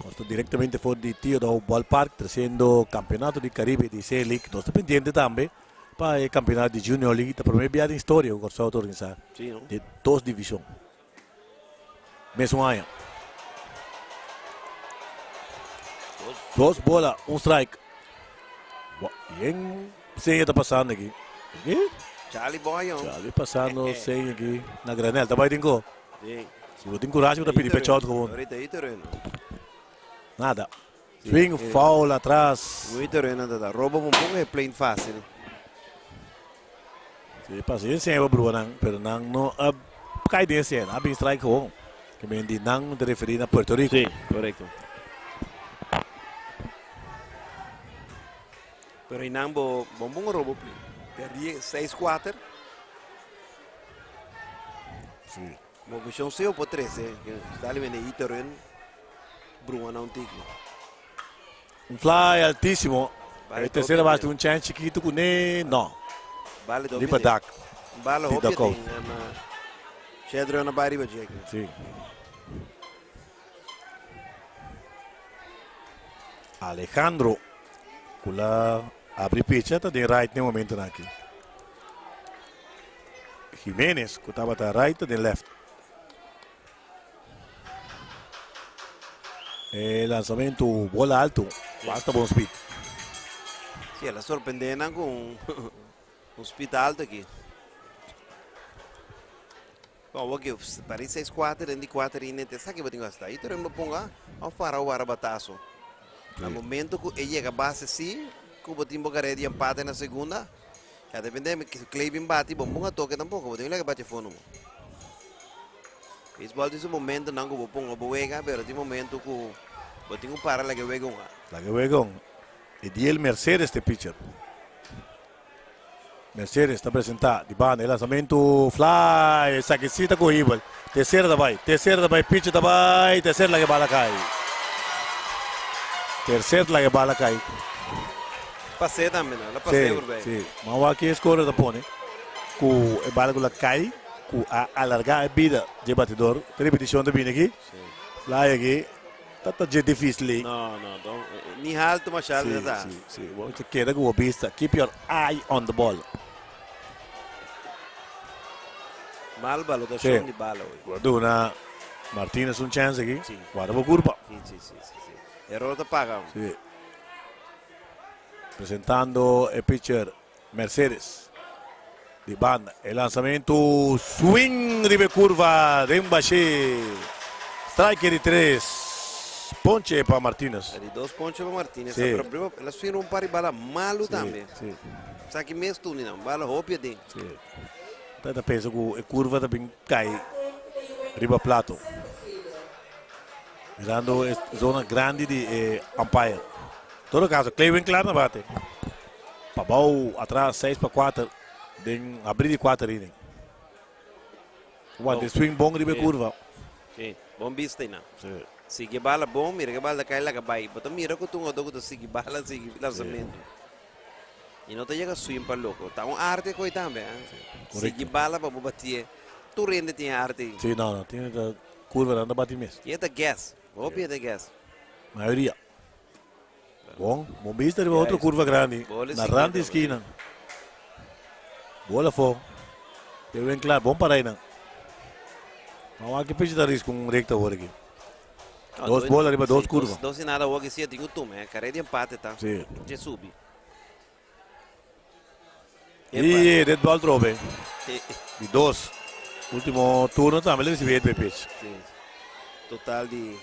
Nos ta directamente for di Tio Daou Ballpark treciendo campeonato di Caribe di C-League. Nos ta pendiente tambe pa e campeonato di Junior League. Ta prome bia den historia cu Corsou ta organisa di dos division. Mesun aña. Dos bola, un strike. Bien seña ta pasando aki. Aquí? Charlie Boy. Charlie pasando seña aki na granel. Ta bai tin ko? Si bo tin kurashi bo ta pidi pechot gewoon. Ahorita ahí terreno. Nada. Swing foul atras. Muy terreno ta robo un poco e plane fácil. Si, pasa e seña pa brua nan, pero nan no a kai den esena. A bin strike gewoon. Ke men di nan ta referí na Puerto Rico. Si, korekto. Pero einan bo bo bon robo pli. Perdí 6-4. Si. Movishon seo por trese. Sali mende Itoren. Brua na un tiki. Un fly altísimo. E tercera base un chance chiquito cu ne no. Bale dopi Riba dak. Bale Di hopi dugout. tin na Shedro na bai riba Jack. Si. Alejandro cu la abri picha ta den right ne momento aki. Jimenez cu tabata right ta den left. E lanzamento bola alto, basta bon speed. Si, el a sorprende nan cu un speed alto aki. Bon, awor cu pari 6-4 den di 4 inning, te sa ki bo tin cu hasta. Ahí tur bo ponga of para o wara batazo. Na momento cu e yega base si, cu bo tin bo carrera di empate na segunda, ya depende cu Clay bin bati, bo ponga toque tampoco, bo tin cu laga bati fondo. Baseball tin su momentonan cu bo ponga bo wega, pero tin momento cu bo tin cu para laga wega un. Laga wega un. Ediel Mercedes ta e pitcher. Mercedes ta presenta di banda e lanzamento fly, esaki si ta cohibel. Tercera ta bay, tercera ta bay, pitcher ta bay, tercera laga e bala cay. Tercera laga e bala cay. Pase tambe no, la pase por bay. Si, si. Ma wak e score ta pone cu e bala cu la cay. Cu a alarga e bida dje batidor. Te repeticion ta bini aki. Fly aki ta ta dje dificil ei. No, no, don, ni halto masha Si, ta. si, si. Bo ta keda cu bo bista. Keep your eye on the ball. Mal balotacion di bala hoy. Bo a duna Martinez un chance aki. Guarda bo curpa. Si, si, si, si, si. Error ta paga. Si. Presentando e pitcher Mercedes di banda e lanzamento swing riba e curva den bashe strike di tres ponche pa Martinez. Di dos ponche pa Martinez. Sí. Pero primo el a swing un par di bala malo Sí, tambe. sí. Sa ki mes tuni nan bala hopi aden. Sí. Ta ta pensa cu e curva ta bin cay riba plato. Mirando e zona grandi di e umpire. Todo caso Clay Winkler na bate. Pabou atras 6 pa 4 den abri di 4 inning. Wante swing bon riba e curva. Si, bon bista einan. Si. Sigui bala bon, mira ke bala ta kai laga bai. Bo ta mira ku tur un otro ku ta sigui bala, sigui lansamentu. I no ta yega swing pa loko. Ta un arte koe tambe, eh. Sigui bala pa bo batié. Tur hende tin e arte ei. Si, no, no. Tin ta kurvanan ta bati mes. Tin e ta guess. Hopi e ta guess. Mayoria. Bon, bon bista riba otro curva grandi. Na rand di esquina. Bola afó. Te wen klaar. Bon para einan. Vamos a que piche ta risco un recta awor aki. Dos bola riba dos curva. Dos y nada awor ki si tin ku tuma. Eh. Carrera di empate ta. Si. Dje subi. Y dead ball trobe. Di dos. Ultimo turno tambe le recibi hit by pitch. Si. Total di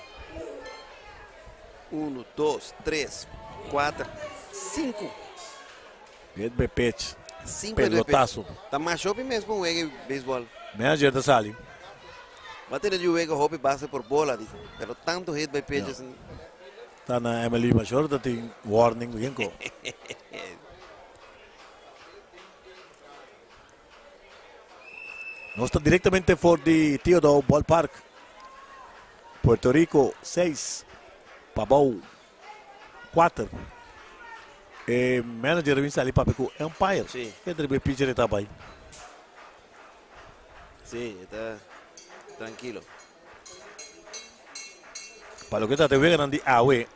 1, 2, 3, 4, 5. Hit by pitch. 5 Pelotazo. Ta mas hopi mes pa un wega di baseball. Manager ta sali. Ba tene di un wega hopi base por bola di. Pero tanto hit by pitches. Ja. Ta na MLB Major ta tin warning bien ko. Nos ta directamente for di Theodore Ballpark. Puerto Rico 6, Pabao 4. E manager bin sali papia ku umpire. Sí. Ke drible pitcher e ta bai. Sí, e ta tranquilo. Pa loke ta te weganan di awe,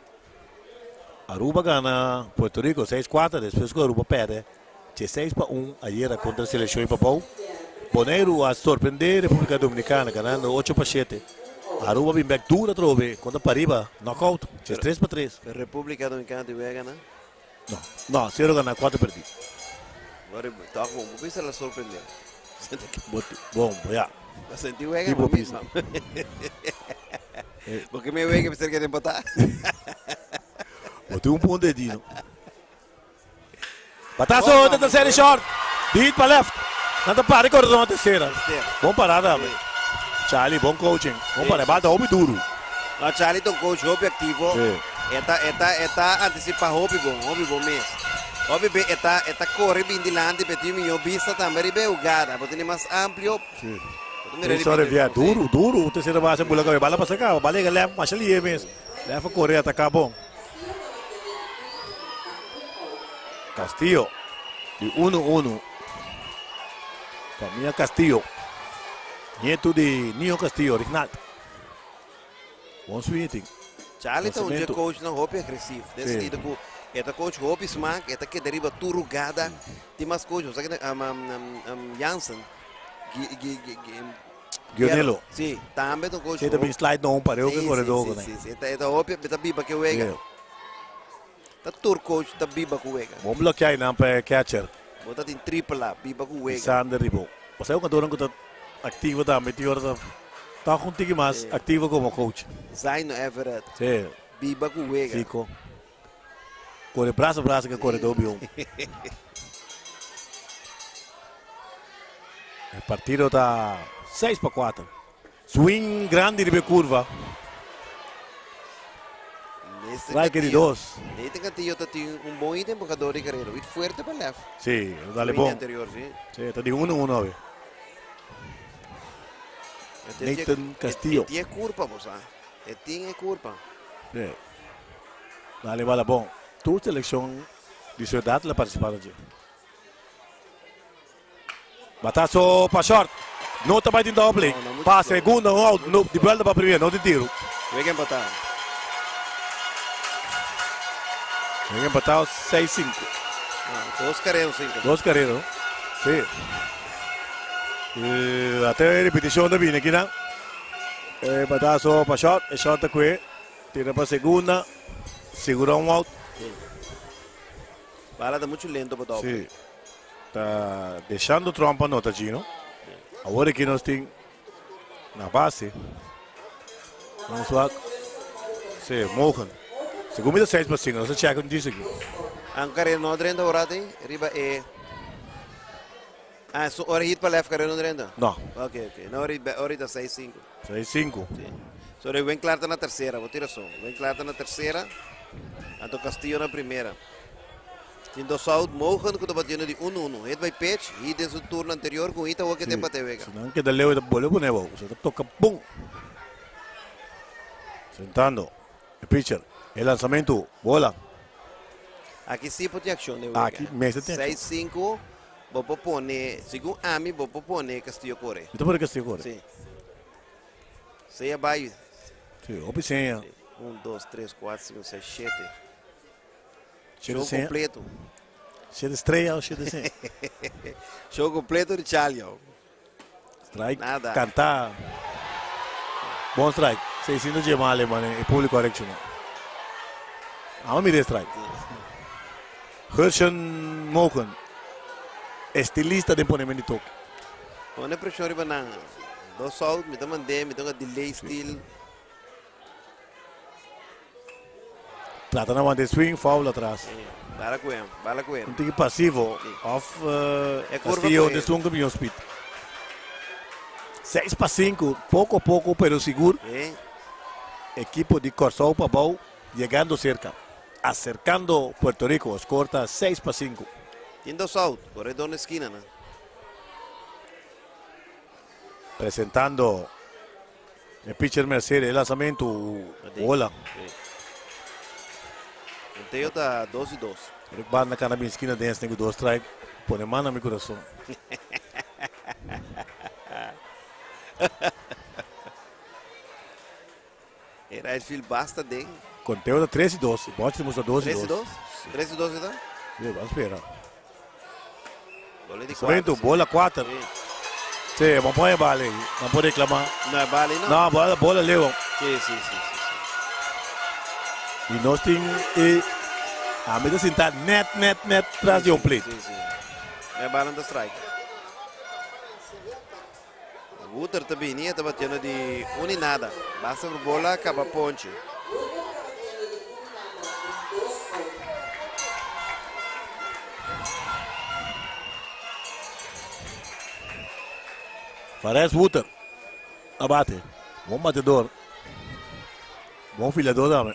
Aruba gana Puerto Rico seis kuater despues ku Aruba perde dieseis pa un ayera kontra selekshon di Pabou. Boneiru a sorprende Republika Dominikana ganando ocho pa shete. Aruba bin bek duro atrobe kontra Pariba knockout diestres pa tres. Republika Dominikana tin wega nan? No, no, sero gana kuater perdi. Tok bon, bo bisa la sorprende. Bon, ya. Bo senti wega bo bisa. Porque mi wega bisa que empatá. Bo tin un punto de Dino. Batazo de tercera short. Di hit pa left. Nan ta para e corredor na tercera. Bon parada. Charlie, bon coaching. Bon parada. Bata hopi duro. No, Charlie ta un coach hopi activo. Sí. E ta, e ta, e ta anticipa hopi bon, hopi bon mes. Hopi be e ta, e ta corre bin dilanti pe tin miyo bista tambe riba e hugada. Bo tene mas amplio. Sí. Bo ta mira Eso riba revia duro, duro. Tercera base bula cabe. Bala pasa caba. Bala llega left, masha lihe mes. Left a corre ataca bon. Castillo di 1-1. Familia Castillo. Nieto di Nio Castillo, Rignald. Bon swing tin. Charlie ta un dje coach nan hopi agresief. Den sentido ku e ta coach hopi smak, e ta keda riba tur hugada. Tin mas coach, bo sa kende Jansen. Gionelo. Si, tambe ta un coach. Si, ta bin slide na un pareu ke koredó Si, si, si. E ta hopi, e ta biba ke wega. Ta tur coach ta biba ku wega. Bon blokia einan pa e catcher. Bo ta tin triple A, biba ku wega. Sander Ribon. Bo sa e jugadornan ku ta aktivo tambe tin ora ta tok un tiki mas aktivo komo coach. Zaino Everett. Si. Biba ku wega. Fico. Kore brasa brasa ke koredó bion. E partido ta 6-4. Swing grandi riba e curva. Strike di dos. Nathan Cantillo ta tin un bon ítem jugador di carrera. Wit fuerte pa left. Sí, dale bon. Anterior, sí. Sí, ta di 1-1 awe. Nathan Castillo. E tiene curpa, bo sa. E tiene curpa. Sí. Dale bala bon. Tur seleccion di su edad la participa allí. Batazo pa short. No ta bai tin double play. Pa segundo un out. No, di vuelta pa primera. No tin tiro. Wega empatado. Wega empatado 6-5. Ah, dos carreras cinco. Dos carreras. Sí. Eh, ate repetición ta bini aquí na. Eh, batazo pa short. E short ta kue. Tira pa segunda. Segura un out. Sí. Bala ta mucho lento pa double play. Sí. Ta deshando Trump a nota Gino. Awor aki nos tin na base. Vamos wak. Sí, Mogen. Segun mi ta 6-5, nos a check un dies aki. Ang carrera no drenta ora tin riba e Ah, so ora hit pa left carrera no drenta? No. Ok, ok. No, ora ora ta 6-5. 6-5. Sí. So ora Winklar ta na tercera, bo tin razon. Winklar ta na tercera, anto Castillo na primera. Tin dos out, Mogen ku ta batiendo di uno uno. Hit by pitch, hit den su turno anterior ku un hit awor ke ta empate wega. Si nan keda leu e ta bolbe pone abou. So ta toka bon. Sentando e pitcher. E lanzamento. Bola. Aki si por tin accion den wega. Aki mester tin accion. 6, 5, bo por pone, segun ami, bo por pone Castillo core. Mi ta pone Castillo core. Si. Sea bay. Si, hopi seña. Un, dos, tres, cuatro, cinco, seis, shete. Shete Show seña. completo. Shete estrella o shete seña. Show completo di Chalio. Strike Nada. canta. Bon strike. 600 dje male mane e publico a reacciona. Amo mira e strike. Gershon Moken. Estilista den ponemento di toque. Pone presion riba nan. Dos out, mi ta mand'é, mi ta un delay steal. Trata na wanta e swing, foul atras. Bala ku em, bala ku em. Un tiki pasivo of E curva Castillo ku e- de swing ku mion speed. 6 pa 5, poko poko pero sigur. Ekipo di Kòrsou pa bou yegando serka, aserkando Puerto Rico, score ta 6 pa 5. Tin dos out, koredor na eskina nan. Presentando e pitcher Mercedes, e lanzamento, bola. Conteo ta 2 y 2. Rick Banda cana bin esquina den esne cu dos strike. Pone man na mi corazon. E right field basta den. Conteo ta 3 y 2. Bochi ta mustra 2 y 3 y 2. 2? 3 y 2 e ta? Sí, ban spera. Bola di Lanzamento, 4. Sí. bola 4. Sí. Sí, ban pone bale. Nan por reclama. No e bale no. No, bola, bola leu. Sí, sí, sí, sí, sí. Y nos tin e ami ta sinta net, net, net tras di un plate. Sí, sí. No e bale no ta strike. Wouter ta bini e ta batiendo di un y nada. Basta por bola caba ponche. Fares Wouter a bate. Bon batedor. Bon filador tambe.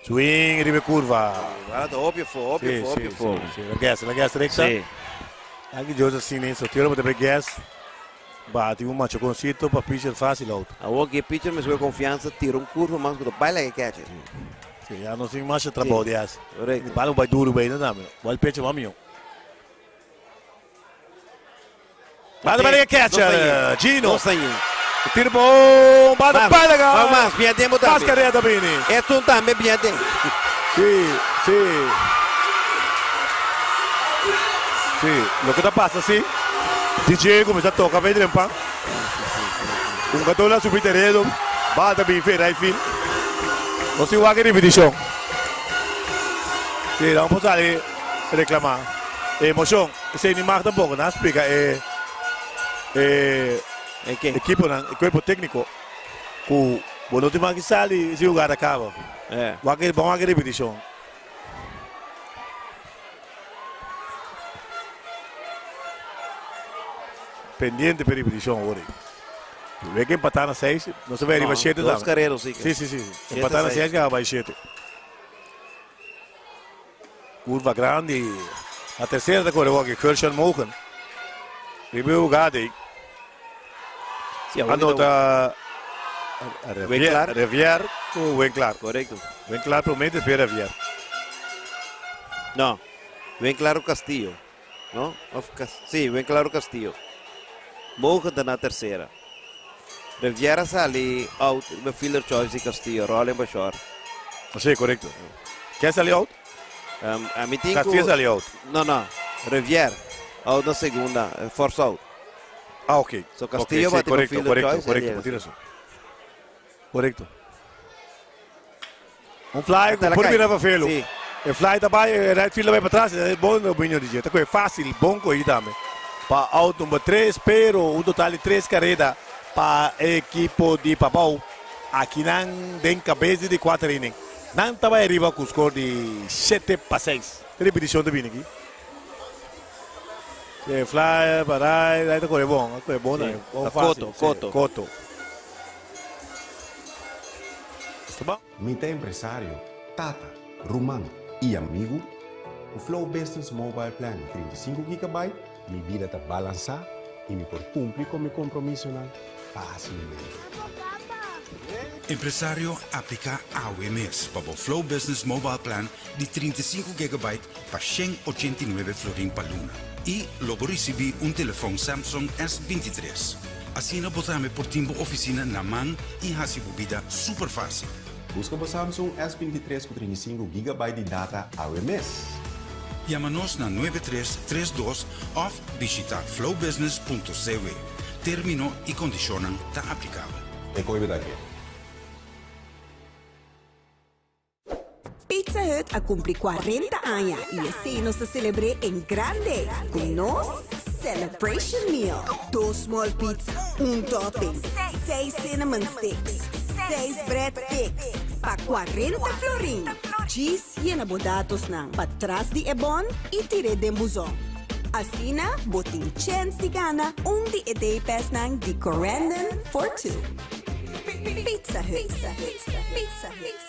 Swing riba e curva. Ahora ta hopi afo, hopi afo, hopi afo. Sí, la gas, la gas recta. Sí. Aki Joseph Sine, so tiro pa gas. Bati un machoconcito pa pitcher fácil out. Awor ki e pitcher mester cu confianza tira un curva mas cu ta bai laga e catcher. Sí, ya no sin masha trabou di haci. Correcto. Bala bai duro bai tambe. Bal pitcher mas miho. Bata bai laga e catcher, Gino. No sa yin. Tira bon, bata bai laga. Mas, mas, bien tempo tambe. Mas carrera ta bini. Esun tambe bien tempo. Sí, sí. Sí, loke ta pasa si DJ cuminsa toca fe drempa. Un gato la subi tereno, bata bin fe right field. Nos tin wak e ripeticion. Sí, nan por sali reclama. Emocion, esey ni mag tampoco. Nan a splica e e equiponan, e cuerpo tecnico cu bo no tin mag di sali si hugada caba. Wak e, ban wak e ripeticion. Pendiente pa e ripeticion awor ei. Ve que empatá na seis, no se ve riba shete Dos tambe. carreras sí. Sí, sí, sí. Empatá na seis, gaba bai shete. Curva grandi. Na tercera ta corre hockey Gershon Mogen. Riba e hugada ei. Sí, awor Anota Winklar. Revier ku Winklar. Correcto. Winklar promé despues Revier. No, Winklar o Castillo. No? Of Cas sí, Winklar o Castillo. Mogen ta na tercera. Revier a sali out riba fielder choice di Castillo, Rolling Bashor. Sí, correcto. Ken sali out? A mi tin ku Castillo sali out. No, no. Revier out na segunda, force out. Ah, ok. So Castillo Ok, sí, bate pa correcto, fielder correcto, choice, correcto, Elias. bo tin razon. Correcto. Un fly Hasta la por calle. mira pa Felo. Sí. E fly ta bai, e right fielder bai pa tras, e bon opinion di dje. Ta koe fácil, bon koe tambe. Pa out number 3, pero un total di 3 careda pa e equipo di Pabao. Aki nan den cabes di di cuater inning. Nan ta bai ariba cu score di shete pa seis. Te repeticion ta bini aki. E fly pa right, right ta kore bon, a kore bon Sí, tambe. Bon ta fácil, coto, sí, coto. coto. Esta bon. Mi ta empresario, tata, ruman y amigo. Cu Flow Business Mobile Plan di 35 gigabyte, mi bida ta balansa y mi por cumpli cu mi compromisonan facilmente. Empresario apliká awe mes pa bo Flow Business Mobile Plan di 35 gigabyte pa 189 florin pa luna i lo bo risibí un telefòn Samsung S23. Asina bo tambe por tin bo ofisina na man i hasi bo bida super fásil. Buska bo Samsung S23 ku 35 gigabyte di data awe mes. Yama nos na 9332 òf bishitá flowbusiness.cw. Término i kondishonnan ta aplikabel. E koe bida ke. Pizza Hut a cumpli 40 aña y esey nos ta celebr'e en grande cu nos Celebration Meal. Dos small pizza, un topping, seis cinnamon sticks, seis bread sticks pa 40 florin. Djis yena bo datosnan patras di e bon y tir'e den buzon. Asina bo tin chens di gana un di e day passnan di Corendon for Two. Pizza Hut. Pizza Hut.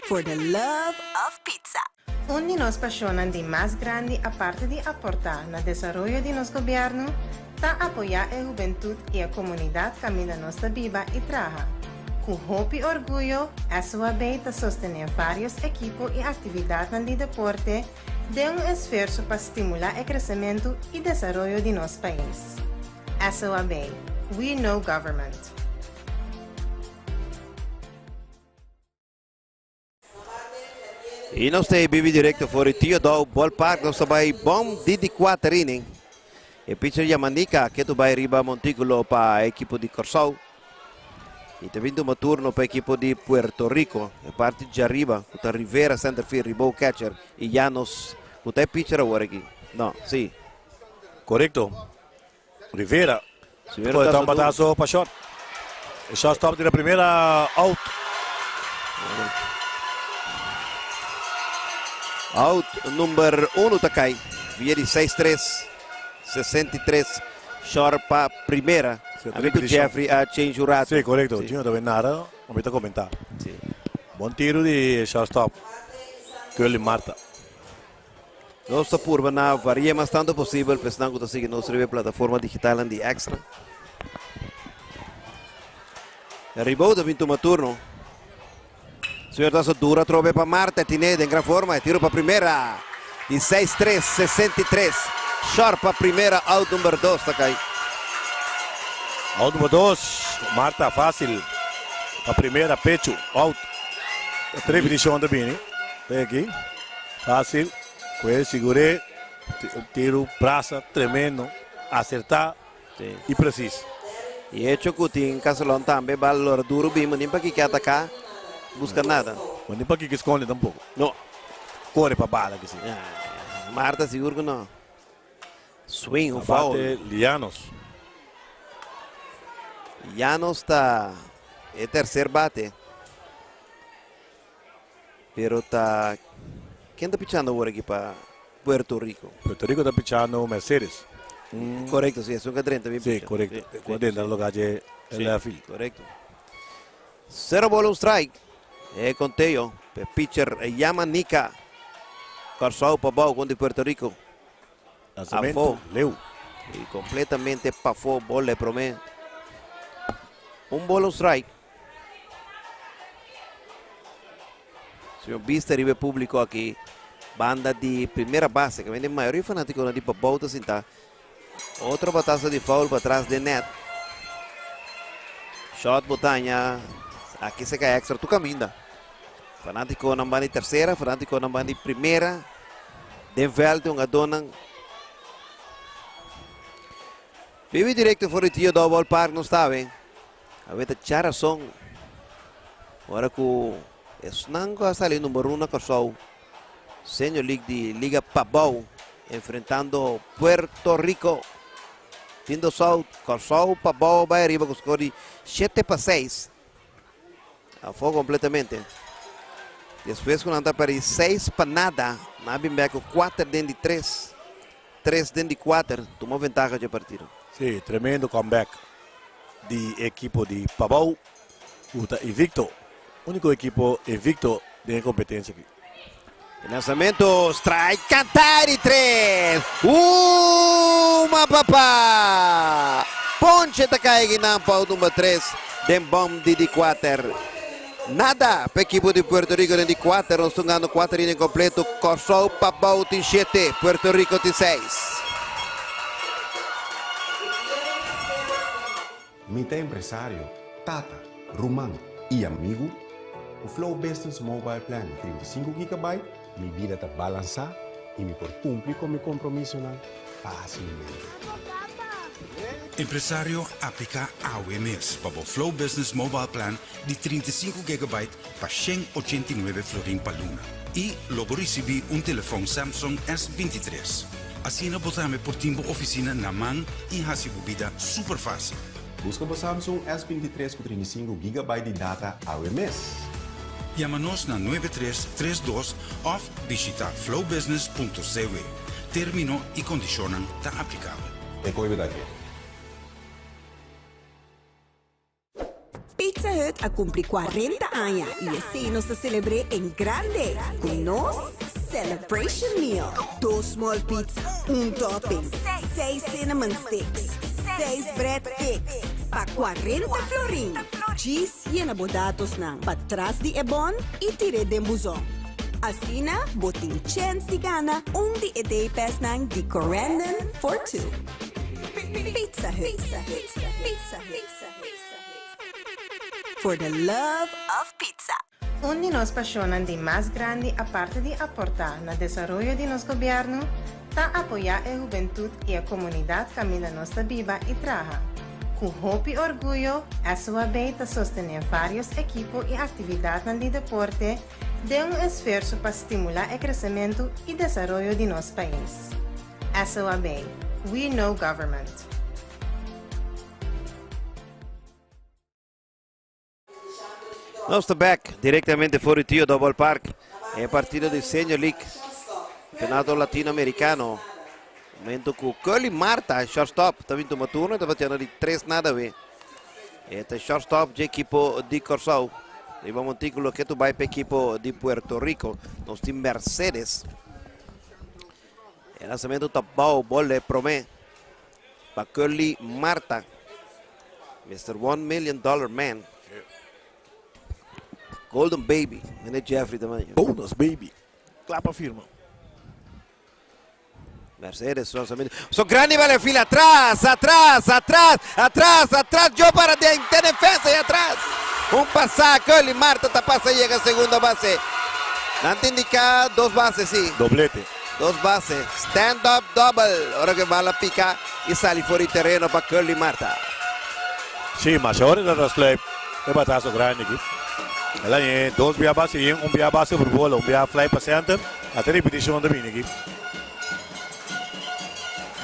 For the love of pizza. Un di nos pasionnan di mas grandi aparte di aporta na desaroyo di nos gobierno ta apoya e hubentud y e comunidad caminda nos ta biba y traha. Cu hopi orguyo SOAB ta sostene varios ekipo y actividadnan di deporte den un esfuerso pa stimula e crecemento y desaroyo di nos pais. SOAB, We know government. Y nos ta bibi directo for di Tio Daou Ballpark. Nos ta bay bom di di cuater inning. E pitcher Yamanika que tu bay riba montículo pa equipo di Corsou. Y ta vindo un turno pa equipo di Puerto Rico. E parti di ariba, cu ta Rivera center field, Ribou catcher y Llanos, cu ta e pitcher awor aki. No, si. Correcto. Rivera. Señor Pode dar um Tazo batazo pa short. E shortstop di la primera out. Out number 1 ta cay. Via di 6-3, 63, short pa primera. Sí, Amigo Jeffrey a change un rato. Si, correcto. Si. Gino tambe nada, mi ta comenta. Si. Bon tiro di shortstop. Curly Marta. Nos ta purba na varia mas tanto posibel pa esnan ku ta sigui nos riba e plataforma digitalnan di Extra. Ribou ta bin tuma turno. Señor Tazo dura atrobe pa Marta, tine den gran forma, e tiro pa primera. Di 6-3, 63. Short pa primera, out number 2 ta kai. Out number 2, Marta fácil. Pa primera, pecho, out. Tres división ta bini. Tem aki. Fácil. Kue sigur'é. Tiro, brasa, tremendo. Asertá y precies. Y hecho ku tin Castellón tambe, balor duro bimo, ni pa que atacar, busca nada. Ni pa que esconde tampoco. No. Core pa bala que sí. Ah, Marta seguro que no. Swing, un foul. Bate Llanos. Llanos ta e tercer bate. Pero ta ken ta pichando awor aki pa Puerto Rico? Puerto Rico ta pichando Mercedes. Correcto, si, e un 30 bien Si, picha. correcto. Si, Cuando entra lo calle Si, en la field. Correcto. Cero bola, un strike. E conteo. E pitcher Yamanika. Corsou pa bou contra Puerto Rico. Lanzamento. Afó. Leu. Y completamente pafó, bola prome. Un bola, un strike. Señor Vista riba publico aki. Banda di primera base, cu bin mayoria fanatico di pabou ta sinta. Otro batazo di foul patras di net. Shot Botaña. Aki se cay extra tu caminda. Fanatico na banda di tercera, fanatico na banda di primera. Den veld un adonan. Bibi directo for di Tio Daou Ballpark nos ta. Awe ta djarason. Ora cu esnan a sali number 1 na Corsou. Senior League di Liga Pabou enfrentando Puerto Rico. Tindo South, Corsou Pabou bay ariba cu score di 7-6. Afo completamente. Despues cu nan ta 6-0, nan a bin back 4 den di 3. 3 den di 4, tuma ventaha di partido. Si, tremendo comeback di ekipo di Pabou. Ta invicto. Unico ekipo invicto di competencia aki. Lanzamento, strike, Cantari 3. Uma papá. Ponche ta cay na pau number 3. Den bom di di kuater. Nada pa ekipo di Puerto Rico den di kuater. Nos ta hungando kuater inning kompleto. Kòrsou pa bou tin shete, Puerto Rico tin seis. Mi ta empresario, tata, ruman i amigu. Ku Flow Business Mobile Plan di 35 gigabyte, mi bida ta balansá i mi por kumpli ku mi kompromisonan fásilmente. Empresario, apliká awe mes pa bo Flow Business Mobile Plan di 35 gigabyte pa 189 florin pa luna i lo bo risibí un telefòn Samsung S23. Asina bo tambe por tin bo ofisina na man i hasi bo bida super fásil. Buska bo Samsung S23 ku 35 gigabyte di data awe mes. Yama nos na 9332 òf bishitá flowbusiness.cw. Término i kondishonnan ta aplikabel. E koe bo ta ke. Pizza Hut a cumpli 40 aña y esey nos ta celebr'e en grande cu nos Celebration Meal. Dos small pizza, un topping, seis cinnamon sticks, seis bread sticks pa 40 florin. Djis yena bo datosnan patras di e bon y tir'e den buzon. Asina bo tin chens di gana un di e day passnan di Corendon for Two. Pizza Hut. Pizza Hut. For the love of pizza. Un di nos pasionnan di mas grandi aparte di aporta na desaroyo di nos gobierno ta apoya e hubentud y e comunidad caminda nos ta biba y traha. Cu hopi orguyo, SOAB ta sostene varios ekipo y actividadnan di deporte den un esfuerso pa stimula e crecemento y desaroyo di nos pais. SOAB. We know government. Nos ta back directamente for di Tio Double Park. E partido di Senior League. Campeonato Latinoamericano. Momento cu Curly Marta, shortstop, ta bin tuma turno. Ta bateando di 3 nada we. E ta shortstop di ekipo di Kòrsou. Riba montíkulo ku ta bai pa ekipo di Puerto Rico. Nos tin Mercedes. E lansamentu ta bou, ball promé. Pa Curly Marta. Mr. $1 Million Man. Golden Baby. En Jeffrey tambe. Bonus Baby. Klapa firma. Mercedes, lanzamiento. So grande vale fila atrás, atrás, atrás, atrás, atrás. Yo para de, de defensa y atrás. Un pasaje, Curly Marta ta pasa y llega a segunda base. Nan ta indiká dos bases, sí. Doblete. Dos bases. Stand up double. Ora ku bala pika i sali for di tereno pa Curly Marta. Sí, mas awor el a sluip e batazo grandi aki. El a haña dos via base i un via base por bola, un via fly pa center. Ata repetishon ta bini aki.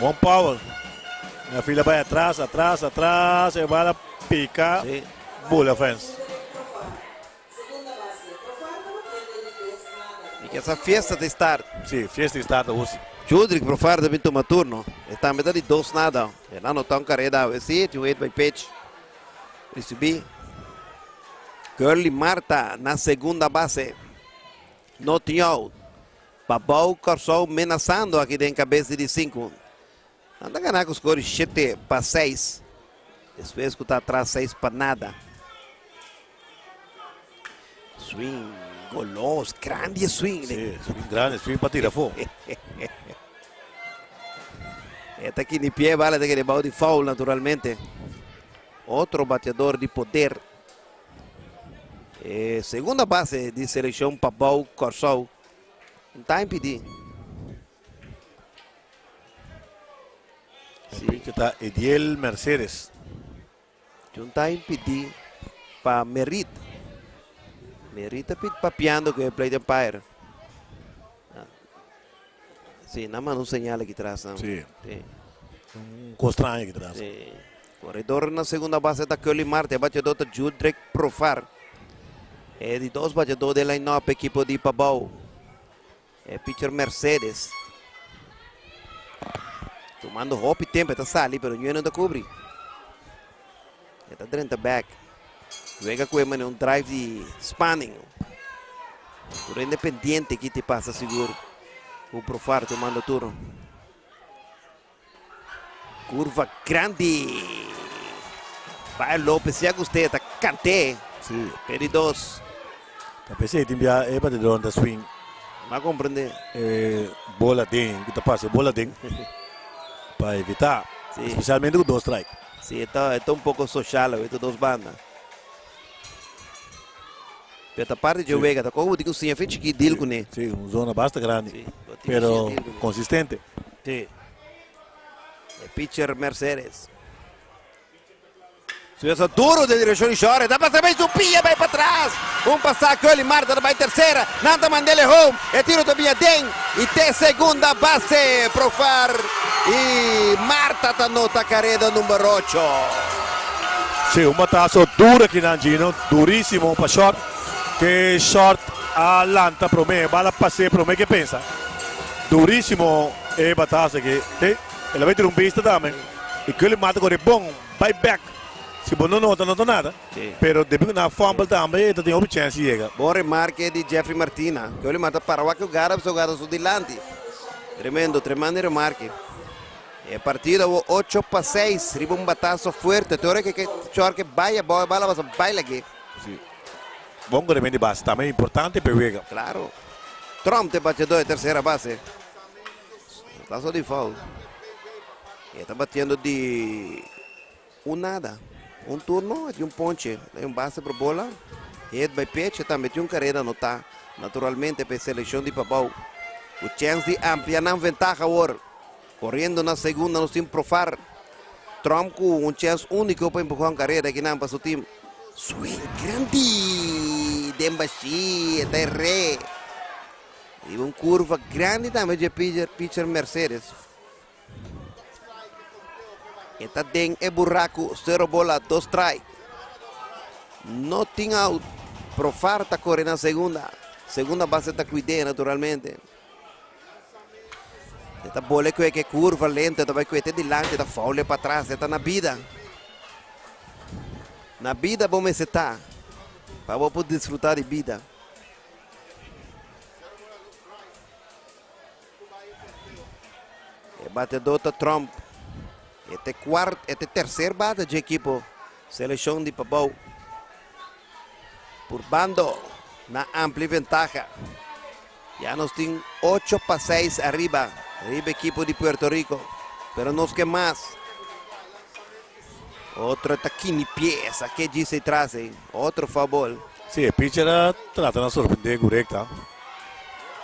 Bon power. Na fila bai atras, atras, atras. E bala pika. Bola fence. I ku e fiesta di start. Sí, fiesta di start usa. Judrick Profar ta bin tuma turno. E tambe ta di 2-0. El a anotá un karera sí, tin un hit by pitch. Risibí. Curly Marta na segunda base. No tin out. Pabou Kòrsou menasando aki den kabes di 5. Nan ta gana ku score 7-6. Despues ku ta atras 6-0. Swing, golos, grandi swing. Sí, swing grandi, swing pa tira afó. Esta aki di pia, bala di bou di foul, naturalmente. Otro bateadó di poder. Segunda base di selekshon Pabou Kòrsou. Un time pidi. Sí. Ta Ediel Mercedes. Un time pidi pa Merit. Merit ta papiando ku e plate umpire. Sí, nada mas un señal aki tras. No? Sí. Sí. Un kos straño aki tras. Sí. Koredó na segunda base ta Curly Marte, bateadó ta Judrick Profar. E di dos bateadó di line-up ekipo di Pabou. E pitcher Mercedes. Tumando hopi tempu, ta sali, pero no ta kubri. Ta 30 back. Wega ku un drive di spanning. Pero independiente ku ta pasa sigur. O Profar tumando turno. Kurva grandi. Bayo Lopez ya gust'é, ta kant'é. Si. P'e di dos. Ta p'esei tin bia e batedornan ta swing. M'a komprendé. E bola den, ku ta pasa e bola den pa evitá, Si. espesialmente ku dos strike. Si, e ta e ta un poko soshal awe, ta dos banda. Pero ta parti dje wega, ta komo bo tin ku siña fe chikí deal kuné. Si, un zona basta grandi, Si, bo tin ku siña pero deal kuné. konsistente. Si. E pitcher Mercedes. Suesa duro den direccion di short. Ta pasa bay su pia bay patras. Un pasa Curly Marta ta bay tercera. Nan ta mandele home. E tiro ta bia den y te segunda base. Profar y Marta ta nota careda number ocho. Sí, un batazo duro aki nan Gino, durísimo pa short. Ke short a lanta prome, bala pase prome ke pensa. Durísimo e batazo aki. Te, el a bay tira un bista tambe. Y Curly Marta corre bon, bay back. Si bo no nota, no ta nada. Sí. Pero debi ku nan fumble tambe, e ta tin hopi chance di yega. Bon remarke di Jeffrey Martina. Curly Marta para wak jugada, pasobra jugada su dilanti. Tremendo, tremendo remarke. E partido awo 8-6, riba un batazo fuerte. Te ora ke ke chorke bai abou, e bala basa bai lag'é. Sí. Bon corremento di base tambe importante pa e wega. Claro. Tromp te bateador e tercera base. Batazo di foul. E ta batiendo di un nada. Un turno, di un ponche. Hay un base por bola. Hit by pitch. Tambe tin un carrera anota. Naturalmente pa e seleccion di Pabao. Cu chance di amplia nan ventaha awor. Corriendo na segunda nos tin Profar. Tromp cu un chance unico pa empuha un carrera aki nan pa su team. Swing grandi den bashi. E ta e re. Riba un curva grandi tambe dje pitcher, pitcher Mercedes. E ta den e buraku, cero bola, dos strike. No tin out. Profar ta kore na segunda. Segunda base ta kuid'é naturalmente. E ta bole ku e curva lento, e ta bai ku e dilanti, e ta foule pa atras, e ta na bida. Na bida bo mester ta, pa bo por disfruta di bida. E bateador ta Tromp. E te cuart, e te tercer bate dje equipo. Seleccion di Pabao. Purbando na amplia ventaha. Ya nos tin 8-6 ariba. Riba equipo di Puerto Rico. Pero nos ke mas. Otro ta kini pieza. Ke djis tras ei. Otro foul ball. Sí, e pitcher a trata na sorprende ku recta.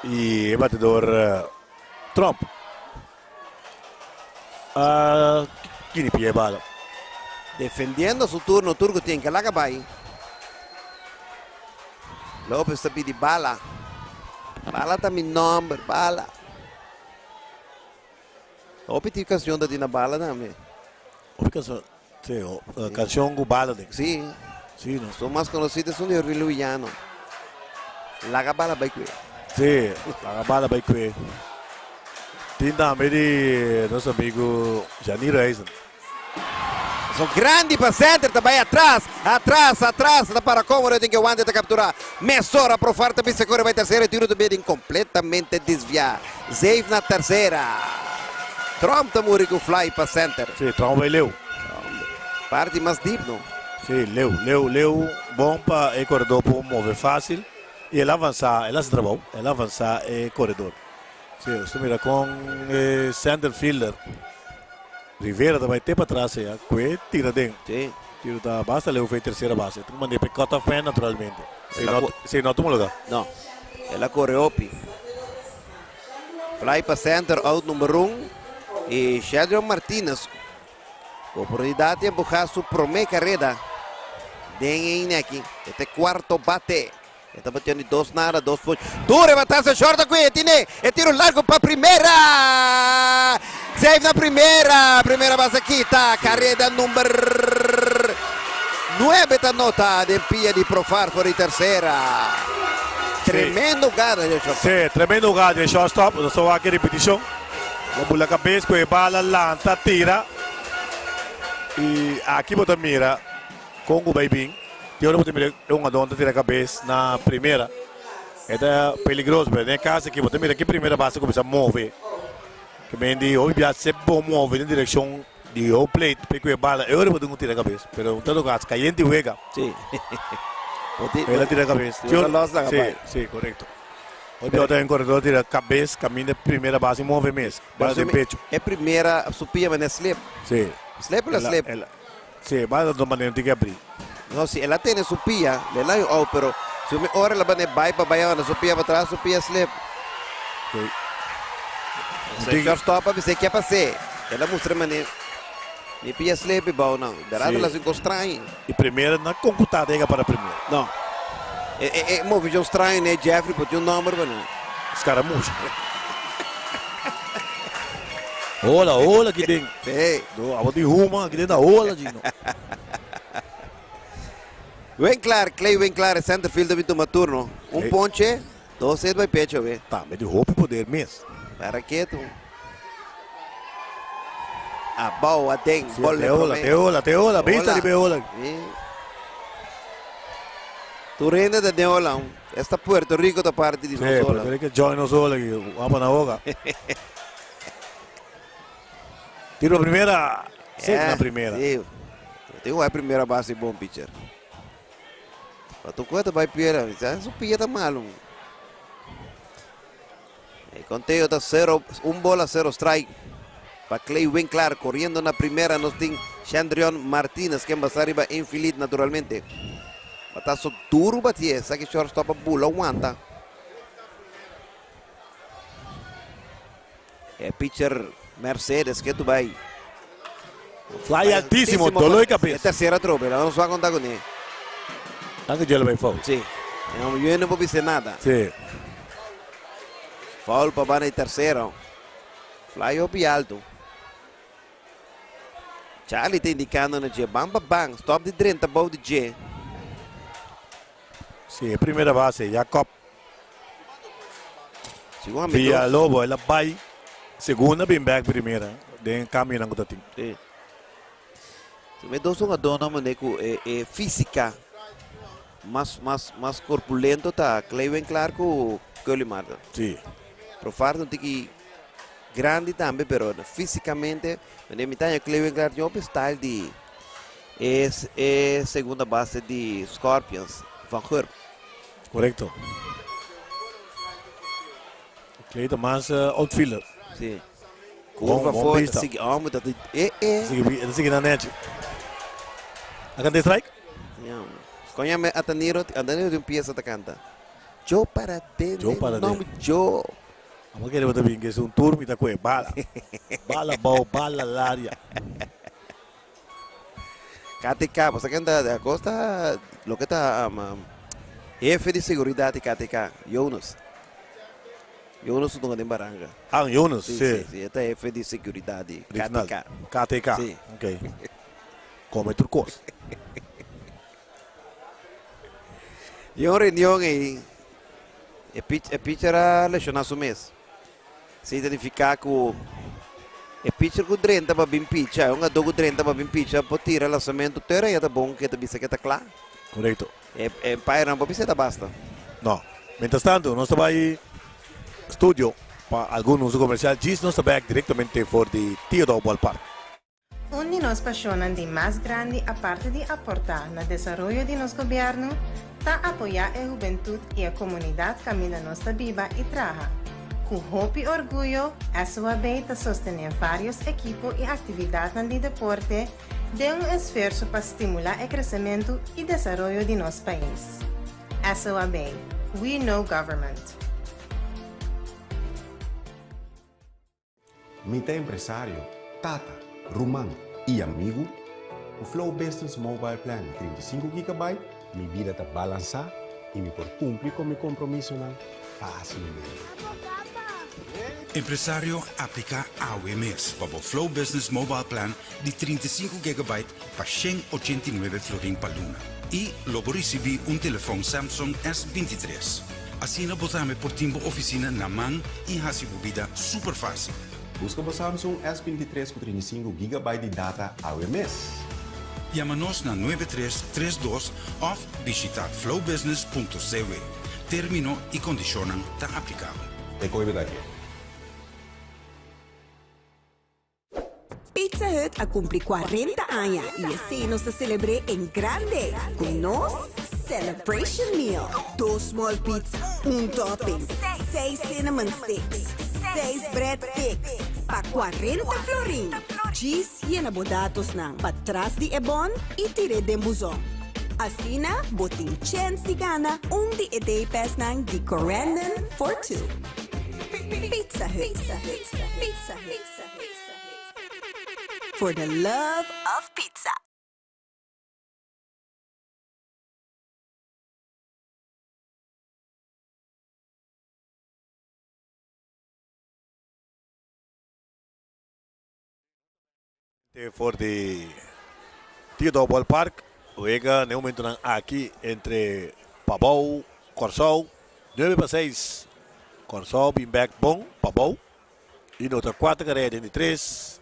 I e batedor Tromp a kini pia e bala. Defendiendo su turno, Turco tin ke laga bai. Lopez ta pidi bala. Bala ta mi nomber, bala. Hopi tin canción ta tin bala tambe. Hopi canción, sí, canción ku bala den. Sí. Sí, no. Son mas conocido son de Orville Villano. Laga bala bai kue. Sí, laga bala bai kue. Tin tambe di nos amigo Jani Reisen. Son grandi pa center, ta bai atras, atras, atras, ta para cómodo, tin ke wante ta captura. Mesora Profar ta bisa corre bai tercera, tiro ta bem completamente desvia. Safe na tercera. Tromp ta muri ku fly pa center. Sí, Tromp bai leu. Parti mas deep, no? Sí, leu, leu, leu. Bon pa e corredor por move fácil. I el a avansa, el a hasi trabou, el a avansa e corredor. Sí, nos mira con e center fielder. Rivera ta bai te patras ya, kue tira den. Sí. Tiro ta basta leu fe tercera base. Tu mande pe cut off man naturalmente. Si no, si no tuma lugar. No. El a corre hopi. Fly pa center, out number 1. I Shadron Martinez, oportunidad di empuha su prome carrera den inning. Este cuarto bate. Ta batiendo di dos nada, dos ponche. Dure batazo short aki, tiene e tiro largo pa primera. Safe na primera, primera base kita, carrera number 9 ta nota den pia di Profar for di tercera. Tremendo jugada, Joshua. Sí, tremendo jugada di shortstop. Nos ta wak repeticion. Bula cabes cu e bala lanta, tira. I aki bo ta mira con cu bay bin. Tin ora bo ta mira un jugador ta tira cabes na primera. E ta peligroso, pero den caso aki bo ta mira ki primera base cuminsa move. Ke men di hopi bia se bo move den direccion. Di home plate pe ku e bala e ora bo tin ku tira kabes pero un todo kaso kayente wega. Si. El a tira kabes. Si bo ta los laga bai. Si, si, korekto. Hopi ota un koredor tira kabes kaminda primera base move mes. Bala den pecho. E primera su pia mane slip. Si. Slip el a slip. Si, bala ta manera tin ke abri. No, si el a tene su pia, le la un out, pero si mi ora el a bane bai pa bai anda su pia pa tras, su pia slip. Sí. E shortstop a bisa ke pas'é. El a mustra mane mi pia slip i bou nan. Berdad el a hasi un kos straño. I primera no a konkuta ta yega para primera. No. E e e movishon straño ne Jeffrey por tin un nomber pa nan. Scaramucha. Hola, hola aki den. Sí. Do, abo tin huma aki den ta hola chino. Winklar, Clay Winklar, e center fielder bin tuma turno. Un Sí. ponche, dos hit by pecho be. Tambe di hopi poder mes. Para ketu. Abao, aden, Sí, bol te hola, te hola, te hola, bista di hola. Sí. Tur hende ta den hola. Esta Puerto Rico ta parti di Sí, nos hola. Puerto Rico join nos hola aquí, vamos na boca. Tiro primera, sí, na primera. Sí. Tin un primera base bon pitcher. Pa tu cuenta bai piera, su pia ta malo. El conteo ta 0, un bola, 0 strike. Pa Clay Winklar coriendo na primera nos tin Chandrion Martinez, quien va arriba infield naturalmente. Batazo duro batie, saque shortstop a bula aguanta. E pitcher Mercedes que tu bai. Fly altísimo, dolor de cabeza. E tercera trope, la nos va a contar con él. Anche yo le voy foul. Sí. No, yo no puedo decir nada. Sí. Foul para banda y tercero. Fly up y alto. Charlie está indicando na G. Bam, bam, bam. Stop di 30, bou di G. Sí, primera base, Jacob Segun ami Villalobos, el a bay segunda bin back primera den cambionan cu ta tin. Sí. Si me dos hungadónan mane cu e e física mas mas mas corpulento ta Claywen Clark cu Curly Martin. Sí. Profar ta un tiki grandi tambe pero físicamente mane mi ta haña Claywen Clark tin hopi style di e e segunda base di Scorpions Van Gurp. Correcto. Clay ta mas outfielder. Sí. Bon, Curva bon forte, vista. sigui hombre, ta eh eh. Sigui, ta sigui na nechi. Akan de strike? Ja. Coña me Ataniro, Ataniro de un pieza ta canta. Yo para te, Yo para no, te. yo. Amo kere bota bien que es un tour mi ta kue bala. Bala bou, bala laria. KTK, bo sa ken ta de Acosta, loke ta hefe di seguridad di KTK, Jonas. Jonas su dunga den Baranga. Ah, Jonas, Si, si. si, si, e ta hefe di seguridad di Original. KTK. KTK, Si. ok. Come tur cos. Den un reunion ei, e pitch, e pitcher a lesiona su mes. Se identifica cu e pitcher cu drenta pa bin picha, e hungador cu drenta pa bin picha por tira lanzamento tera ya ta bon ke ta bisa ke ta cla. Correcto. E umpire no por bisa ta basta. No. Mientras tanto, nos ta bay studio pa algun uso comercial. Djis nos ta back directamente for di Theodore Ballpark. Un di nos pasionnan di mas grandi aparte di aporta na desaroyo di nos gobierno ta apoya e hubentud y e comunidad caminda nos ta biba y traha. Cu hopi orguyo SOAB ta sostene varios ekipo y actividadnan di deporte den un esfuerso pa stimula e crecemento y desaroyo di nos pais. SOAB, We Know Government. Mi ta empresario, tata, ruman i amigu. Ku Flow Business Mobile Plan di 35 gigabyte, mi bida ta balansá i mi por kumpli ku mi kompromisonan fásilmente. Empresario, apliká awe mes pa bo Flow Business Mobile Plan di 35 gigabyte pa 189 florin pa luna. I lo bo risibí un telefòn Samsung S23. Asina bo tambe por tin bo ofisina na man i hasi bo bida super fásil. Buska bo Samsung S23 ku 35 gigabyte di data awe mes. Yama nos na 9332 òf bishitá flowbusiness.cw. Término i kondishonnan ta aplikabel. E koe bida ke. Pizza Hut a kumpli 40 aña i esei nos ta selebr'é en grande ku nos Celebration Meal. Dos small pizza, un topping, seis cinnamon sticks, seis bread sticks pa 40 florin. Djis yena bo datosnan patras di e bon i tir'é den buzon. Asina bo tin chèns di gana un di e day passnan di Corendon for Two. Pizza Hut. Pizza Hut. For the love of pizza. For di Theodore Ballpark, wega na e momentonan aki entre Pabou, Kòrsou, 9 pa 6. Kòrsou bin bèk bon, Pabou. I nota kuater karera den di tres,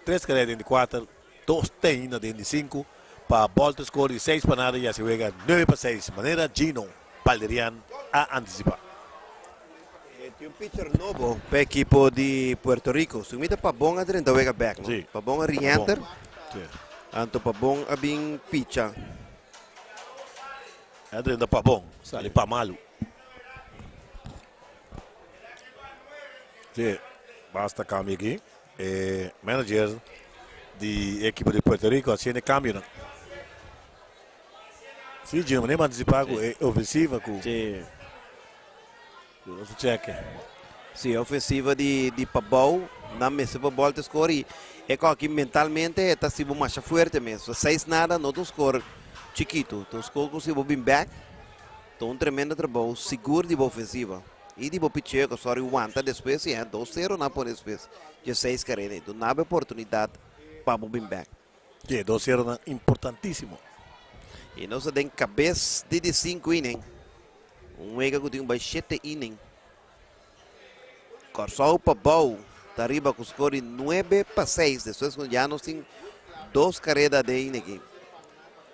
tres karera den di kuater, dos te ainda den di sinku pa bòlta skor di 6 pa 0 i hasi wega 9 pa 6 manera Gino Balderian a antisipá. Tin un pitcher nobo pa ekipo di Puerto Rico. Si mi ta Pabon a drenta wega back, no? Sí. Pabon a re-enter. Sí. Anto Pabon a bin picha. A drenta Pabon, sali pa malu. Sí, basta kambio aki. E manager di ekipo di Puerto Rico hasiendo kambio, no? Sí, Gino, meneer antisipá ku e ofensiva ku nos check. Sí, ofensiva di Pabou, nan mester pa bolta score i e aki mentalmente ta sibo mas fuerte mes. 6-0, no ta un score chikitu. Un score ku si bo bin back. Ta un tremendo trabou, sigur di ofensiva. I di bo picheo, sorry, wanta despues, sí, 2-0 na por despues. Di seis karera. Anto, nan oportunidat pa bo bin back. Sí, 2-0 na importantísimo. I nos tin kabes di 5 inning. Un wega ku tin bai 7 inning. Kòrsou Pabou ta ariba ku score 9 pa 6. Despues ya nos tin dos karera den inning aki.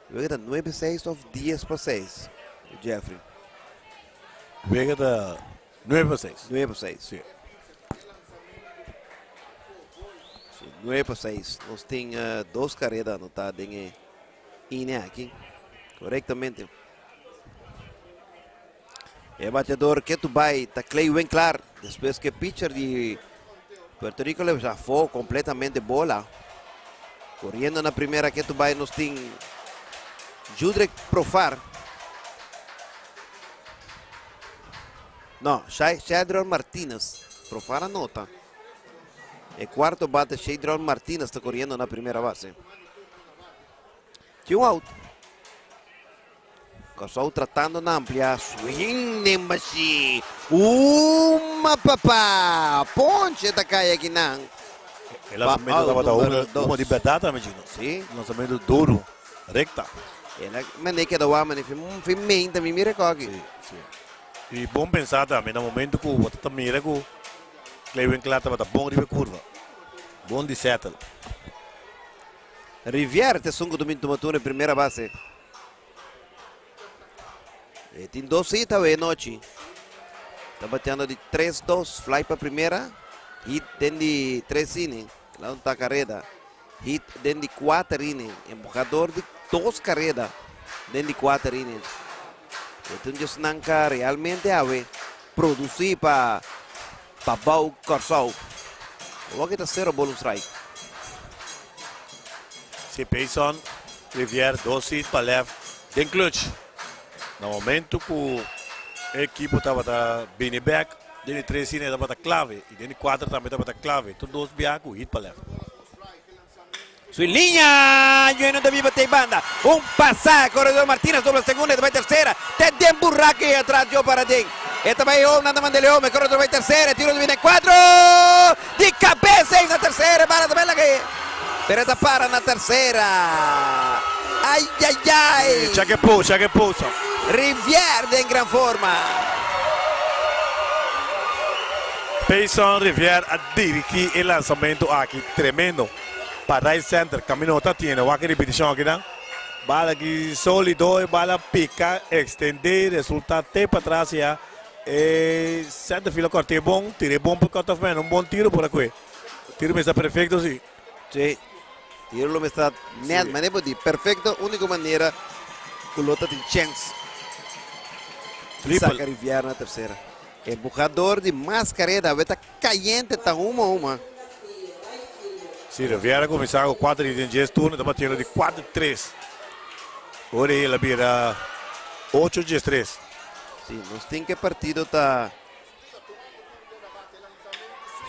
Wega ta 9-6 òf 10 pa 6. Jeffrey. Wega ta 9 pa 6. 9 pa 6. Sí. Sí, 9 pa 6. Nos tin dos karera anotá den inning aki. Korektamente. E bateadó ku ta bai, ta Clay Winkler. Despues ku e pitcher di Puerto Rico le zafó kompletamente bola. Koriendo na primera ku ta bai, nos tin Judrek Profar. No, Shadron Martinez. Profar a nota. E kuarto bate Shadron Martinez ta koriendo na primera base. Tin un out. Kòrsou tratando na amplia. Swing den bashí. Uma papá. Ponche ta kai aki nan. E lansamentu tabata uma di berdat tambe, Gino. Sí. Lansamentu duru, rekta. El a mane keda wa mane fi mente mi mira koki. Sí. I bon pensá tambe na momento ku bo ta mira ku Clay Winkler tabata bon riba kurva. Bon di settle. Rivier ta esun ku ta tuma primera base. E tin dos hit anochi. Ta batiendo di 3-2. Fly pa primera. Hit den di 3 inning. La ta karera. Hit den di 4 inning. Empuhadó di dos karera. Den di 4 inning. Anto, nan ku realmente a produsí pa Pabou Kòrsou. Awor ta 0 ball, un strike. Si Payson, Rivier, dos hit pa left, den clutch. Na momento ku e ekipo tabata bini back, den tres inning tabata klave i den kuater tambe tabata klave. Tur dos bia ku hit pa left. Su liña, lleno de viva banda. Un pasaje, koredó Martínez, dobla segunda, bai tersera. Te den burraco i atras, yo para den. Esta bai home, nada manda home, koredó bai tersera, tiro viene kuater. Di kabes na tersera, para tambe la que. Pero esta para na tersera. Ai, ai, ai. Check pousa, check pousa. Rivier den gran forma. Payson Rivier a dirigí e lansamentu aki tremendo. Pa right center, kaminda ta tiene, wak ripetishon aki dan. Bala aki sólido, bala pika, ekstendé, resultá te patras ya. E center field kòrta bon, tira bon pa cut off man, un bon tiro por aki. Tiro ta perfekto, sí. Sí. Tiro lo mester net, manera bo di, perfecto, unico manera cu lo ta tin chens di saca Riviera na tercera. Empuhador di mas careda awe ta cayente, ta huma huma. Si, Riviera a cuminsa cu cuater hit den dies turno, ta batiendo di cuater tres. Ora el a bira ocho dies tres. Si, nos tin cu e partido ta.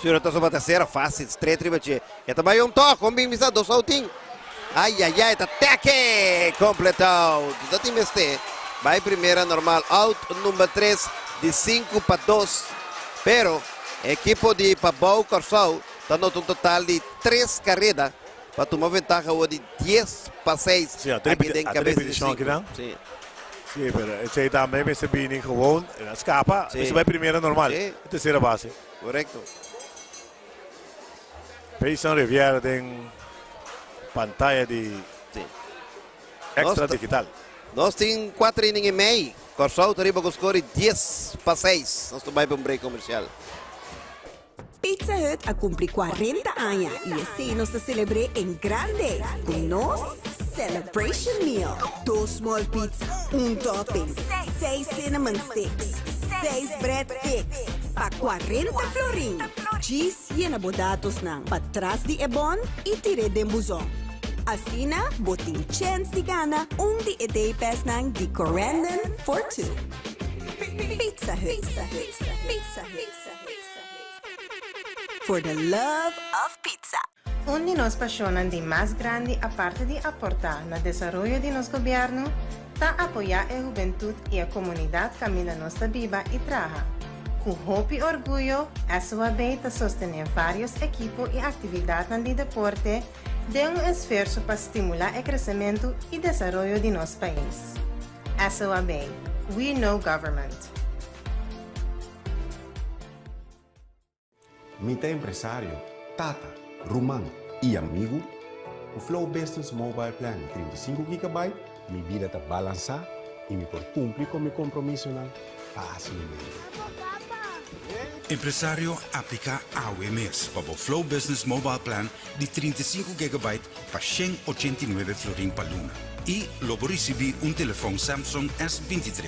Suro ta soba tercera fácil, straight riba dje. E ta bai un tok, kon bin bisa dos out tin. Ay ay ay, ta teke completao. Ta tin mester. Bai primera normal, out number 3 di 5 pa 2. Pero ekipo di Pabou Kòrsou ta nota un total di 3 kareda pa tuma ventaha awor di 10 pa 6 Sí, a aki den a kabes di repeticion 5. akinan. Sí. Sí, pero esey tambe mester bini gewoon, el a scapa, Sí. mester bai primera normal, Sí. e tercera base. Correcto. Payson Riviera den pantaya di Sí. Extra Nos ta- Digital. Nos tin 4 inning y mei. Kòrsou ta riba ku score di 10 pa 6. Nos ta bai pa un break komersial. Pizza Hut a cumpli 40 aña y esey nos ta celebr'é en grande cu nos Celebration Meal. Dos small pizza, un topping, seis cinnamon sticks, seis bread sticks pa 40 florin. Djis yena bo datosnan patras di e bon y tir'é den buzon. Asina bo tin chens di gana un di e day passnan di Corendon for Two. Pizza Hut. Pizza Hut. For the love of pizza. Un di nos pasionnan di mas grandi aparte di aporta na desaroyo di nos gobierno ta apoya e hubentud y e comunidad caminda nos ta biba y traha. Cu hopi orguyo SOAB ta sostene varios ekipo y actividadnan di deporte den un esfuerso pa stimula e crecemento y desaroyo di nos pais. SOAB, We know government. Mi ta empresario, tata, ruman i amigu. Ku Flow Business Mobile Plan di 35 gigabyte, mi bida ta balansá i mi por kumpli ku mi kompromisonan fásilmente. Empresario, apliká awe mes pa bo Flow Business Mobile Plan di 35 gigabyte pa 189 florin pa luna i lo bo risibí un telefòn Samsung S23.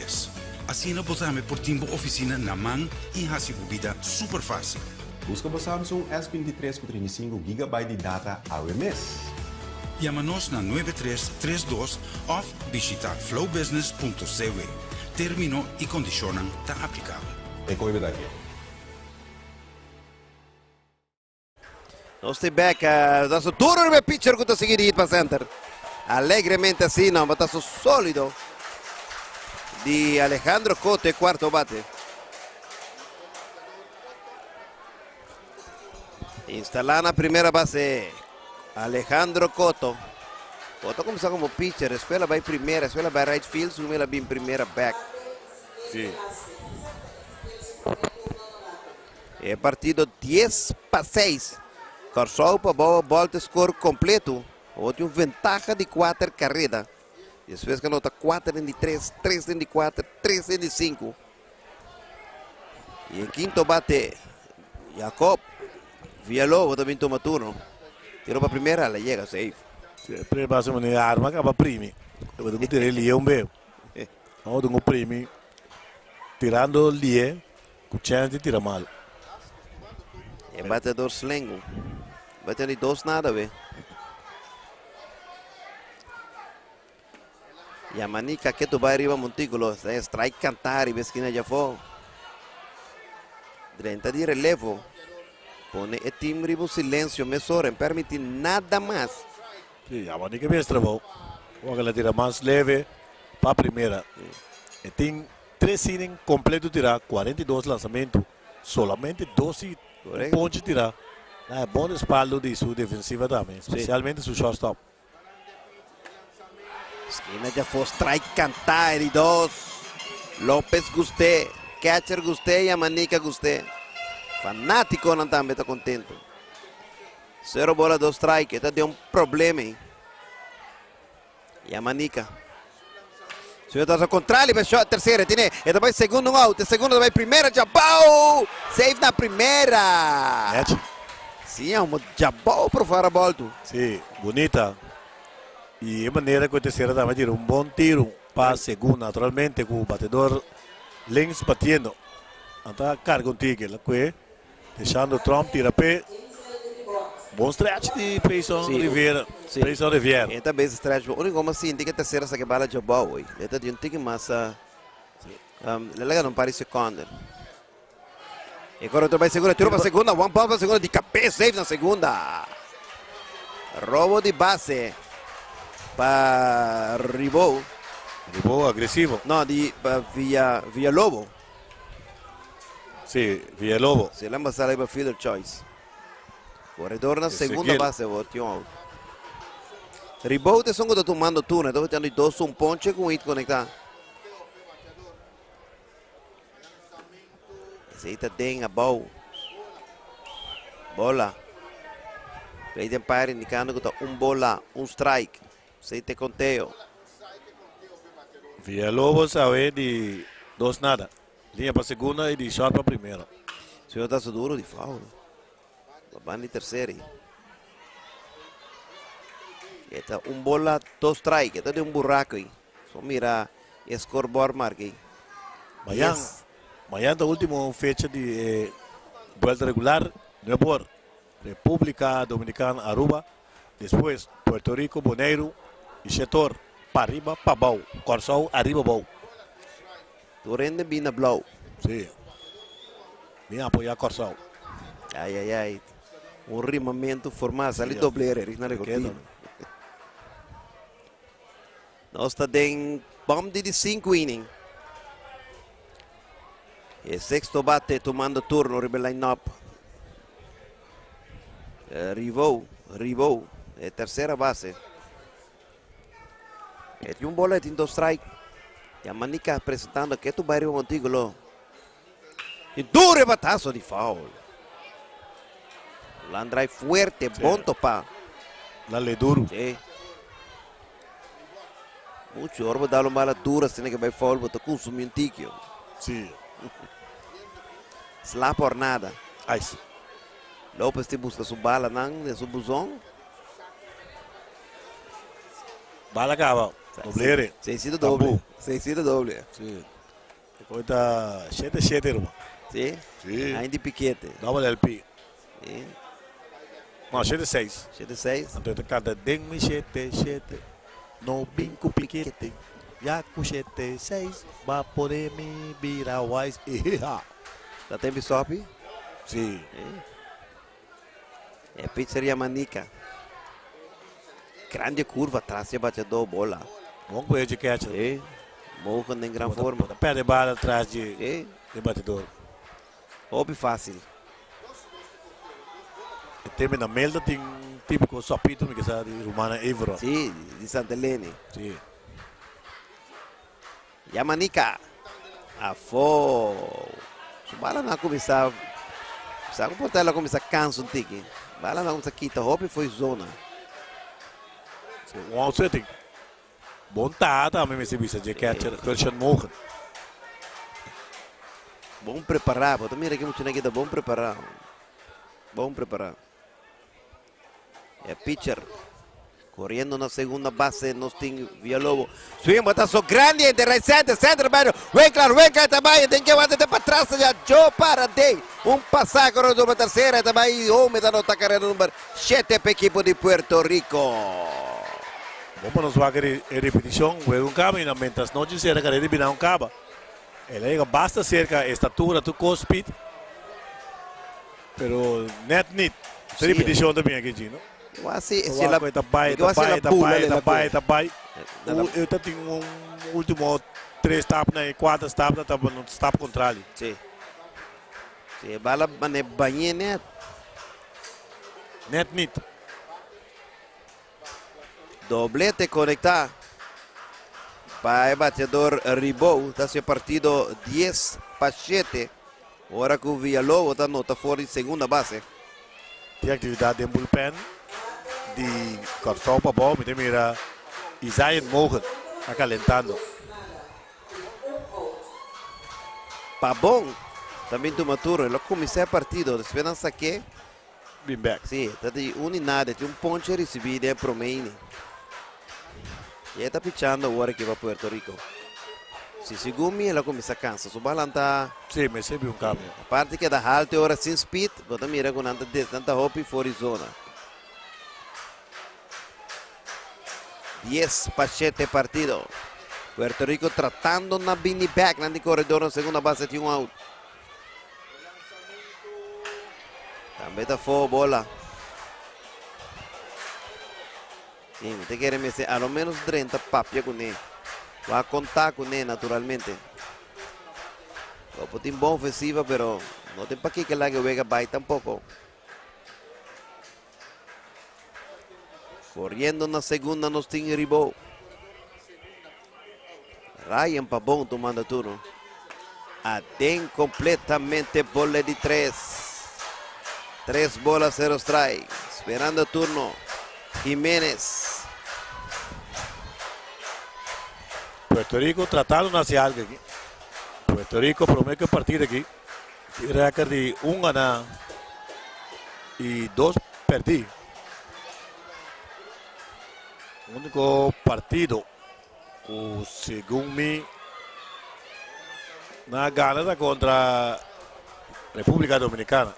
Asina bo tambe por tin bo ofisina na man i hasi bo bida super fásil. Buska bo Samsung S23 ku 35 gigabyte di data awe mes. Yama nos na 9332 òf bishitá flowbusiness.cw. Término i kondishonnan ta aplikabel. E koe beta ke. Nos tin bek, ta su turno riba e pitcher ku ta sigui di hit pa center. Alegremente asina, un batazo solido di Alejandro Cote, cuarto bate. Instalá na primera base Alejandro Coto. Coto kumsa como pitcher, despues el a bai primera, despues el a bai right field, sumi el a bin primera back. Sí. E partido 10 pa 6. Kòrsou pa bou a bòlta e skor kompleto. Awor tin un ventaha di kuater kareda. Despues ku a nota kuater den di tres, tres den di kuater, tres den di sinku. I e kinto bate Jacob Villalobos ta bin tuma turno. Tiro pa primera, la yega safe. Si, e primer base manera arma kaba primi. Bo tin ku tira e lie un be. Bo tin ku primi tirando lie. Ku chèns di tira mal. E bateador slengu. Batea di dos nada we. Yamanica ketu bai riba montículo. Está en strike cantá riba esquina djafó. Drenta di relevo. Pone e team riba un silencio mesora. En permití nada mas. Sí, Yamanica bes trabou. Ora el a tira mas leve pa primera. E tin Tres inning completo tirá, 42 lanzamentu, solamente dos hit, un ponche tirá. Na e bon respaldo di su defensiva tambe, especialmente su shortstop. Skina djafó, strike kantá e di dos. Lopez gust'é, catcher gust'é i Amanica gust'é. Fanátikonan tambe ta kontentu. Sero bola dos strike, e ta den un problema ei. Yamanica. Señor ta contrali pa shot tercera. Tiene, e ta bai segundo un out. Segundo ta bai primera. Jabao! Safe na primera. Nechi. Si, un djabou por bòltu. Si, bunita. I e manera ku e tersera tambe tira un bon tiru pa segunda, naturalmente ku batedó links batiendo. Anto karga un tiki, la kue dejando Trump tira pe. Bon stretch di Payson Rivera. Payson Riviera. E tambe stretch, úniko mi a sinti ku tersera saka bala djabou. E ta di un tiki mas el a laga un par di sekonde. E koredó bai segunda, tiro pa segunda, one ball pa segunda, di kabes safe na segunda. Robo di base pa Ribou. Ribou agresivo. No, di pa Villa, Villalobo. Si, Villalobo. Si, el a pasa pa fielder choice. Koredó na segunda base, tin out. Ribou ta esun ku ta tumando turno, ta batiendo dos un ponche ku un hit konektá. Esei ta den abou. Bola. Plate umpire indikando ku ta un bola, un strike. Esei ta konteo. Villalobos awe di dos nada. Liña pa segunda i di short pa primera. Señor ta duro di foul. Ban di tersera. Ta un bola, dos strike. Ta di un buraku ei. So mira e scoreboard marka ei. Mañan, mañan ta último fecha di vuelta regular. Nueve Repúblika Dominikana, Aruba. Despues Puerto Rico, Boneiru i Shetor. Pariba, pabou. Kòrsou, ariba, bou. Tur hende bin na blou. Si. Bin apoyá Kòrsou. Ai, ai, ai. Un rimamentu formal. Sali doblera, na recortido. Nos ta den bòm di 5 inning. E sexto bate tumando turno riba line-up. Ribou, Ribou, e tersera base. E tin un bola, tin dos strike. Yamanica presentando ku tu barrio Montículo. I duro batazo di foul. Line drive fuerte, bon topa. Dale duro. Si. Mucho ora dal un bala dura, asina ku bai foul, bo ta konsumí un tiki. Sla por nada. Ai, si. Lopez ta buska su bala nan, den su buzon. Bala kaba. Doblere. Seis doble. Seis doble. Si. Awor 7-7, ruman. Si? Si. Ainda pikete. Double LP. Si. No, 7-6. 7-6. Anto ta kanta den mi 7-7. No bin ku pikete. Ya ku 7-6. Ba pone mi bira wise. Eha. Ta tempu sopi? Si. E pitcher Yamanica. Grandi kurva tras di bateadó bola. Bon kueho di catcher. Si. Mogen den gran forma. Pèrdè bala tras di bateadó. Hopi fásil. E tema na Melda tin típiko sopito mi ku sa di Romana Evero. Si, di Santa Elena. Si. Yamanica. Afó. Su bala nan a kuminsá. Sabe ku el a kuminsá kansa un tiki. Bala nan a kuminsá kita hopi for di zona. Si, un out setting. Bon tata mi mester bisa di catcher Christian Mogen. Bon prepará. Bo mira ku mucha aki ta bon prepará. Bon prepará. E pitcher. Koriendo na segunda base, nos tin Villalobo. Swing, batazo grandi entre right center, center, baile. Winkler, Winkler tambe, tin ku bate pa tras ya. Joe Paradei. Un pasaje pa tersera tambe. Home ta anotá karera number 7 pa ekipo di Puerto Rico. Bon, nos bai e repetishon. Juega un kaba, mientras no sera karera bina un kaba. El a yega basta serka estatura, tu speed. Pero net niet. Repetishon tambe aki, Gino. Quasi, se ela, bai, bai, bai, bai, bai. Eu tin un último tres stap na kuater stap na ta no stap kontrali. Si. Si, bala mane bañ'é net. Net niet. Doblete konektá pa e bateadó Ribou. Ta e partido 10-7. Ora ku Villalobo ta anota for di segunda base. Tin aktividat den bullpen di Kòrsou pa bou. Mi mira Isaiah Mogen ta kalentando. Pabon tambe tuma turno. El a kuminsá e partido. Despues nan sak'é. bin bek. Si, ta di un i nada, tin un ponche risibí den e promé inning. I e ta pichando awor aki pa Puerto Rico. Si segun mi el a kuminsá kansa, su balan ta. Si, mester bin un kambio. Aparte keda haltu e ora sin speed, bo ta mira ku nan ta des, nan ta hopi for di zona. 10 pa 7 partido. Puerto Rico tratando na bini bek, nan di koredor na segunda base tin un out. Tambe ta fo bola. Sí, mi ta kere mester a lo menos drenta papia kuné. Wak konta kuné naturalmente. Bo tin bon ofensiva pero no tin pakiko laga e wega bai tampoko. Corriendo na segunda nos tin Ribó. Ryan Pabón tomando turno. Aden completamente bola di tres. Tres bolas, cero strike. Esperando turno. Jiménez. Puerto Rico tratando de hacer algo aquí. Puerto Rico promé ku e partido aki tin rèkòrt di un ganá i dos pèrdí. Úniko partido ku segun mi nan a gana ta kontra Repúblika Dominikana.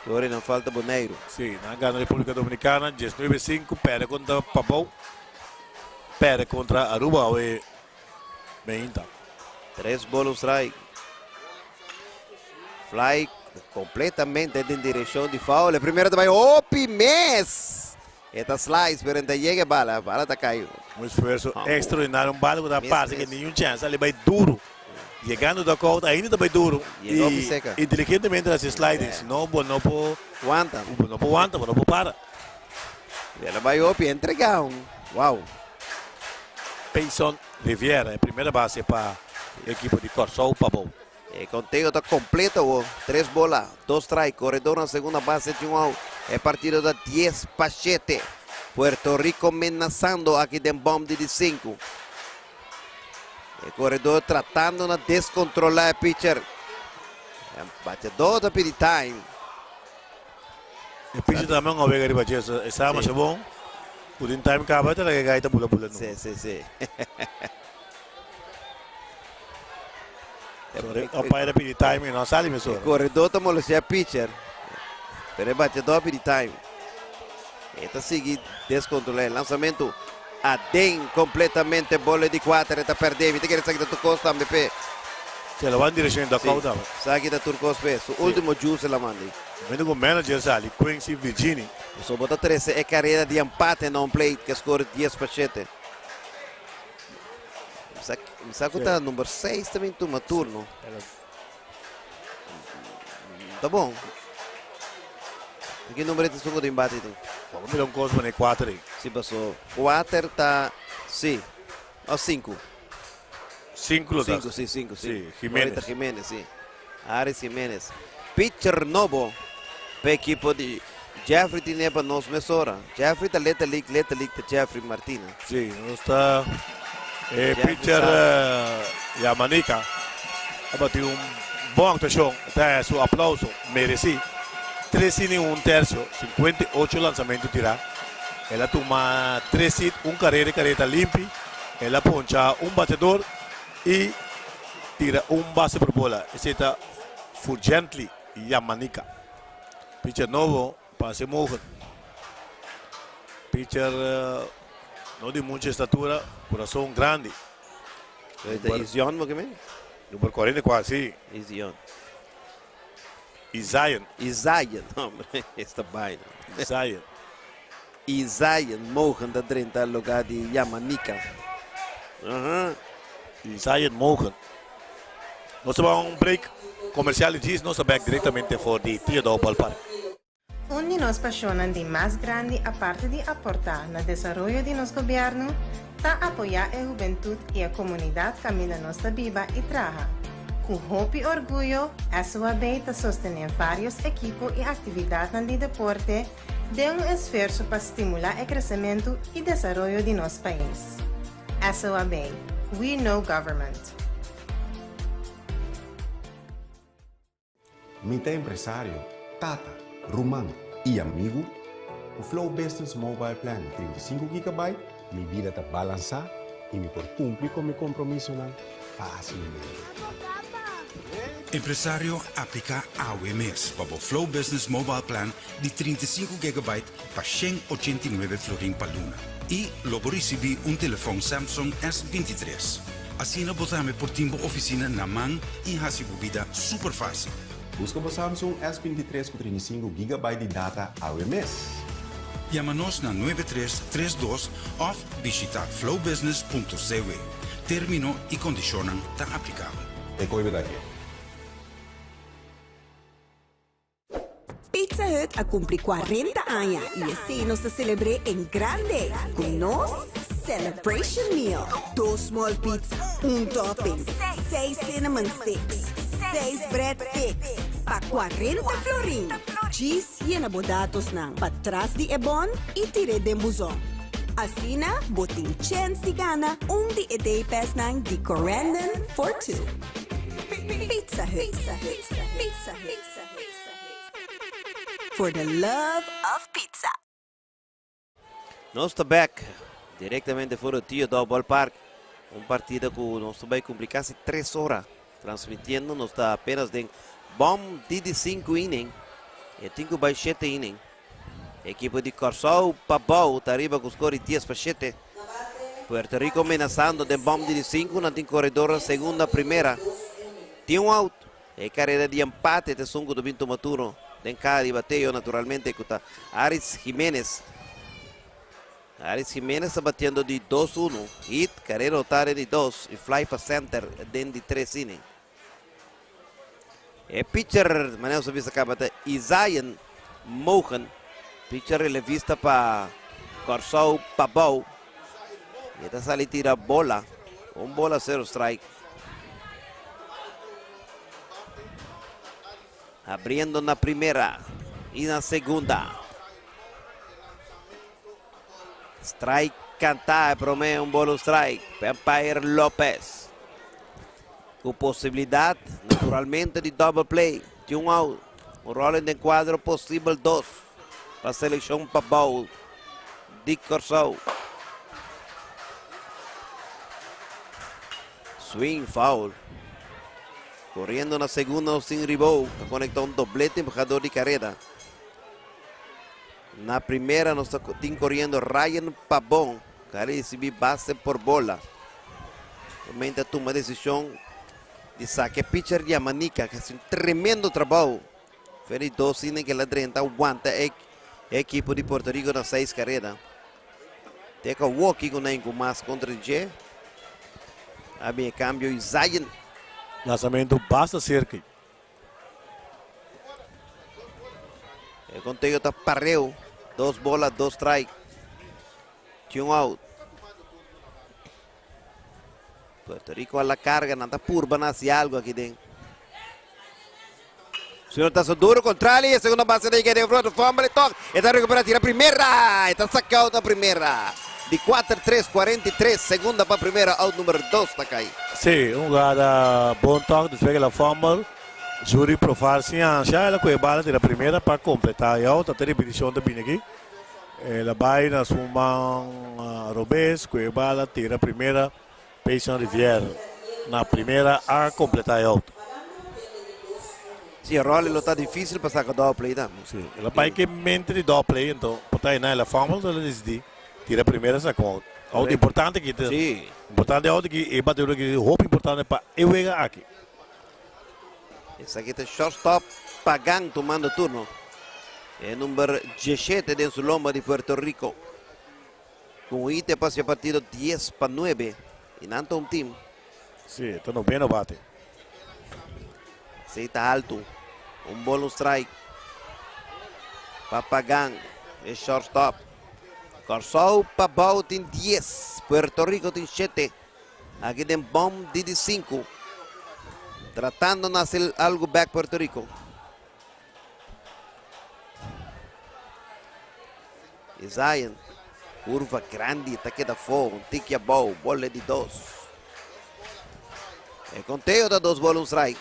Tori nan falta Boneiru. Sí, nan a gana Repúblika Dominikana diesnuebe sinku, pèrdè kontra Pabou, pèrdè kontra Aruba awe meinta. Tres bol un strike. Fly completamente den direccion di foul. E primero ta bay hopi mes. E ta slice pero e ta yega e bala. Bala ta cay. Un esfuerzo extraordinario. Un bala cu ta parse que ningun chance. A bay duro. Yegando dugout ainda ta bay duro. Y inteligentemente haci sliding. Si no bo no por wanta. Bo no por wanta, bo no por para. El a bay hopi entrega un. Wow. Payson Riviera e primera base pa e ekipo di Kòrsou Pabou. E konteo ta kompleto awor. Tres bola, dos strike, koredor na segunda base tin un out. E partido ta dies pa shete. Puerto Rico menasando aki den bòm di di sinku. E koredor tratando na deskontrolá e pitcher. E bateador ta pidi time. E pitcher tambe un awega riba dje, e sa masha bon ku den time kaba ta laga e gai ta bula bula numa. Si, si, si. Umpire a pidi time y no a sali mesora. E koredor ta molestia e pitcher, pero e bateador a pidi time. E ta sigui deskontrolá e lansamentu aden kompletamente bola di kuater e ta pèrdè. Mi ta kere esaki ta tur kos tambe p'e. Si, el a bai en direkshon di dugout tambe. Si, esaki ta tur kos p'e. Su último juice el a manda. Momento ku manager sali, Quincy Virgini. So bo ta trese e karera di empate na home plate ku e skor dies pa shete. Mi sa ku ta number seis ta bin tuma turno. Ta bon. Ki number e ta esun ku tin bati tin? Bo mira un kos pone kuater ei. Si paso kuater ta si o sinku. Sinku lo ta. Sinku si sinku si. Si Jimenez. Ahorita Jimenez si. Aris Jimenez. Pitcher nobo pa ekipo di Jeffrey tine pa nos mesora. Jeffrey ta Little League, Little League ta Jeffrey Martina. Si, nos ta e pitcher Yamanica a bati un bon actuacion, ta haya su aplauso mereci. Tres inning un tercio, 58 lanzamento tira. El a tuma tres hit, un carrera y carrera ta limpi. El a poncha un bateador y tira un base por bola. Esey ta Furgently Yamanica. Pitcher nobo pa haci mogen. Pitcher no di mucha estatura, curason grandi. Number, Izion bo kimen? Number 44, si. Izion. Izion. Izion, hombre, esta vaina. Izion. Izion Mogen ta drenta lugar di Yamanica. Uh -huh. Izion Mogen. Nos ta bai un break comercial y djis nos ta bek directamente for di Theodore Ballpark. Un di nos pasionnan di mas grandi aparte di aportá na desaroyo di nos gobièrnu ta apoyá e hubentut i e komunidat kaminda nos ta biba i traha. Ku hopi orguyo SOAB ta sostené vários ekipo i aktividatnan di deporte den un esfuerso pa stimulá e kresementu i desaroyo di nos pais. SOAB, We know government. Mi ta empresario, tata, ruman i amigu. Ku Flow Business Mobile Plan di 35 GB, mi bida ta balansá i mi por kumpli ku mi kompromisonan fásilmente. Empresario, apliká awe mes pa bo Flow Business Mobile Plan di 35 GB pa 189 florin pa luna. I lo bo risibí un telefòn Samsung S23. Asina bo tambe por tin bo ofisina na man i hasi bo bida super fásil. Buska bo Samsung S23 ku 35 GB di data awe mes. Yama nos na 9332 òf bishitá flowbusiness.cw. Término i kondishonnan ta aplikabel. E koi beta ke. Pizza Hut a kumpli 40 aña i esei nos ta selebr'é en grande ku nos Celebration Meal. Dos small pizza, un topping, seis cinnamon sticks, seis bread sticks pa 40 florin. Djis yena bo datosnan patras di e bon i tir'é den buzon. Asina bo tin chèns di gana un di e day passnan di Corendon for Two. Pizza Hut. Pizza Hut. For the love of pizza. Nos ta back directamente for di Theodore Ballpark. Un partido cu nos ta bay cumpli casi 3 ora transmitiendo. Nos ta apenas den bom di 5 inning. E 5 bay 7 inning. Ekipo di Kòrsou Pabou ta ariba ku skor di 10-7. Puerto Rico menasando den bom di 5. Nan tin koredor na segunda, primera. Tin un out. E karera di empate ta esun ku ta bin tuma turno den kaha di bateo naturalmente ku ta Aris Jimenez. Aris Jimenez ta batiendo di 2-1. Hit, karera notá den di 2 i fly pa center den di 3 inning. E pitcher, manera nos a bisa kaba, ta Isaían Mogen. Pitcher relevista pa Kòrsou Pabou. E ta sali tira bola. Un bola, 0 strike. Abriendo na primera i na segunda. Strike kantá e promé, un bola, un strike. Umpire Lopez. Ku posibilidat naturalmente di double play. Tin un out. Un rolling den kuadro, posibel dos pa selekshon Pabou di Kòrsou. Swing, foul. Koriendo na segunda Austin Ribou a konektá un doblete embahador di kareda. Na primera nos ta tin koriendo Ryan Pabon ku a risibí base por bola. Realmente a tuma desishon di saka e pitcher Yamanika ku a hasi un tremendo trabou. Feri dos inning ku el a drenta wanta e ekipo di Puerto Rico na seis kareda. Te ku awoki ku nan ku mas kontra di dje. A bin e kambio i Zion. Lanzamento basta cerca. E conteo ta pareu. Dos bola, dos strike. Tin un out. Puerto Rico a la carga, nan ta purba na hasi algo aki den. Señor tazo duro contrali, e segunda base de de front, fumble toque, está recupera, tira primera, está sacado na primera. Di 4, 3, 43, segunda pa primera, out número 2 ta kai. Si, un hugada bon toch, despues ku el a fumble. Zuri Profar sin ansha, el a kohe bala tira primera pa kompletá e out. Ta repetishon ta bini aki. El a bai na su man robes, kohe bala tira primera. Payson Rivière na primera a kompletá e out. Si, Rolly lo ta difísil pa saka double play tambe. Si, el a bai ke mente di double play, enton por ta einan el a fumble, enton el a disidí tira primera saka un out. Out importante aki ta. Importante out aki, e batedor aki hopi importante pa e wega aki. Esaki ta shortstop Pagan tumando turno. E number 17 den su lomba di Puerto Rico. Ku un hit e pasa e partido 10-9 i nan ta un team. Si, ta noveno bate. Si, ta altu. Un ball, un strike. Pa Pagan, e shortstop. Kòrsou Pabou tin 10, Puerto Rico tin 7. Aki den bom di di 5. Tratando na hasi algu bek Puerto Rico. Zion, kurva grandi ta keda afó, un tiki abou, bola di dos. E konteo ta dos bola un strike.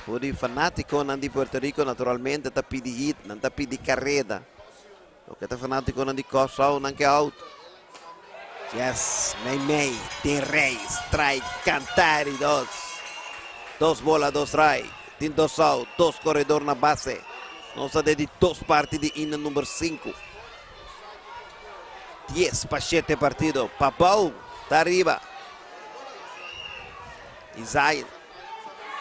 Por di fanátikonan di Puerto Rico naturalmente ta pidi hit, nan ta pidi kareda. Loke ta fanátikonan di Kòrsou nan ke out. Yes, mei mei, tin rei, strike, kanta di dos. Dos bola, dos strike. Tin dos out, dos koredor na base. Nos ta den di dos parti di inning number sinku. 10-7 partido. Pabou ta ariba. Isaiah.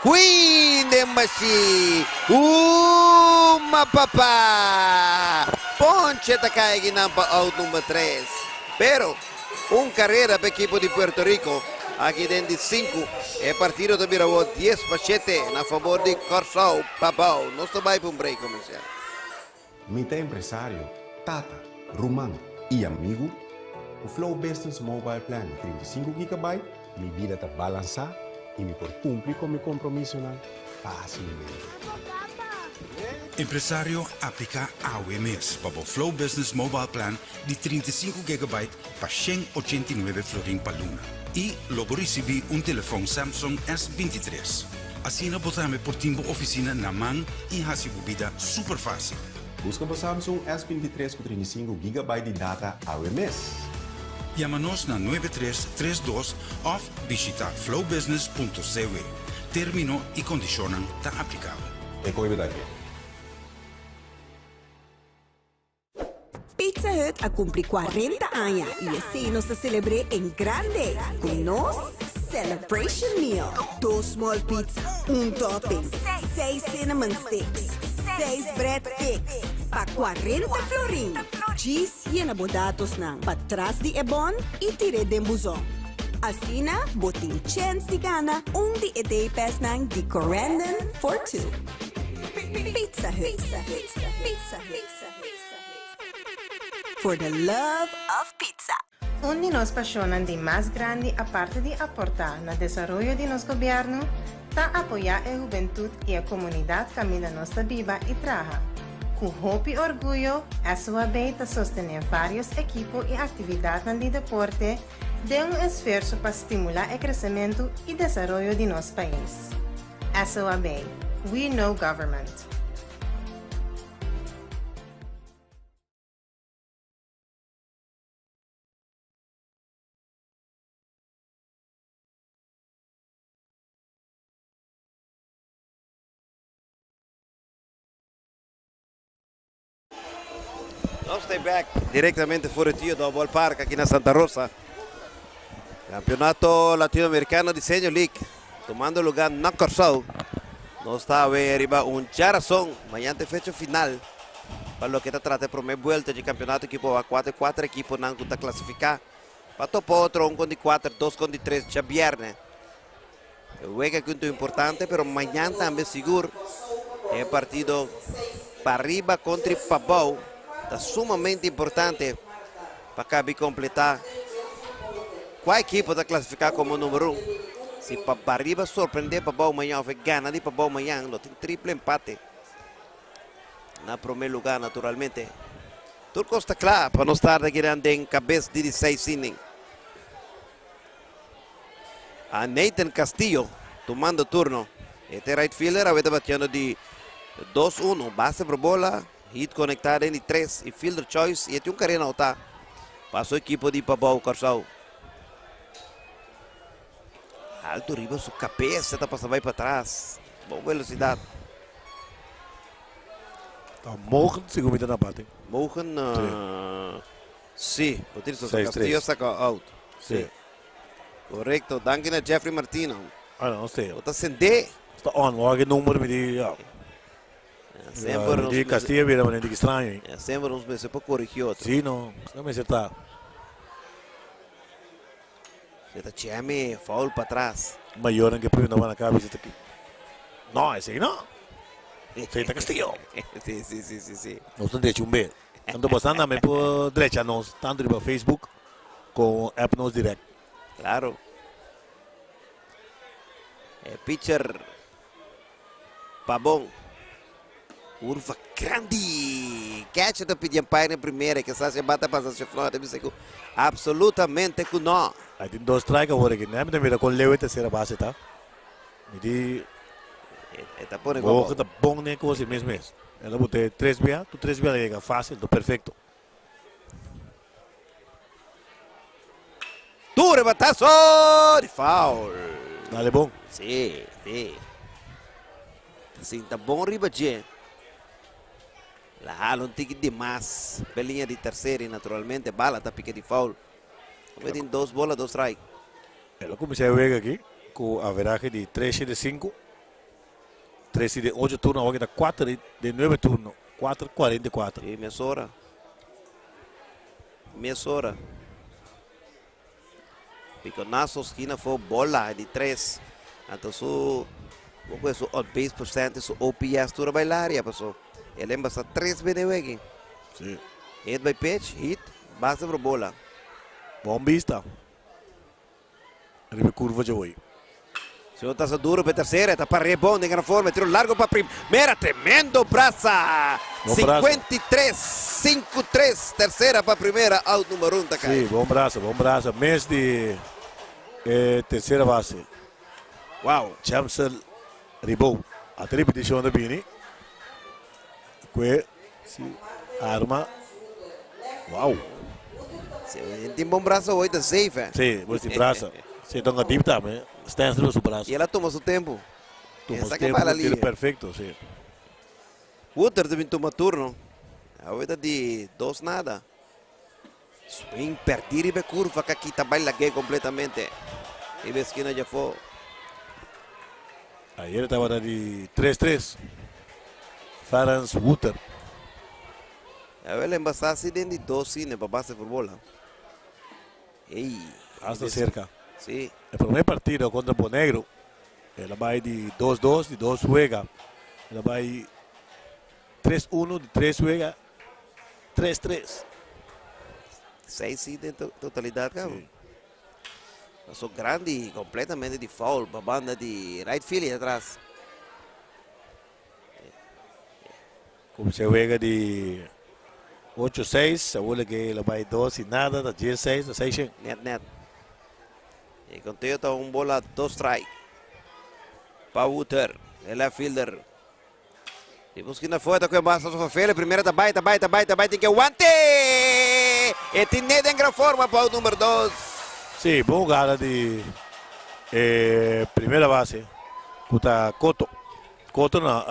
Queen den bashi. Uma papa! Ponche ta kai akinan pa out number 3. Pero un karera pa ekipo di Puerto Rico. Aki den di 5. E partido ta bira awor 10-7 na fabor di Kòrsou. Pabou. Nos ta bai pa un break komersial. Mi ta empresario, tata, ruman i amigu. Ku Flow Business Mobile Plan di 35 gigabyte, mi bida ta balansá i mi por kumpli ku mi kompromisonan fásilmente. Empresario, apliká awe mes pa bo Flow Business Mobile Plan di 35 gigabyte pa 189 florin pa luna. I lo bo risibí un telefòn Samsung S23. Asina bo tambe por tin bo ofisina na man i hasi bo bida super fásil. Buska bo Samsung S23 ku 35 gigabyte di data awe mes. Yama nos na 9332 òf bishitá flowbusiness.cw. Término i kondishonnan ta aplikabel. E koe bida ke. Pizza Hut a cumpli 40 aña y esey nos ta celebr'e en grande cu nos Celebration Meal. Dos small pizza, un topping, seis cinnamon sticks, seis breadsticks pa 40 florin. Djis yena bo datosnan patras di e bon y tir'e den buzon. Asina bo tin chens di gana un di e day passnan di Corendon for Two. Pizza Hut. Pizza Hut. For the love of pizza. Un di nos pasionnan di mas grandi aparte di aporta na desaroyo di nos gobierno ta apoya e hubentud y e comunidad caminda nos ta biba y traha. Cu hopi orguyo, SOAB ta sostene varios ekipo y actividadnan di deporte den un esfuerso pa stimula e crecemento y desaroyo di nos pais. SOAB, We Know Government. Nos ta back directamente for di Theodore Ballpark aki na Santa Rosa. Campeonato Latinoamericano di Senior League tumando lugar na Kòrsou. Nos ta awe riba un djarason, mañan ta e fecha final pa loke ta trata e promé buelta dje campeonato ekipo A kuater kuater ekiponan ku ta klasifiká pa topa otro un kon di kuater, dos kon di tres djabièrnè. E wega aki un ta importante pero mañan tambe sigur e partido pariba kontra pabou ta sumamente importante pa kabi kompletá kua ekipo ta klasifiká komo numero un. Si pa pariba sorprendé pabou mañan òf e gana di pabou mañan lo tin triple empate na promé lugá naturalmente. Tur kos ta kla pa nos tarde akinan den kabes di di seis inning. A Nathan Castillo tumando turno. E ta e right fielder awe ta batiendo di 2-1. Base por bola, hit konektá den di 3 i fielder choice i e tin un karera anotá pa su ekipo di Pabou Kòrsou. Alto riba su kabesa ta pasa bai patras. Bon velosidat. Ta Mogen segun mi ta na bate. Mogen Sí, bo tin razon. Seis Castillo tres. saka out. Sí. Korekto. Danki na Jeffrey Martino. Ah, no, sí. Bo ta sendé. Sta on. Wak e number mi di, ja. Semper Mi nos di mester, Castillo bira manera di extraño ahí. ja, semper nos mester por korigí otro. Sí, no. No mester ta. Se ta cheme, foul pa atras. Mayornan ke primero van a cabeza ta ki. No, esei no. Esei ta Castillo. Sí, sí, sí, sí, sí. Nos ta drecha un be. Anto bosan tambe por drecha nos tanto riba Facebook como app nos direct. Claro. E pitcher Pabon. Curva grandi. Catcher ta pidi umpire en primera. Que sa si bata pasa si flor. Bisa ku absolutamente ku no. Ahí tin dos strike awor aki. Mi ta mira kon leu e tercera base ta. Mi di. E ta pone Boca ta bon den cos mes mes. El a bote tres bia, tu tres bia yega fácil, tu perfecto. Duro batazo di foul. Dale bon. Si, si. Sinta bon riba dje. La hala un tiki demas. Pe liña di tercera y naturalmente bala ta pica di foul. Come tin dos bola, dos strike. El a cuminsa e wega aki cu averahe di tres shete sinku. Tres di den ocho turno, awor ki ta kuater di den nuebe turno. Kuater kuarenta i kuater. Si, mesora. Mesora. Piconazo skina fo bola di tres. Anto su bo su on base percentage, su OPS tur a bai laria paso. El embasa tres bene wegi. Si. Hit by pitch, hit, base por bola. Bon bista. Riba curva dje hoy. Su tasa duro pe tercera, ta pa rebond den gran forma, tiro largo pa primera, tremendo brasa. Bon brasa. 53, 5, 3, tercera pa primera, out numero 1 ta Sí, kai. bon brasa, bon brasa. Mes di tercera base. Wow. Jamsel Ribou. A repeticion ta bini. Kue si arma. Wow. Si, tin bon brasa hoy ta safe, eh. Sí, bo si brasa. Sí, tonga deep tambe. Stance riba su brasa. Y el a tuma su tempo. Tuma su Esa tempo, bala tiro liga. perfecto, sí. Wouter tambe tuma turno. Ahorita di dos nada. Swing perdi riba curva que aqui tá baila gay completamente. Riba esquina ya foi. Ayer tabata di 3-3. Clarence Wouter. A ver, embasar así den di dos cine pa base por bola. Ey. Hasta cerca. Sí. E prome partido contra Bonegro. El a bay di 2-2, di 2 wega. El a bay 3-1, di 3 wega. 3-3. Seis sí den totalidad, cabrón. Sí. Pasó grande y completamente di foul pa banda di right field atras. Cuminsa wega di 8-6, awor cu el a bay 2 y nada, ta 10-6, ta 6. Net, net. E conteo ta un bola, dos strike. Pa Wouter, el left fielder. E buscando fuerte cu basta su fele. Primera ta bay, ta bay, ta bay, ta bay, tin cu wanta. E tin den gran forma pa number 2. Sí, bon jugada di primera base. Cu ta Coto. Coto na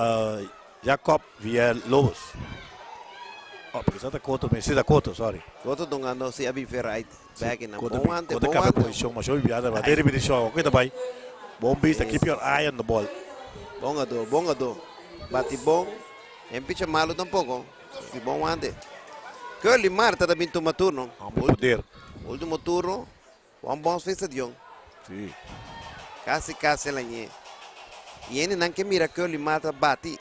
Jacob Villalobos. Oh, porque ta Coto, me ta Coto, sorry. Coto dongando si abi right back in Coto, bom ante, Coto bom cambia ante. posicion, mas olvida, mas repeticion, ok, ta bay. Bon bista, keep your eye on the ball. Bon ado, bon ado. Bati bon. En picha malo tampoco. Si bon ante. Curly Marta tambe tuma turno. Homber poder. Ultimo turno. Un bon stadion. Sí. Casi, casi la ñe. Y e nan ke mira Curly Marta bati.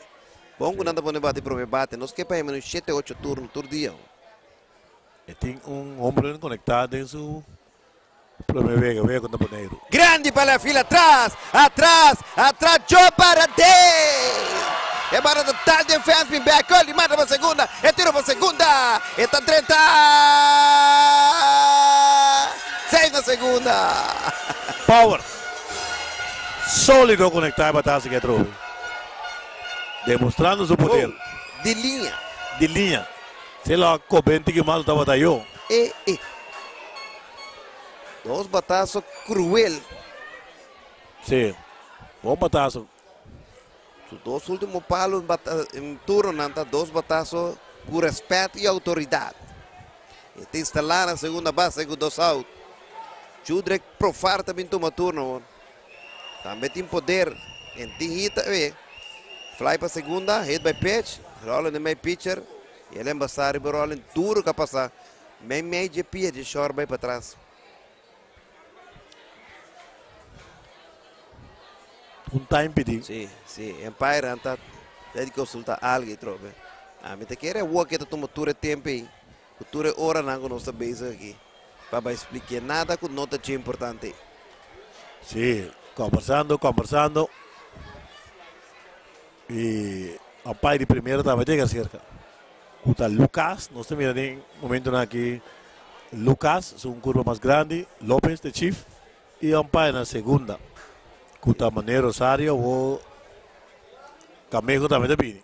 Bon cu nan ta pone bati prome bate. Nos ke pa menos 7, 8 turno tur dia. E tin un home run conecta den su prome wega, wega contra Boneiro. Grande para la fila atrás, atrás, atrás, Joe para D. E para total defense, back, Curly mata para segunda, e tiro para segunda, está 30. 6 na segunda. Power. Solido conecta e batazo cu e trobe. Demostrando su poder. Oh, di liña. Di liña. Se la cobente cu mal tabata yo. E, e. Dos batazo cruel. Sí. Bon batazo. Su dos ultimo palo en turno, nanta, dos batazo cu respet y autoridad. Ta instala na segunda base cu dos out. Judrek Profar tambe tuma turno. Tambe tin poder. En hit, Fly pa segunda, hit by pitch. Rolling the pitcher. Y el a embasa rolling duro cu pasa. Mei mei di pia di short bay pa atras. Un time pidi. Si, si. Umpire anta debe consulta alguien trobe. Ami ta kere awor cu tuma tur tempo ey. Tur ora nan nos ta bezig aki. Pa explica nada cu no ta importante. Sí, conversando, conversando. Y umpire di primera tambe yega cerca. Uta Lucas, nos ta mirando den momento aki Lucas, un curva mas grandi, López de Chief y umpire na segunda. Cu ta Mané Rosario o Camejo tambe ta bini.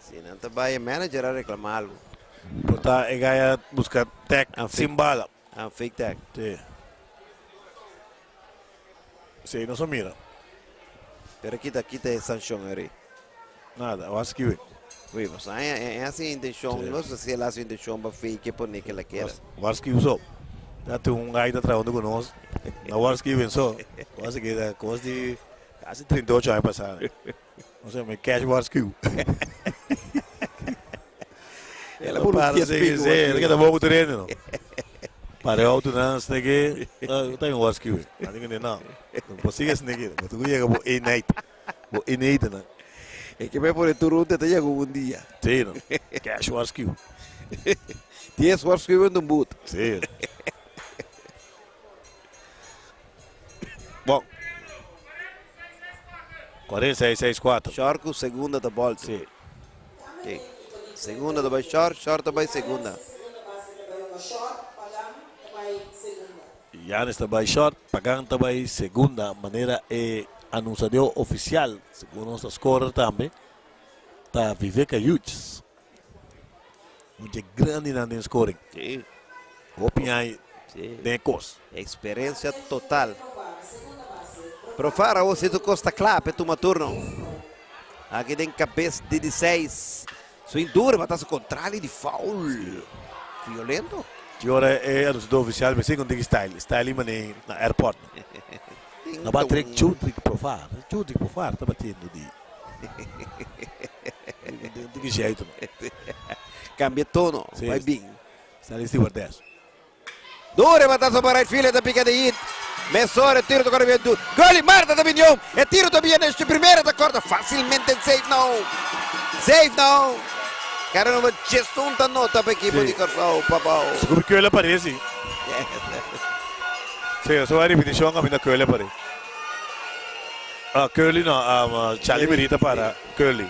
Si nan ta bai e manager a reclama algo. Por ta e guy a busca tag sin bala. Ah, fake tag. Si. Si, nos a mira. Pero kita kita e sancion eri. Nada, was skibi. Ui, mas e haci intencion, no sé si el haci intencion pa fake pone que la quiera. Was skibi so. Ya tin un guy ta trabajando cu nos. Na was skibi so. Was skibi, cos di casi 38 aña pasa. No sé, me cash was skibi. El a pone un pies pico. Sí, el que tampoco terreno, no. Para auto na snake, ta un was skibi. Ani que no. No sigue snake, no tu llega bo a night. Bo a night na. Es que me pone tu ruta te llega un día. Sí, no. Cash was skibi. 10 was skibi en un boot. Sí. Bom. 46-6-4. Short ku segunda da bola. Sí. Sí. Segunda da bai short, short da bai segunda. Yanes ta bai short, Pagan ta bai segunda, manera e anunciador oficial, segun nos scorer tambe, ta Viveka Hughes. Un grande na den scoring. Sí. Hopi ay Sí. den cos. Experiencia total. Profara, você do Costa Clap, toma turno. Aqui tem cabeça de 16. Swing duro, batazo contrário de foul. Violento. E ora e anunciador oficial, me sigue con style. Style mane na airport. Na batrek Chudrik Profar. Chudrik Profar ta batendo di. Di que jeito, não. Cambia tono, Sí. vai bem. Style stewardess. Dure, batazo para right field, da pica de hit. Mesore, tiro do corpo do Gol, Marta da Mignon. E tiro também neste primeira da corda. Facilmente safe não. Safe não. Cara, não vai nota para a equipe Sí. de Corsão, papau. Seguro que ele aparece. Sí, eso é repetição a minha Curly aparece. Ah, Curly não, ah, Charlie Merita para Curly.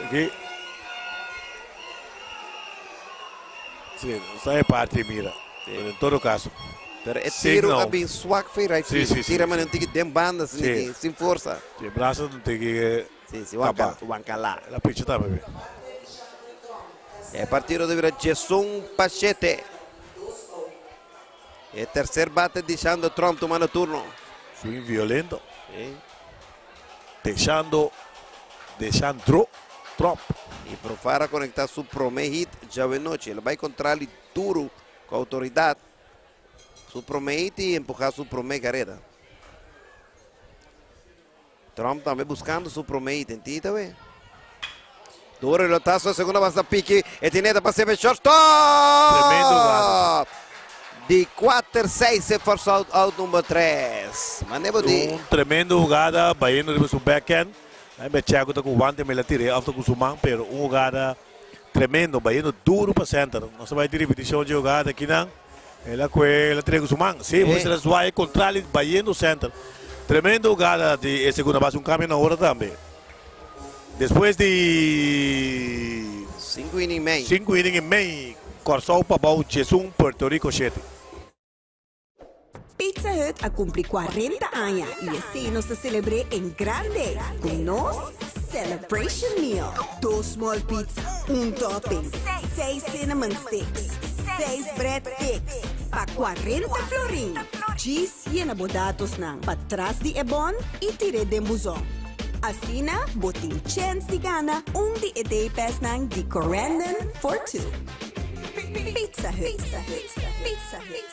Aqui. Sí, essa é parte mira. Em todo caso. Pero é Sim, tiro não. a bem swag foi right Sim, field. sim, sim, Tira, sim. mas não tem que ter banda, assim, Sim. sem força. Sí, braço não tem que Sim, sim, Acabar. Wancalá. Ela pitch tá, bebê. É partido de vira Jason Pachete. É terceiro bate deixando Trump tomando turno. Swing violento. Sim. Deixando. Deixando Trump. E Profara conectar su prome hit já de noche. Ele vai contra ele duro com autoridade. Su prome hit e empurrar su prome carrera. Trump também buscando su prome hit. Entende também? Duro el lotazo, segunda base pique. E Tineta para ser shortstop. Tremendo jugada. De 4-6 se força out, out número 3. Manevo de. Un tremendo jugada, bayendo riba su backhand. Aí me Thiago tá com o guante, me la tirei, after com o man, pero un jugada tremendo, bayendo duro para center. Nós vai ter repetição de jogada aqui não. Ela com ela tira com o man. Sim, Sí. você ela vai contra ele, bayendo center. Tremendo jugada de segunda base, um cambio na hora também. Depois de 5 innings meio. 5 innings e meio, Corsou Pabau, 1, Puerto Rico 7. Pizza Hut a cumpli 40 aña y asina nos ta celebra en grande. Cu nos Celebration Meal. Dos small pizza, un topping, seis cinnamon sticks, seis breadsticks. Pa 40 florin. Cheese yena bo datosnan. Patras di e bon y tir'e den buzon. Asina, bo tin chance di gana un di e day pass nan di Corendon for two. Pizza Hut. Pizza Hut. Pizza Hut.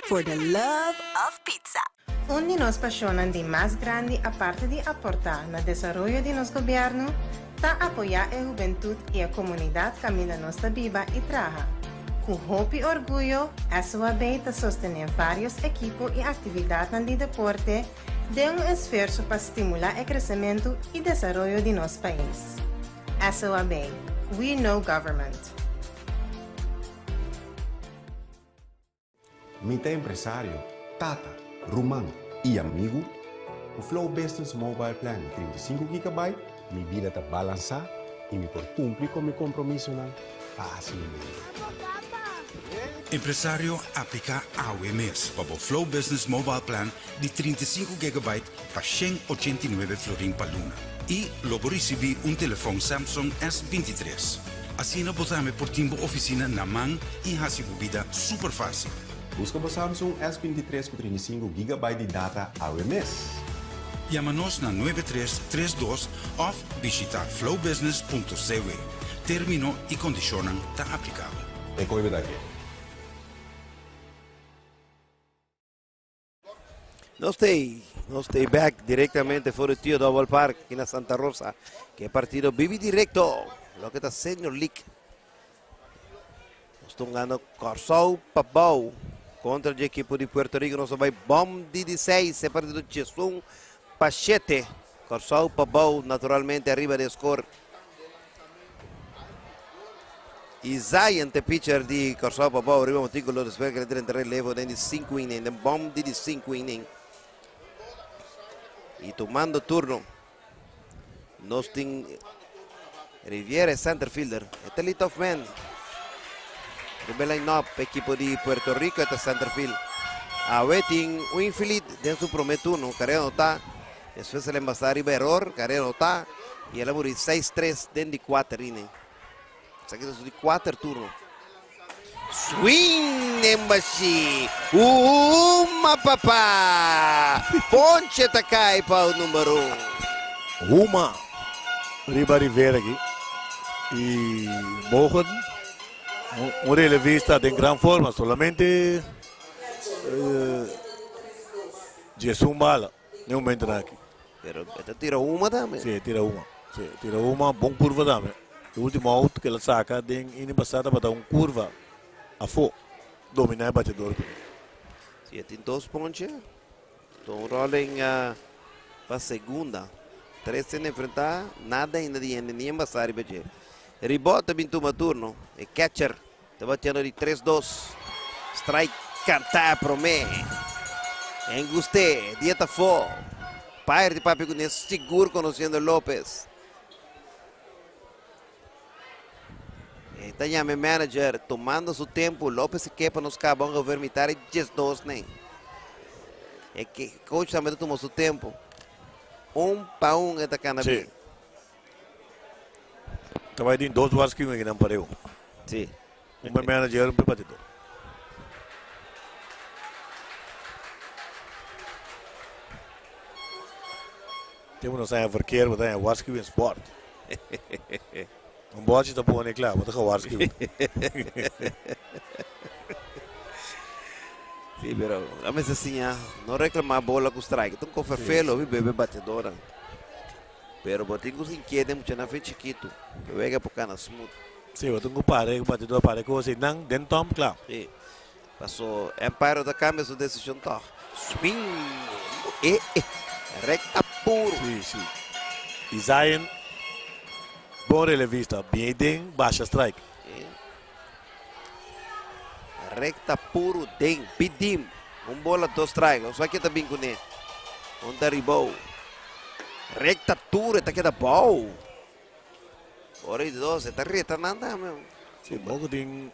For the love of pizza. Un di nos pasionnan di mas grandi, aparte di aporta na desaroyo di nos gobierno, ta apoya e hubentud y e comunidad caminda nos ta biba y traha. Cu hopi orguyo, SOAB ta sostene varios ekipo y actividad di deporte, den un esfuerso pa stimula e crecemento y desaroyo di nos pais. SOAB, we know government. Mi ta empresario, tata, ruman y amigo. Cu Flow Business Mobile Plan 35 GB, mi bida ta balansa y mi por cumpli cu mi compromisonan. fásilmente. Empresario apliká awe mes pa bo Flow Business Mobile Plan di 35 gigabyte pa 189 florin pa luna. I lo bo risibí un telefòn Samsung S23. Asina bo tambe por tin bo ofisina na man i hasi bo bida super fásil. Buska bo Samsung S23 ku 35 gigabyte di data awe mes. Yama nos na 9332 òf bishitá flowbusiness.cw. Término i kondishonnan ta aplikabel. E koe beta ke. Nos t'ei, nos t'ei back directamente for di Tio Double Park aki na Santa Rosa. Ke partido bibi directo, loke ta Senior League. Nos ta hungando Kòrsou pa bou kontra di ekipo di Puerto Rico. Nos ta bai bòm di di seis, e partido 11-7. Kòrsou pa bou naturalmente ariba di e skor. I Zion te pitcher di Kòrsou pa bou riba motíkulo despues ku el a drenta relevo den di sinku inning, den bòm di di sinku inning. I tumando turno nos tin Riviera e center fielder. E ta lead off man. Riba e line up ekipo di Puerto Rico e ta center field. Awe tin un infield den su prome turno. Karera no ta. Despues el a embasa riba eror. Karera no ta. I el a muri 6-3 den di kuater inning. Esaki ta su di kuater turno. Swing embashi. Huma papa. Ponche ta kai pa o number un. Huma riba Rivera aki. Y Mogen un relevista den gran forma. Solamente 11 bala den momento aki. Pero e ta tira huma tambe. Si, e tira huma. Si, e tira huma, bon curva tambe. E ultimo out cu el a saca den inning pasa tabata un curva afo, domina e bateador cu ne. Si, e tin dos ponche. Ton Rolling pa segunda. Tres tin enfrenta, nada ainda di hende ni embasa riba dje. Ribot ta bin tuma turno. E catcher ta batiendo di 3-2. Strike canta prome. Enguste, dia ta fo. Pair di papia cu ne sigur conociendo Lopez. E ta yama e manager tomando su tempo. Lopez si ke pa nos caba ongeveer mitad di 12 ne. E coach tambe ta tuma su tempo. Un pa un e ta cana Sí. bin. Ta bai tin dos waarschuwingen nan pareu. Sí. Un pa manager, un pa batidor. Tempo nos haña verkeer, bo ta haña waarschuwingsbord. Un bordje ta pone kla, bo ta gewaarschuwd. Sí, pero a mester siña no reclama bola cu strike. Ta un kofer felo, mi bebe batidornan. Pero bo tin ku sintié den muchanan fe chikitu. E wega por kana smooth. Sí, bo tin ku pare, ku batidor pare kos ei nan den tòm kla. Sí. Paso umpire ta kambia su desishon tòg. Swing! E e. Rekta puru. Sí, sí. I Zion, bon relevista. Bien ei den, basha strike. Sí. Rekta puru den. Bidim. Un bola, dos strike. Nos wak ke ta bin kuné. Un ta ribou. Rekta tur e ta keda bou. Ora i dos e ta reta nan tambe. Sí, Moco tin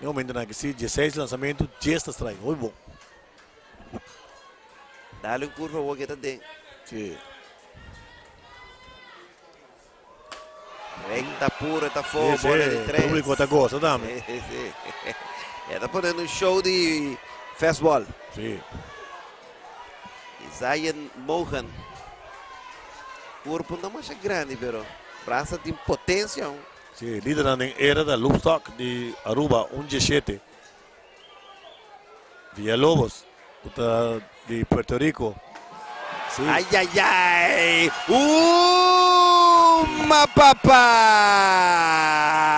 e momentonan aki sí, 16 lanzamento, 10 ta strike. Hopi bon. Dale un curva awor ke ta den. Sí. Recta puro ta fo, Sí, bola di sí, tres. Público ta goza tambe. Sí, sí. E ta poniendo un show di fastball. Sí. Zion Mohan. Cuerpo no masha grandi, pero brasa tin potencia. Sí, lidernan den era da Loopstock di Aruba, un 17. Villalobos, ku ta di Puerto Rico. Sí. Ay, ay, ay. Uma papá.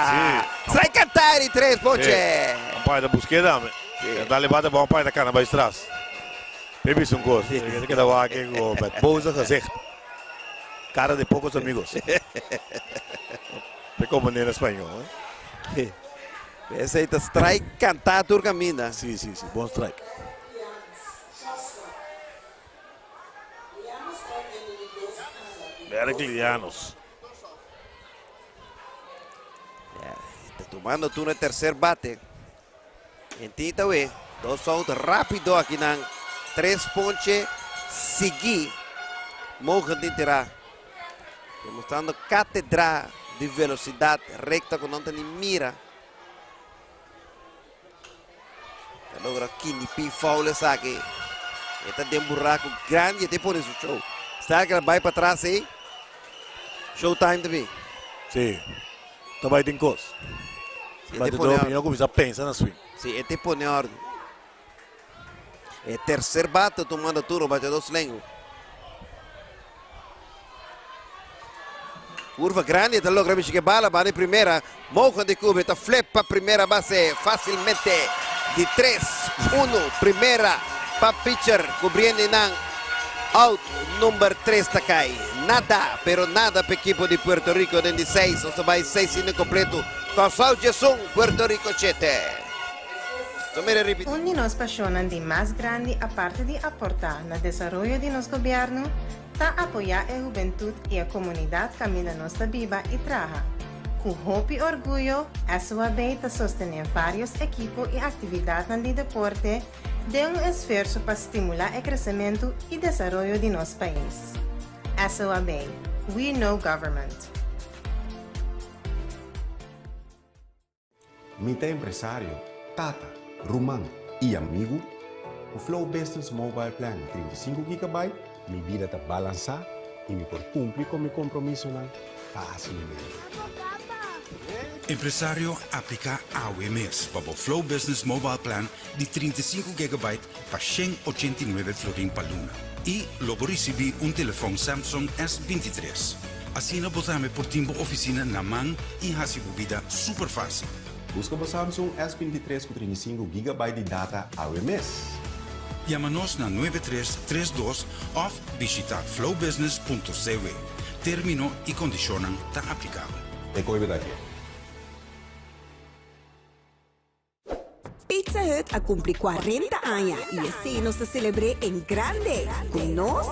Sí. Strike cantari, tres Sí. ponche. Umpire ta busk'é tambe. Sí. E ta levanta pa umpire ta kana bai tras. Baby es un cos. Sí. E ta keda wak ku met boze gezicht. Cara de pocos amigos. Te comprende en español, eh? Esei ta strike cantá tur caminda. Sí, sí, sí. Bon strike. Berkeley Llanos. Ja, ta Tumando turno e tercer bate. Entita we, dos out rápido aki nan. Tres ponche sigui. Mogen tin tira. Demostrando cátedra di velocidad recta cu non ta ni mira. Ta logra kinipi foul esaki. E ta den buraco grandi e ta pone su show. Sterker bai patras ei. Showtime ta bin. Sí. Ta bai den kos. Sí, e te Batidor pone primero kuminsá pensa na swing. Sí, e te pone orden. E tercer bate tumando turno, bateador slengu. Curva grandi, ta logra mishi ke bala, banda di primera. Mogen di cubre, ta flip pa primera base facilmente. Di 3, 1, primera pa pitcher, cubriendo nan. Out number 3 ta cay. Nada, pero nada pa equipo di Puerto Rico den di 6. Nos ta bay 6 inning completo. Curaçao 11, Puerto Rico 7. So mira repeti. Un di nos pasionnan di mas grandi aparte di aporta na desaroyo di nos gobierno ta apoya e hubentud y e comunidad caminda nos ta biba y traha. Cu hopi orguyo, SOAB ta sostene varios ekipo y actividadnan di deporte den un esfuerso pa stimula e crecemento y desaroyo di nos pais. SOAB, We Know Government. Mi ta empresario, tata, ruman i amigu. Ku Flow Business Mobile Plan di 35 gigabyte, mi bida ta balansá i mi por kumpli ku mi kompromisonan fásilmente. Empresario, apliká awe mes pa bo Flow Business Mobile Plan di 35 gigabyte pa 189 florin pa luna. I lo bo risibí un telefòn Samsung S23. Asina bo tambe por tin bo ofisina na man i hasi bo bida super fásil. Buska bo Samsung S23 ku 35 gigabyte di data awe mes. Yama nos na 9332 òf bishitá flowbusiness.cw. Término i kondishonnan ta aplikabel. E koe beta ke. Pizza Hut a cumpli 40 aña y esey nos ta celebr'e en grande cu nos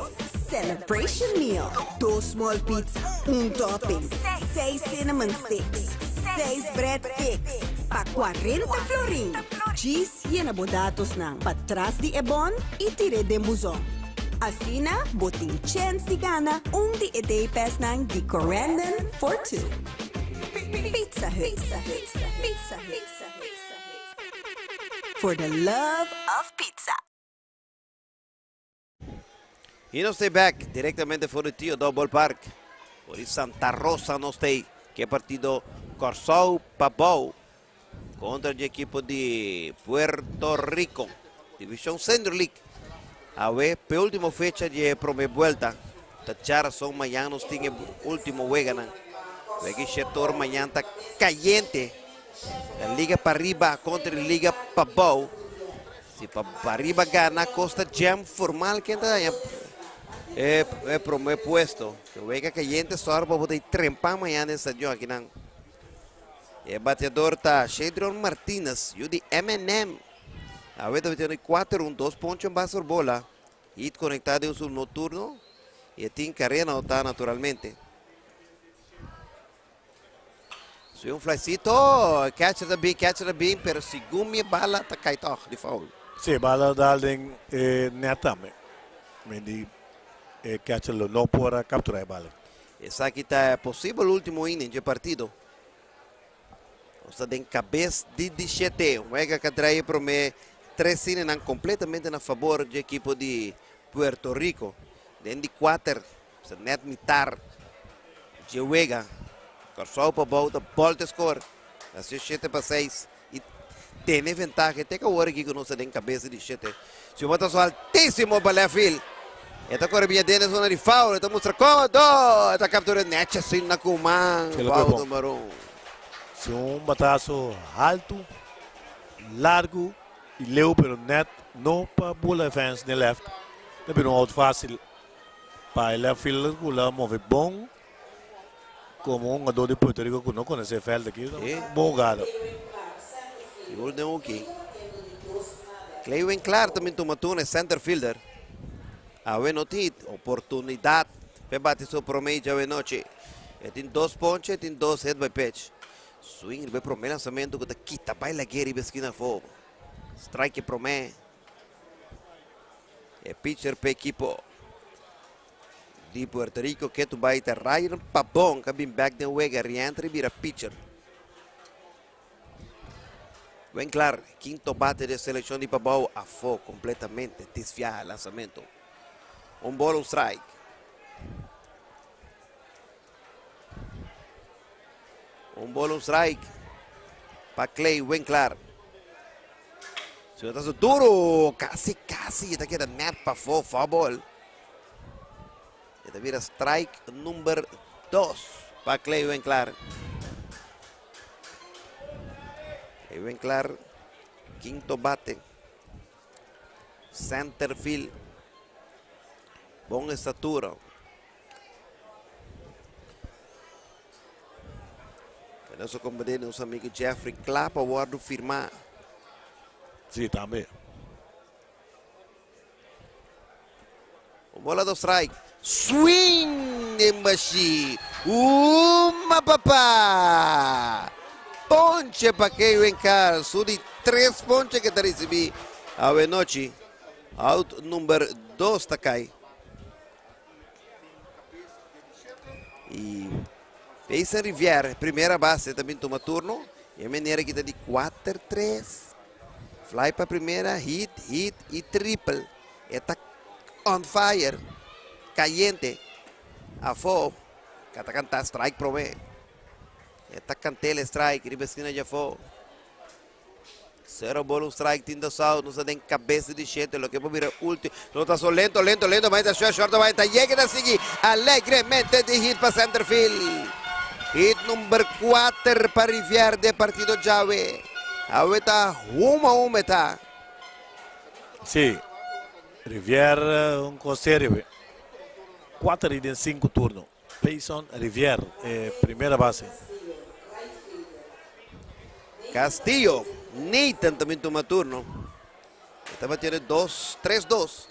Celebration Meal. Dos small pizza, un topping, seis cinnamon sticks, seis breadsticks pa 40 florin. Djis yena bo datosnan patras di e bon y tir'e den buzon. Asina bo tin chens di gana un di e day passnan di Corendon for Two. Pizza Hut. Pizza Hut. For the love of pizza. Y nos ta back directamente for di Theodore Ballpark. For di Santa Rosa nos ta cu partido Corsou Pabou contra e ekipo di Puerto Rico. Division Senior League. Awe, ultimo fecha di prome vuelta. Tachara son mañan nos tin ultimo wega. Aki sector mañan ta cayente. La Liga Pariba contra Liga Pabou. Si Pariba gana, Costa Jam formal ken ta e prome puesto. Wega cayente sorbo bo trempa mañan den stadion aki nan. E bateador ta Shedron Martinez, yiu di M&M. Awe ta batiendo 4-1, 2 ponche, un base bola. Hit conecta den su turno. Y tin carrera anota naturalmente. Si un flycito, catcher ta bin, catcher ta bin, pero segun mi bala ta cay toch di foul. Si, bala dal den net tambe. Mendi catcher lo no por a captura e bala. Esaki ta posibel ultimo inning di partido. Ta den cabes di 17. Wega cu a draai prome tres inning completamente na fabor di ekipo di Puerto Rico. Den di 4, net mitar di wega. Corsou Pabou ta bolta score. Asina 7-6. Y tin ventaha. Te cu awor aki cu nos den cabes di 7. Si bota so altisimo pa left field. E ta core bin den zona di foul. Ta mustra comodo. E ta captura net asina na cu man. Foul number 1. Si un batazo halto, largo y leu, pero net no pa bula fence den left. Pero un out facil pa left fielder cu a move bon como un hungador di Puerto Rico cu no conoce e veld aki. Bon hugada. Y ultimo aki. Clewin Clark tambe tuma turno, center fielder. Awe no tin oportunidad pa bati su promedio awe nochi. E tin dos ponche, tin dos hit by pitch. Swing riba e promé lansamentu ku ta kita bai lag'é riba e skina afó. Strike e promé. E pitcher pa ekipo di Puerto Rico ketu bai ta Ryan Pabon ku a bin bèk den wega rientra i bira pitcher. Winklar, kinto bate di e selekshon di Pabou afó kompletamente desviá e lansamentu. Un bola un strike. Un bola un strike pa Clay Winklar. Si ta su duro, casi casi ta keda net pafó, foul ball. E ta bira strike number 2 pa Clay Winklar. Clay Winklar, quinto bate. Center field. Bon estatura. Nos a komprendé nos amigo Jeffrey kla pa wòrdu firmá. Sí, tambe. Un bola dos strike. Swing den bashí. Uma papá! Ponche pa Kevin Carl. Su di tres ponche ke ta risibí awe nochi. Out number dos ta kai. Y Payson Rivière, primera base, también toma turno. Y e manera kita di 4-3. Fly pa primera, hit, hit y triple. E ta on fire. Caliente. Afo. Kata canta strike prome. E ta cantele strike. Riba esquina de afo. Cero bola, un strike, tin dos out. Nos ta den cabeza di shete. Loke por bira ultimo. No ta so lento, lento, lento. Bai ta short, short bai ta yega ta sigui alegremente di hit pa center field. Hit number 4 pa Rivier de partido djawe. Awe ta huma huma e ta. Sí, Rivier un cos serio we. 4 hit den 5 turno. Payson Rivier e primera base. Castillo, Nathan también toma turno. E ta batiendo 2, 3-2.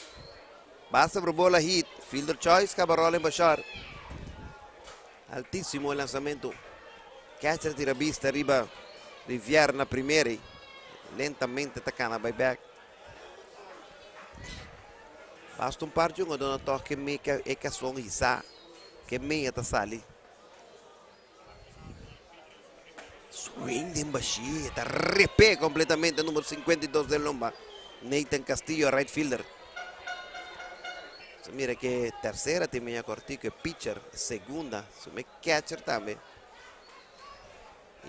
Basta por bola hit. Fielder choice, Cabarrola en Bashar. Altísimo el lanzamiento. Catcher tira vista arriba. Rivier na primera. Lentamente ta cana by back. Basta un par di hungadó na tòg ke me e kason hisá, ke mea ta sali. Swing den bashí, e ta repé kompletamente número 52 den lomba. Nathan Castillo, right fielder. So mira ke tercera tin mea kòrtiku, e pitcher, segunda, su me catcher tambe.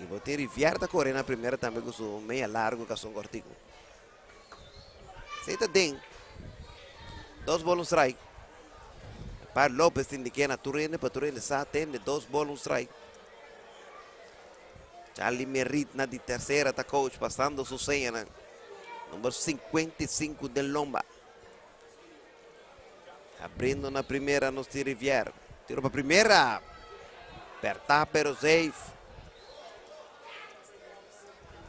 I bo tin Rivier ta kore na primera tambe ku su mea largu kason kòrtiku. Esei ta den. Dos bol un strike. Par Lopez tin di kena tur hende pa tur hende sa tende dos bol un strike. Charlie Merit na di tercera ta coach pasando su señanan. Number 55 den lomba. Abriendo na primera nos tin Rivier. Tiro pa primera. Perta pero safe.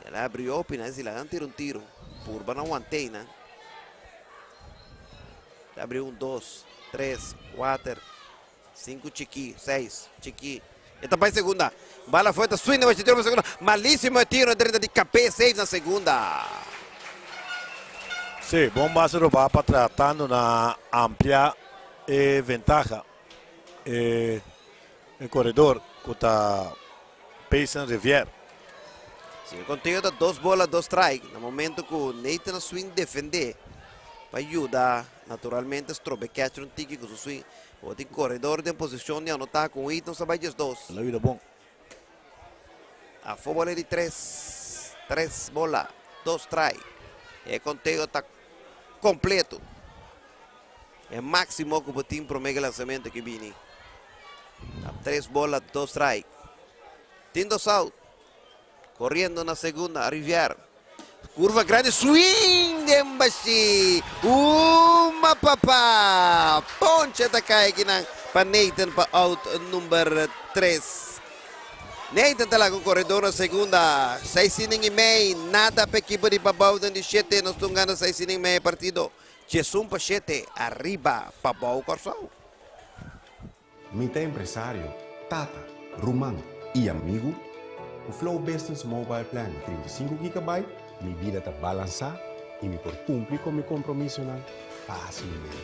El a abri opi nan si laga tira un tiro. Purba nan want'ei nan. Ta abri un, dos, tres, kuater, sinku chikí, seis chikí. E ta bai segunda. Bala fuerte, swing na tiro pa segunda. Malísimo e tiro drenta di kabes, safe na segunda. Sí, bon base robá pa tratando na amplia e ventaha. E koredor ku ta Payson Rivier. Si e conteo ta dos bola dos strike na momento cu Nathan a swing defende pa yuda naturalmente strobe catcher un tiki cu su swing. Bo tin coredor den posicion di anota cu un hit nos ta bay 12. Lo yuda bon. Afo bola di tres, tres bola dos strike. E conteo ta completo. E maximo cu bo tin prome cu e lanzamento ki bini. Ta tres bola, dos strike. Tin dos out. Corriendo na segunda, Rivier. Curva grandi, swing den bashi. Uma papa. Ponche ta cai akinan pa Nathan pa out number tres. Nathan ta laga un corredor na segunda. Seis inning y mei. Nada pa equipo di Pabao den di shete. Nos ta gana seis inning y mei e partido. Djesun pa shete, ariba Pabou Kòrsou. Mi ta empresario, tata, ruman i amigu. Ku Flow Business Mobile Plan di 35 GB, mi bida ta balansá i mi por kumpli ku mi kompromisonan fásilmente.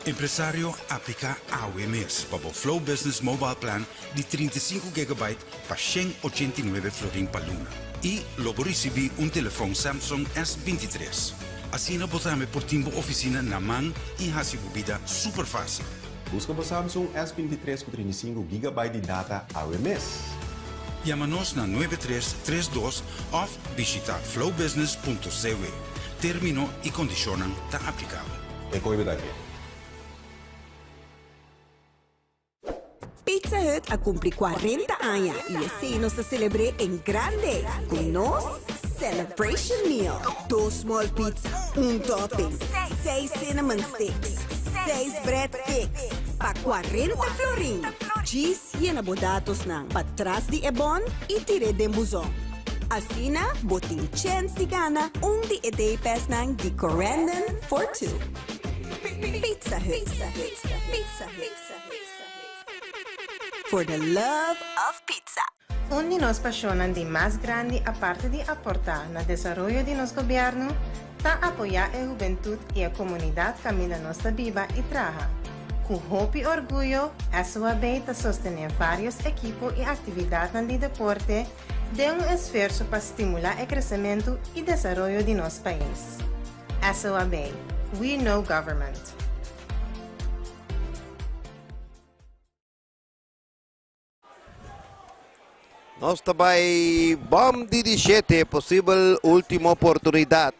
Empresario, apliká awe mes pa bo Flow Business Mobile Plan di 35 GB pa 189 florin pa luna. I lo bo risibí un telefòn Samsung S23. Asina bo tambe por tin bo ofisina na man i hasi bo bida super fásil. Buska bo Samsung S23 ku 35 GB di data awe mes. Yama nos na 9332 òf bishitá flowbusiness.cw. Término i kondishonnan ta aplikabel. E koi bo ta ke? Pizza Hut a kumpli 40 aña i asina nos ta selebrá en grande ku nos Celebration Meal. Dos small pizza, un topping, seis cinnamon sticks, seis breadsticks, pa 40 florin. Cheese yena bo datosnan patras di e bon i tir'é den buzon. Asina, bo tin chèns di gana un di e day passnan di Corendon for two. Pizza Hut. Pizza Hut. For the love of pizza. Un di nos pashonnan di mas grandi aparte di aportá na desaroyo di nos gobièrnu, ta apoyá e hubentut i e komunidat kaminda nos ta biba i traha. Ku hopi orguyo, SOAB ta sostené vários ekipo i aktividatnan di deporte den un esfuerso pa stimulá e kresementu i desaroyo di nos pais. SOAB, We Know Government. Nos ta bai bòm di 17, posibel último oportunidat.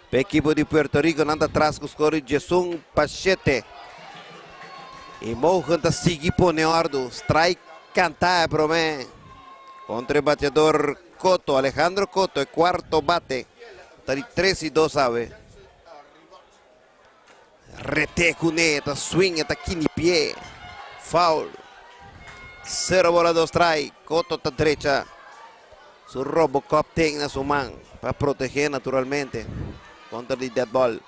Pa ekipo di Puerto Rico nan ta atras ku skor di 11-7. I Mogen ta sigui pone òrdu. Strike kantá e promé. Kontra e bateador Cotto, Alejandro Cotto, e kuarto bate. Ta di 3-2 awe. Rete kuné, ta swing, ta kini pie. Foul. 0 bola, 2 strike. Cotto ta drecha. Su Robocop tin na su man pa protegé naturalmente kontra di dead ball.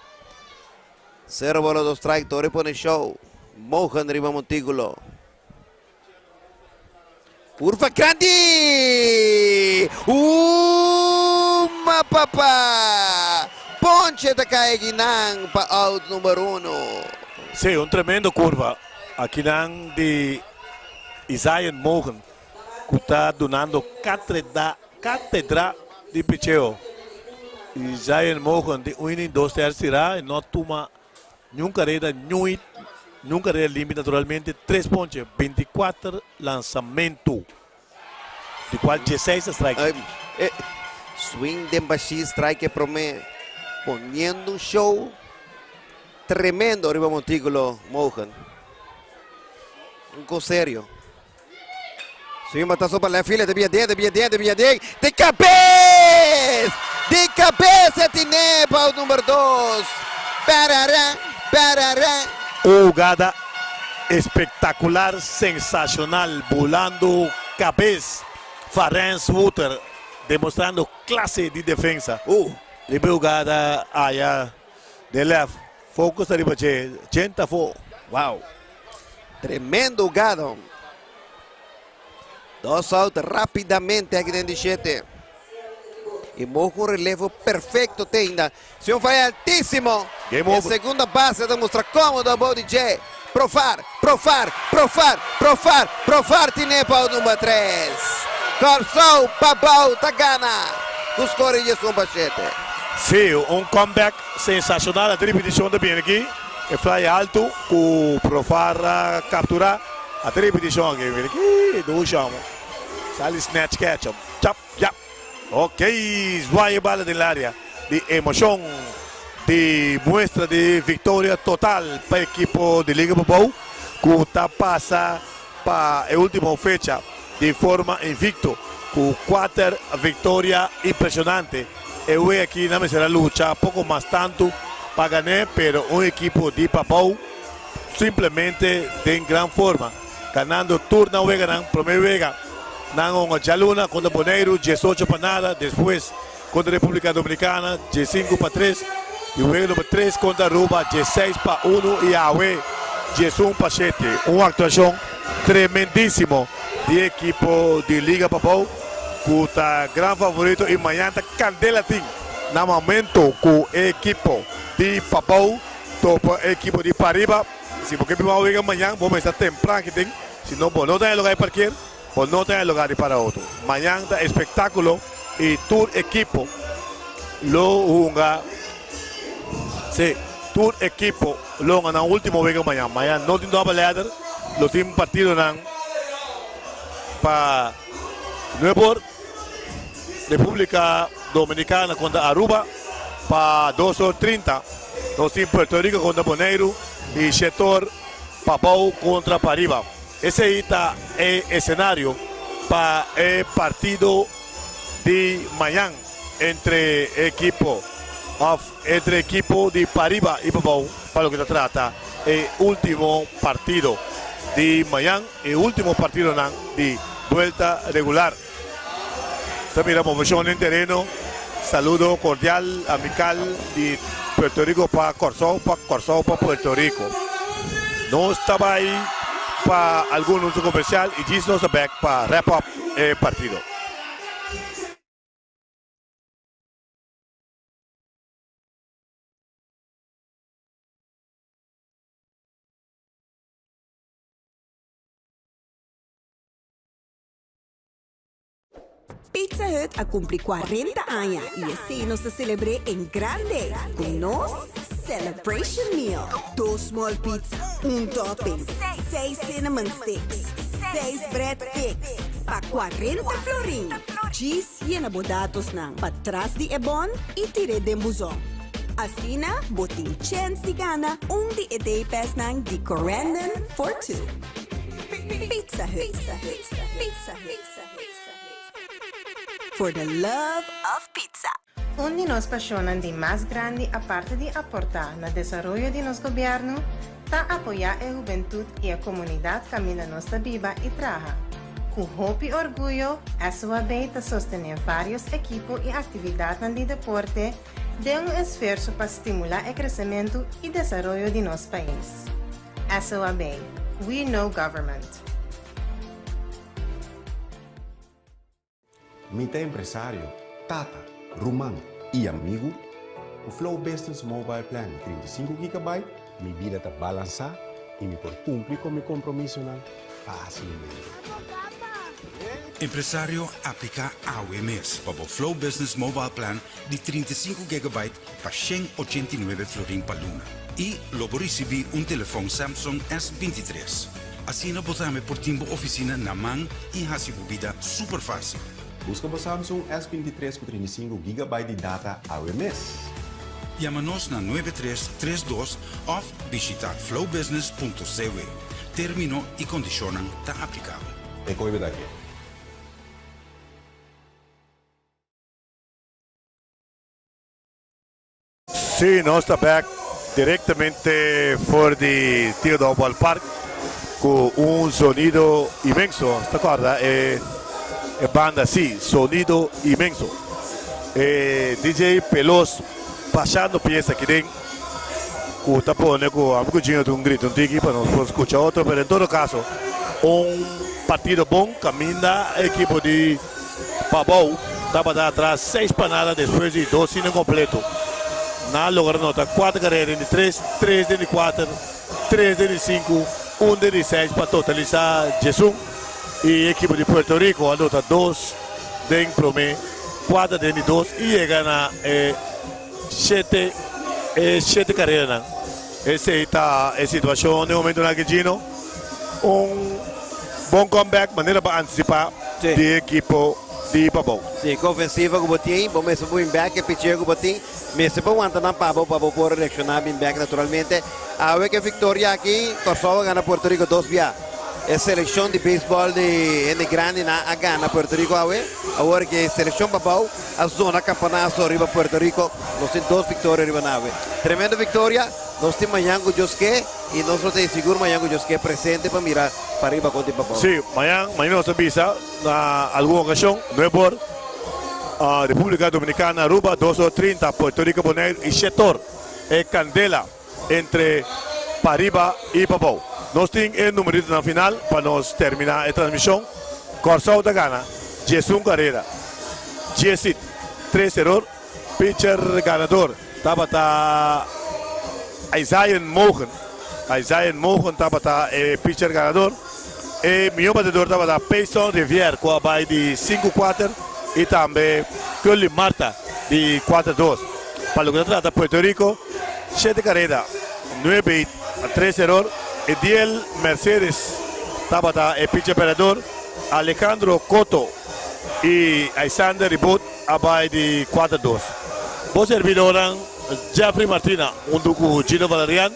0 bola, 2 strike. Tori pone show. Mogen riba montíkulo. Kurva grandi! Uma papa! Ponche ta kai akinan pa out number 1. Sí, un tremendo kurva. Akinan di Isaiah Mogen, ku ta dunando kátedra, kátedra di picheo. Isaiah Mogen di 1 i 2 tercio tirá i no a tuma niun kareda, niun hit, niun kareda limpi naturalmente. Tres ponche, 24 lansamentu, di kual 16 ta strike. Ay, swing den bashí, strike e promé. Poniendo un show tremendo riba montíkulo Mogen. Un kos serio. Swing batazo pa left field, de bien, de bien, de bien, de de kabes! Di kabes e tiné pa out number 2. Parara, parara. Un hugada espektakular, sensashonal, bulando kabes Farens Wouter, demostrando klase di defensa. Riba e hugada aya den left, focus ta riba dje, djenta afó. Wow! Tremendo hugada. Dos out rápidamente aki den di 7. I Mojo un relevo perfekto te ainda. Si un falla altísimo. Game E over. segunda base ta mustra kómodo abou di dje. Profar, Profar, Profar, Profar, Profar tiné pa out number 3. Kòrsou Pabou ta gana ku skor di 11-7. Sí, un comeback sensashonal. A tripitishon ta bini aki. E fly altu ku Profar a kapturá. A tripitishon aki bini aki. Dushi amo. Sali snatch catch. Chap, yap. Ok, zwaai e bala den laria di emoshon di muestra di viktoria total pa ekipo di Liga Pabou ku ta pasa pa e ultimo fecha di forma invicto ku kuater viktoria impreshonante. E wega aki nan mester a lucha poko mas tantu pa gané, pero un ekipo di Pabou simplemente den gran forma, ganando tur nan weganan. Promé wega nan honga djaluna kontra Boneiru 18-0, despues kontra Repúblika Dominikana 15-3 i wega number 3 kontra Aruba 16-1 i awe 11-7. Un aktuashon tremendísimo. di ekipo di Liga Pabou ku ta gran favorito i mañan ta kandela tin na momento ku e ekipo di Pabou topa e ekipo di Pariba. Si bo ke bin wak wega mañan bo mester tempran aki den, si no bo no ta den e lugar di parker, bo no ta den e lugar di para oto. Mañan ta espektakulo i tur ekipo lo hunga, si, tur ekipo lo hunga nan ultimo wega mañan. Mañan no tin double header, lo tin partidonan pa nuebe or, Republica Dominicana kontra Aruba pa dos or 30, nos tin Puerto Rico kontra Boneiru i shete or Pabou kontra Pariba. Esei ta e esenario pa e partido di mañan entre e ekipo of entre ekipo di Pariba i Pabou pa loke ta trata e ultimo partido di mañan, e ultimo partidonan di buelta regular. Ta mira moveshon den tereno. Saludo kordial, amikal di Puerto Rico pa Kòrsou, pa Kòrsou pa Puerto Rico. Nos ta bai pa algun anuncio komersial i djis nos ta bèk pa wrap up e partido. Pizza Hut a cumpli 40 aña y esey nos ta celebr'é en grande cu nos Celebration Meal. Dos small pizza, un topping, seis cinnamon sticks, seis bread sticks pa 40 florin. Djis yena bo datosnan patras di e bon y tir'é den buzon. Asina bo tin chens di gana un di e day passnan di Corendon for Two. Pizza Hut. Pizza Hut. For the love of pizza. Un di nos pasionnan di mas grandi aparte di aporta na desaroyo di nos gobierno ta apoya e hubentud y e comunidad caminda nos ta biba y traha. Cu hopi orguyo SOAB ta sostene varios ekipo y actividadnan di deporte den un esfuerso pa stimula e crecemento y desaroyo di nos pais. SOAB, We know government. Mi ta empresario, tata, ruman i amigu. Ku Flow Business Mobile Plan di 35 gigabyte, mi bida ta balansá i mi por kumpli ku mi kompromisonan fásilmente. Empresario, apliká awe mes pa bo Flow Business Mobile Plan di 35 gigabyte pa 189 florin pa luna i lo bo risibí un telefòn Samsung S23. Asina bo tambe por tin bo ofisina na man i hasi bo bida super fásil. Buska bo Samsung S23 ku 35 gigabyte di data awe mes. Yama nos na 9332 òf bishitá flowbusiness.cw. Término i kondishonnan ta aplikabel. E koe bida ke. Sí, nos ta bek directamente for di Theodore Ballpark cu un sonido inmenso. Ta corda e, e banda sí, sonido inmenso. E DJ Pelos pasando pieza aquí den cu ta pone cu amigo Gino un grito un tiki pa nos por escucha otro, pero en todo caso un partido bon caminda equipo di Pabou tabata atras 6 pa nada despues di dos inning completo. Nan a logra nota 4 carrera den di 3, 3 den di 4, 3 den di 5, 1 den di 6 pa totalisa 11. Y equipo di Puerto Rico a nota 2 den prome, 4 den di 2 y yega na e 7 e 7 carreranan. Esey ta e situacion den momento aki, Gino. Un bon comeback manera pa anticipa di equipo di Pabou. Sí, ku ofensiva ku bo tin, bo mester bin bek, e picheo ku bo tin, mester por wanta nan pa bo, pa bo por reakshoná bin bek naturalmente. Awe ku e viktoria aki, Kòrsou a gana Puerto Rico dos bia. E selekshon di beisbòl di hende grandinan a gana Puerto Rico awe. Awor ku e selekshon Pabou a zona kampanaso riba Puerto Rico, nos tin dos viktoria riba nan awe. Tremendo viktoria, nos tin mañan ku Dios ke i nos lo ta sigur mañan ku Dios ke presente pa mira pariba kontra Pabou. Sí, mañan, mañan nos ta bisa na algun okashon, nuebe or, Repúblika Dominikana, Aruba, dos or 30, Puerto Rico, Boneiru i shete or, e kandela entre pariba i pabou. Nos tin e numeritonan final pa nos terminá e transmishon. Kòrsou ta gana 11 karera, 10 hit, 3 eror. Pitcher ganador tabata Isaiah Mogen. Isaiah Mogen tabata e pitcher ganador. E mihó batedor tabata Payson Rivière ku a bai di sinku kuater i tambe Curly Marta di kuater dos. Pa loke ta trata Puerto Rico, shete kareda, nuebe hit, tres eror. Ediel Mercedes tabata e pitcher pèrdèdor. Alejandro Cotto i Aisander Ribot a bai di 4-2. Bo servidornan Jeffrey Martina huntu ku Gino Valerian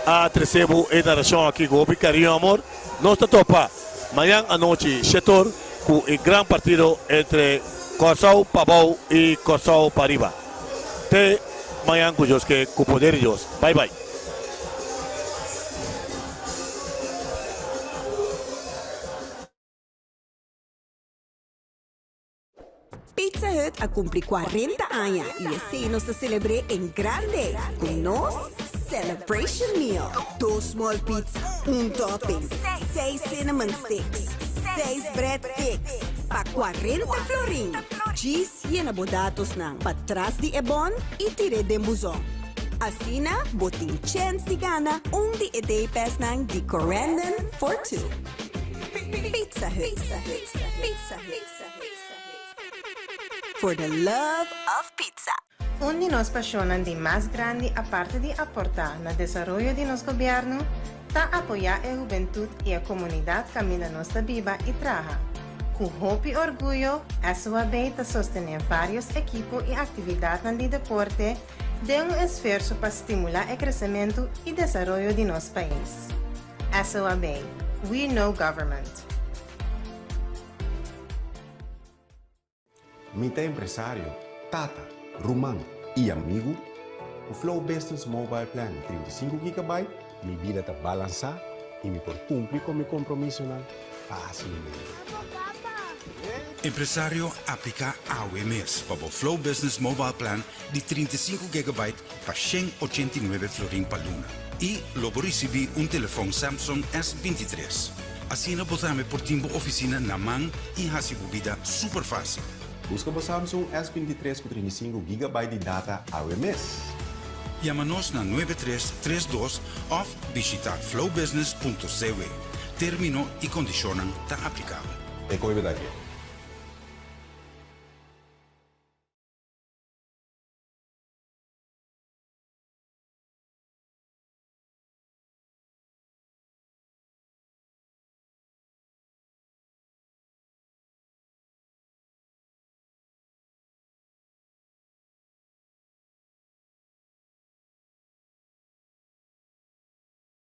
a trese bo e narashon aki ku hopi kariño i amor. Nos ta topa mañan anochi shetor ku e gran partido entre Kòrsou pabou i Kòrsou pariba. Te mañan ku Dios ke ku poder di Dios. Bai bai. Pizza Hut a cumpli 40 aña y esey nos ta celebre en grande cu nos Celebration Meal. Dos small pizza, un topping, seis cinnamon sticks, seis breadsticks pa 40 florin. Djis yena bo datosnan patras di e bon y tir'e den buzon. Asina bo tin chens di gana un di e day passnan di Corendon for Two. Pizza Hut. Pizza Hut. For the love of pizza. Un di nos pasionnan di mas grandi aparte di aporta na desaroyo di nos gobierno ta apoya e hubentud y e comunidad caminda nos ta biba y traha. Cu hopi orguyo SOAB ta sostene varios ekipo y actividadnan di deporte den un esfuerso pa stimula e crecemento y desaroyo di nos pais. SOAB, We know government. Mi ta empresario, tata, ruman i amigu. Ku Flow Business Mobile Plan di 35 gigabyte, mi bida ta balansá i mi por kumpli ku mi kompromisonan fásilmente. Empresario, apliká awe mes pa bo Flow Business Mobile Plan di 35 gigabyte pa 189 florin pa luna i lo bo risibí un telefòn Samsung S23. Asina bo tambe por tin bo ofisina na man i hasi bo bida super fásil. Buska bo Samsung S23 ku 35 gigabyte di data awe mes. Yama nos na 9332 òf bishitá flowbusiness.cw. Término i kondishonnan ta aplikabel. E koe bida ke.